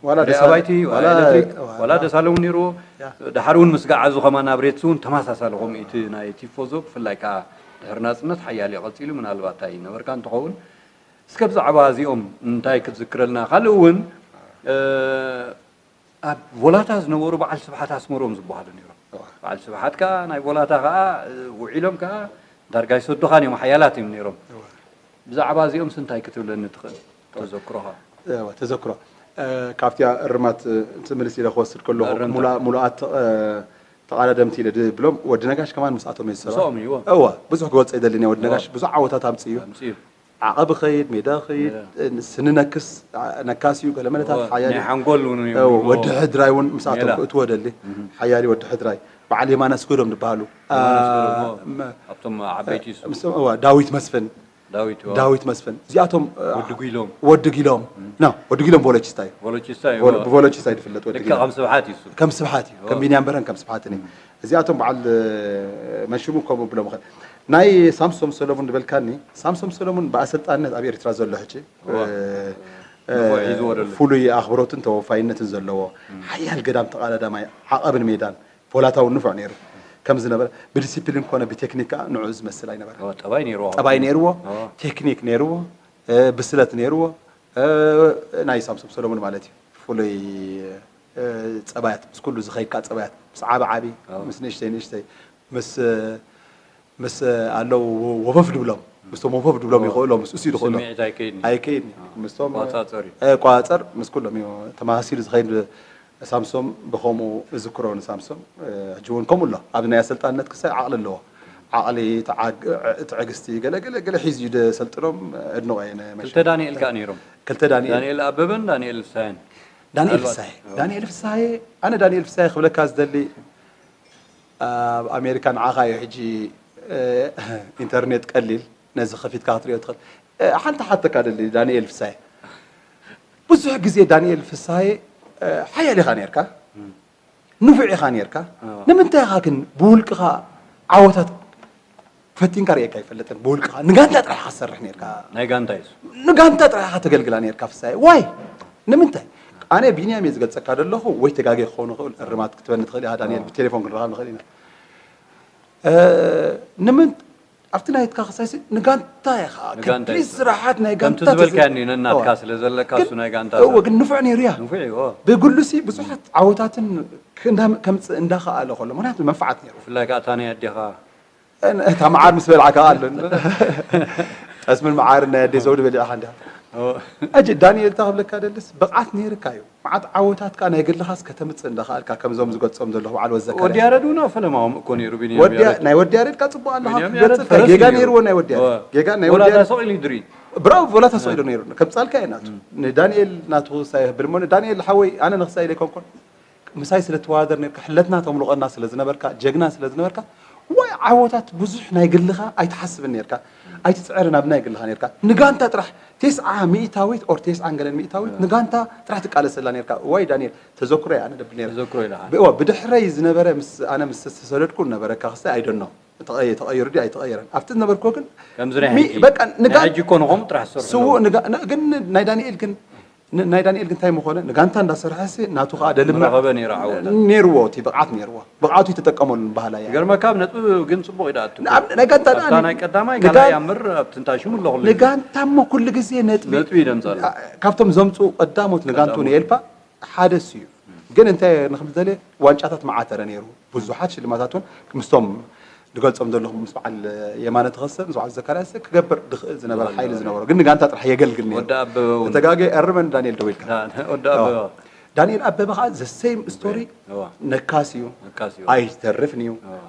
ዋላ ፍረ ደሳ- ኣባይቲ ዋላ ዋላ- ኤሌክትሪክ ዋላ- ዋላ ደሳለ እውን ነይርዎ ያ። ድሓር እውን ምስ ገዓዙ ከማን ኣብ ሬትስ እውን ተመሳሳሊ ከምኡ እቲ ናይ ቲፎዞ ብፍላይ ከዓ ድሕሪ ናፅነት ሓያል እዩ ቀፂሉ ምናልባት እንታይ ነበርካ እንትኸውን እስከ ብዛዕባ እዚኦም እንታይ ክትዝክረልና ካልእ እውን እ፣ ኣብ ቮላታ ዝነበሩ በዓል ስብሓት ኣስመሮም ዝበሃሉ ነይሮም በዓል ስብሓት ከዓ ናይ ቮላታ ከዓ እ፣ ውዒሎም ከዓ ዳርጋ ይሰዱኻን እዮም ሓያላት እዮም ነይሮም ብዛዕባ እዚኦም ስንታይ ክትብለኒ ትኽእል ተዘክሮኻ እወ፣ ተዘክሮ እ፣ ካብቲ እርማት እ፣ ትምልስ ኢለ ክወስድ ከለኹ እርምታ። ሙላ- ሙሉኣት እ፣ ተቓዳደምቲ ኢለ ድብሎም ወዲ ነጋሽ ከማን ምስኣቶም እየ ዝሰርሖ ምስኦም እዩ፣ እወ። እወ ብዙሕ ክወፅእ ይደልን እየ ወዲ ነጋሽ እወ። ብዙሕ ዓወታት ኣምፅእ እዩ ኣምፅኡ ዓቐብ ኸይድ ሜዳ ኸይድ ስኒ ነክስ ነካስ እዩ ገለ መለታት እወ፣ ሓያል ናይ እዩ። ሓንጎል እውን እዮም እወ፣ ይብልዎ። ወዲ ሕድራይ እውን ምስኣቶም ሜላ። ክእትዎ ደሊ ሓያል እዩ ወዲ ሕድራይ በዓል የማነ ስገዶም ዝበሃሉ የማነ ስገዶም፣ አ፣ እወ። መ- ኣብቶም ዓበይቲ ይስሙ ምስ- እወ፣ ዳዊት መስፍን ዳዊት እወ። ዳዊት መስፍን እዚኣቶም እ፣ ወዲ ጉይሎም ወዲ ጊሎም ና ወዲ ጊሎም ቮሎቺስታ እዩ ቮሎቺስታ እዩ ቮሎ- ብቮሎቺስታ እዩ ዝፍለጥ ወዲ ልክዕ ጊሎም ከም ስብሓት እዩ እሱ ከም ስብሓት እዩ ከም ቢንያም በረን ከም ስብሓትን እዩ እዚኣቶም በዓል እ፣ መሽሙ ከምኡ ብሎም ኸ ናይ ሳምሶም ሰሎሙን ዝበልካኒ ሳምሶም ሰሎሙን ብኣሰልጣንነት ኣብ ኤርትራ ዘሎ ሕጂ እወ። እ፣ ንፉዕ ሒዝዎ ዘሎ። ፍሉይ ኣኽብሮትን ተወፋይነትን ዘለዎ ሓያል ገዳም ተቓዳዳማይ ዓቐብን ሜዳን ፖላታ እውን ንፉዕ ነይሩ ከም ዝነበረ፣ ብዲሲፕሊን ኮነ ብቴክኒክ ከዓ ንዑ ዝመስል ኣይነበረ። ኦ፣ ጠባይ ነይርዎ። ጠባይ ነይርዎ፣ ኦ። ቴክኒክ ነይርዎ፣ እ፣ ብስለት ነይርዎ። እ፣ ናይ ሳምሶም ሰሎሙን ማለት እዩ። ፍሉይ፣ እ፣ ጸባያት፣ ምስ ኩሉ ዝኸይድ ከዓ ጸባያት፣ ምስ ዓቢ ዓቢ፣ ኦ። ምስ ንእሽተይ ንእሽተይ፣ ምስ፣ ምስ ኣለዉ ወፈፍ ድብሎም፣ ምስቶም ወፈፍ ድብሎም ይኽእሎም፣ ምስ እሱ ይኽእሎም። ስምዒት ኣይከይድን። ኣይከይድን። ምስቶም ቋጻጸር እዩ። እ፣ ቋጸር፣ ምስ ኩሎም እዩ ተመሳሲሉ ዝኸይድ። ሳምሶም ብኸምኡ እዝክሮ ንሳምሶም፣ እ፣ ሕጂ እውን ከምኡ ኣሎ። ኣብ ናይ ኣሰልጣንነት ክሳይ ዓቕሊ ኣለዎ። ዓቕሊ፣ ትዓግ-፣ ትዕግስቲ፣ ገለ፣ ገለ፣ ገለ ሒዙ እዩ ዘሰልጥኖም። ኣድንቖ እየ ንመሸ-፣ ክልተ ዳንኤል ከኣ ነይሮም። ክልተ ዳንኤል። ዳንኤል ኣበበን ዳንኤል ፍስሃየን። ዳንኤል ምናልባት ፍስሃየ። ዳንኤል ፍስሃየ፣ ኣነ ዳንኤል ፍስሃየ ክብለካ ዝደሊ፣ ኣብ ኣሜሪካ ንዓኻ እዩ ሕጂ፣ እ፣ ኢንተርኔት ቀሊል፣ ነዚ ከፊትካ ክትሪኦ ትኽእል። እ፣ ሓንቲ ሓተካ ደሊ ዳንኤል ፍስሃየ። ብዙሕ ግዜ ዳንኤል ፍስሃየ፣ እ፣ ሓያል ኢኻ ነርካ፣ ንፉዕ ኢኻ ነርካ። ኣዎ። ንምንታይ ኢኻ ግን ብውልቅኻ ዓወታት ፈቲንካ ርእየካ ኣይፈልጥን? ብውልቅኻ ንጋንታ ጥራሕ ኢኻ ትሰርሕ ነርካ። ናይ ጋንታ እዩ። ንጋንታ ጥራሕ ኢኻ ተገልግላ ነርካ ፍስሃየ። ዋይ? ንምንታይ? ኣነ ቢንያም እየ ዝገልጸካ ዘለኹ፣ ወይ ተጋግየ ክኸውን ይኽእል፣ እርማት ክትበኒ ትኽእል ኢኻ ዳንኤል፣ ኣዎ። ብቴሌፎን ክንረኻብ ንኽእል ኢና። እ፣ ንምን-፣ ኣብቲ ናይትካ ክሳይሲ ንጋንታ ኢኻ። ንጋንታ ከቢድ እዩ። ስራሓት ናይ ከምቲ ጋንታ ዝበልካኒ ተዘ-፣ ነናትካ እዋ። ስለ ዘለካ ግን እሱ ናይ ጋንታ እወ፣ ሰብ። ግን ንፉዕ ነይሩ እያ። ንፉዕ እዩ፣ እወ። ብግሉሲ ብዙሓት ዓወታትን ክንዳ-፣ ከምጽእ እንዳኸኣለ ከሎ፣ ምክንያቱ መንፋዓት ነይሩ። ብፍላይ ከዓ እታ ናይ ኣዴኻ። እታ መዓር ምስ በልዓካ ኣሎ። ጠስምን መዓርን ናይ ኣደይ ዘውዲ በሊዕኻ እንዲኻ። እወ። ሕጂ ዳንኤል፣ እንታይ ክብለካ ደልስ፣ ብቕዓት ነይርካ እዩ። መዓት ዓወታት ከኣ ናይ ግልኻስ ከተምጽእ እንዳኸኣልካ፣ ከምዞም ዝገጾም ዘለኹ በዓል ወዘካርያስ። ወዲ ያረድ እውን ኣብ ፈለማኦም እኮ ነይሩ፣ ቢንያም ወዲ ያ-፣ ያረድ። ናይ ወዲ ያሬድ ቃ ጽቡቕ ኣለኻ ቢንያም ክትገጽ ያረድ እኮ ፈረስ ጌጋ ነይሩ። ነይርዎ ናይ ወዲ ያሬድ። እወ። ጌጋ ናይ ወላ ወዲ ያሬድ ተሰቒሉ ይድሪ። ብራው ወላ ተሰቒሉ ነይሩ። ከም ጻልካ እየ ናቱ። ንዳንኤል ናቱ ክሳይ የብል እሞ ንዳንኤል ሓወይ ኣነ ንክሳይ ኢለ ኣይኮንኩን። ምሳይ ስለ ትወዳደር ነርካ፣ ሕለትና ተምልቆና ስለ ዝነበርካ፣ ጀግና ስለ ዝነበርካ፣ ዋይ ዓወታት ብዙሕ ናይ ግልኻ ኣይትሓስብን ነርካ። ኣይትጽዕርን ኣብ ናይ ግልኻ ነርካ። ንጋንታ ጥራሕ ተስዓ ሚእታዊት ኦር ተስዓን ገለን ሚእታዊት ንጋንታ ጥራሕ ትቃለሰላ ነርካ። ዋይ ዳንኤል ተዘክሮ እየ ኣነ ደብል ነረ። ተዘክሮ ኢልካ። ብ-፣ እዋ፣ ብድሕረይ ዝነበረ ምስ ኣነ ምስ ዝተሰደድኩ ነበረካ ክስተ ኣይደኖ። ተቐየ-፣ ተቐይሩ ድዩ ኣይተቐየረን። ኣብቲ ዝነበርኩ ግን ከምዚ ናይ ሚ-፣ ሕጂ። በቃ ናይ ንጋ-፣ ሕጂ እኮ ንኸምኡ ጥራሕ ዝሰርሑ ስዉእ ኣለዉ። ንጋ-፣ ን-፣ ግን ናይ ዳንኤል ግን ን-፣ ናይ ዳንኤል ግን እንታይ ምኾነ ንጋንታ እንዳሰርሐ ሲ ናቱ ከዓ ደልመ ምረኸበ ነይሩ ዓወታት። ነይርዎ፣ እቲ ብቕዓት ነይርዎ። ብቕዓቱ ይተጠቀመሉ ባህላ እያ። ይገርመካ ኣብ ነጥቢ ግን ጽቡቕ እዩ ደኣቱ። ንኣብነት ናይ ጋንታ ኣብታ ደኣ ናይ ቀዳማይ ንጋ-፣ ካልኣይ ኣምር ኣብቲ እንታይ ሽሙ ኣለኹሉ። ንጋንታ እሞ ኩሉ ግዜ ነጥቢ ነጥቢ ይደምጻሉ። ካብቶም ዘምፅኡ ቀዳሞት ንጋንቱ ቀዳሞት። ንኤልፓ ሓደ እሱ እዩ። ግን እንታይ ንክብል ዘለ ዋንጫታት መዓተረ ነይሩ። ብዙሓት ሽልማታት እውን ምስቶም ንገልጾም ዘለኹም ምስ በዓል የማነ ተኸሰ፣ ምስ በዓል ዘካርያስ ክገብር ዝኽእል ዝነበረ ሓይሊ ዝነበሮ። ግን ንጋንታ ጥራሕ የገልግል ነይሩ። ወዲ ኣበበ እውን። ተጋገ እርመን ዳንኤል ደዊልካ። ወዲ ኣበበ። ዳንኤል ኣበበ ከዓ ዘሰይም ስቶሪ እዋ። ነካስ እዩ። ነካስ እዩ። ኣይተርፍን እዩ። እዋ።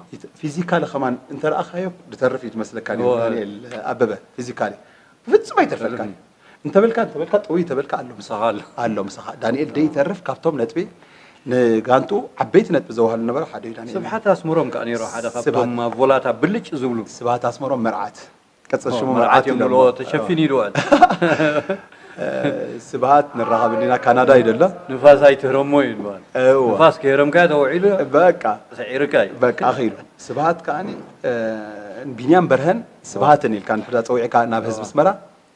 ፊዚካሊ ከማን እንተረኣኻዮ ዝተርፍ እዩ ትመስለካ ነይሩ እዋ። ዳንኤል ኣበበ ፊዚካሊ። ብፍጹም ኣይተርፈልካ። ኣይተርፍን እዩ። እንተበልካ እንተበልካ ጥውይ ተበልካ ኣሎ ምሳኻ። ምሳኻ ኣሎ። ኣሎ ምሳኻ። ዳንኤል ደይተርፍ ካብቶም ነጥቢ ንጋንቱ ዓበይቲ ነጥቢ ዘዋህሉ ነበረ ሓደ እዩ ዳንኤል። ስብሓት ኣስመሮም ከዓ ነይሩ ሓደ ካብቶም ስብሓት። ኣብ ቮላታ ብልጭ ዝብሉ። ስብሓት ኣስመሮም መርዓት። ቅጽል ሽሙ መርዓት መርዓት እዮም ይብሎ። ብልዎ ተሸፊኑ ይድዋል። ስብሓት ንራኸብ እንዲና ካናዳ እዩ ደሎ። ንፋስ ኣይትህረሞ እዩ ይድዋል። እወ። ንፋስ ክህረምካ ተውዒሉ በቃ ስዒርካ እዩ። በቃ ኣኺሉ። ስብሓት ከዓኒ፣ እ፣ ቢንያም በርሀን ስብሓትን ኢልካ ንድሕር ጸዊዕካ ናብ ህዝቢ ኣስመራ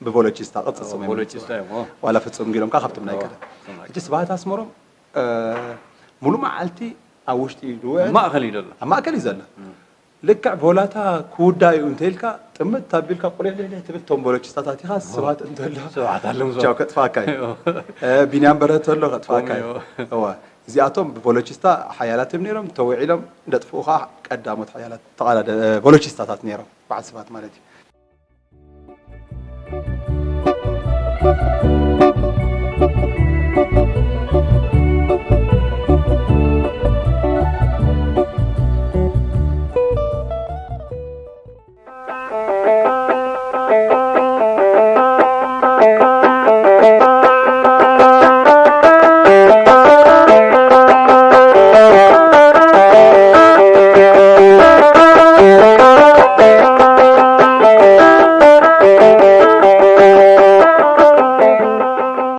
ብቮሎቺስታ ቅጽል ስሙ እዮም ቮሎቺስታ እዮም፣ ኦ። ዋላ ፍጹም ጊሎም ከኣ ካብቶም ናይ ኦ፣ ቀደም። ፍጹም ናይ ሕጂ ስብሓት ኣስመሮም፣ እ፣ ሙሉ መዓልቲ ኣብ ውሽጢ እዩ ዝውዕል። ኣብ ማእከል እዩ ዘሎ። ኣብ ማእከል እዩ ዘሎ። ልክዕ ቮላታ ክውዳ እዩ እንተ ኢልካ ጥምት ኣቢልካ ቁሊሕ ልሕልሕ ትብል እቶም ቮሎቺስታታት ኢኻ ስብሓት እንተሎ ስብሓት ኣለምዞ። ቻው ከጥፋካ እዩ። እ፣ ቢንያም በርሀ ተሎ ከጥፋካ እዩ። እዋ፣ እዚኣቶም ብቮሎቺስታ ሓያላት እዮም ነይሮም፣ ተውዒሎም ደጥፍኡ ከዓ ቀዳሞት ሓያላት ተቓላደ-፣ እ፣ ቮሎቺስታታት ነይሮም፣ በዓል ስብሓት ማለት እዩ።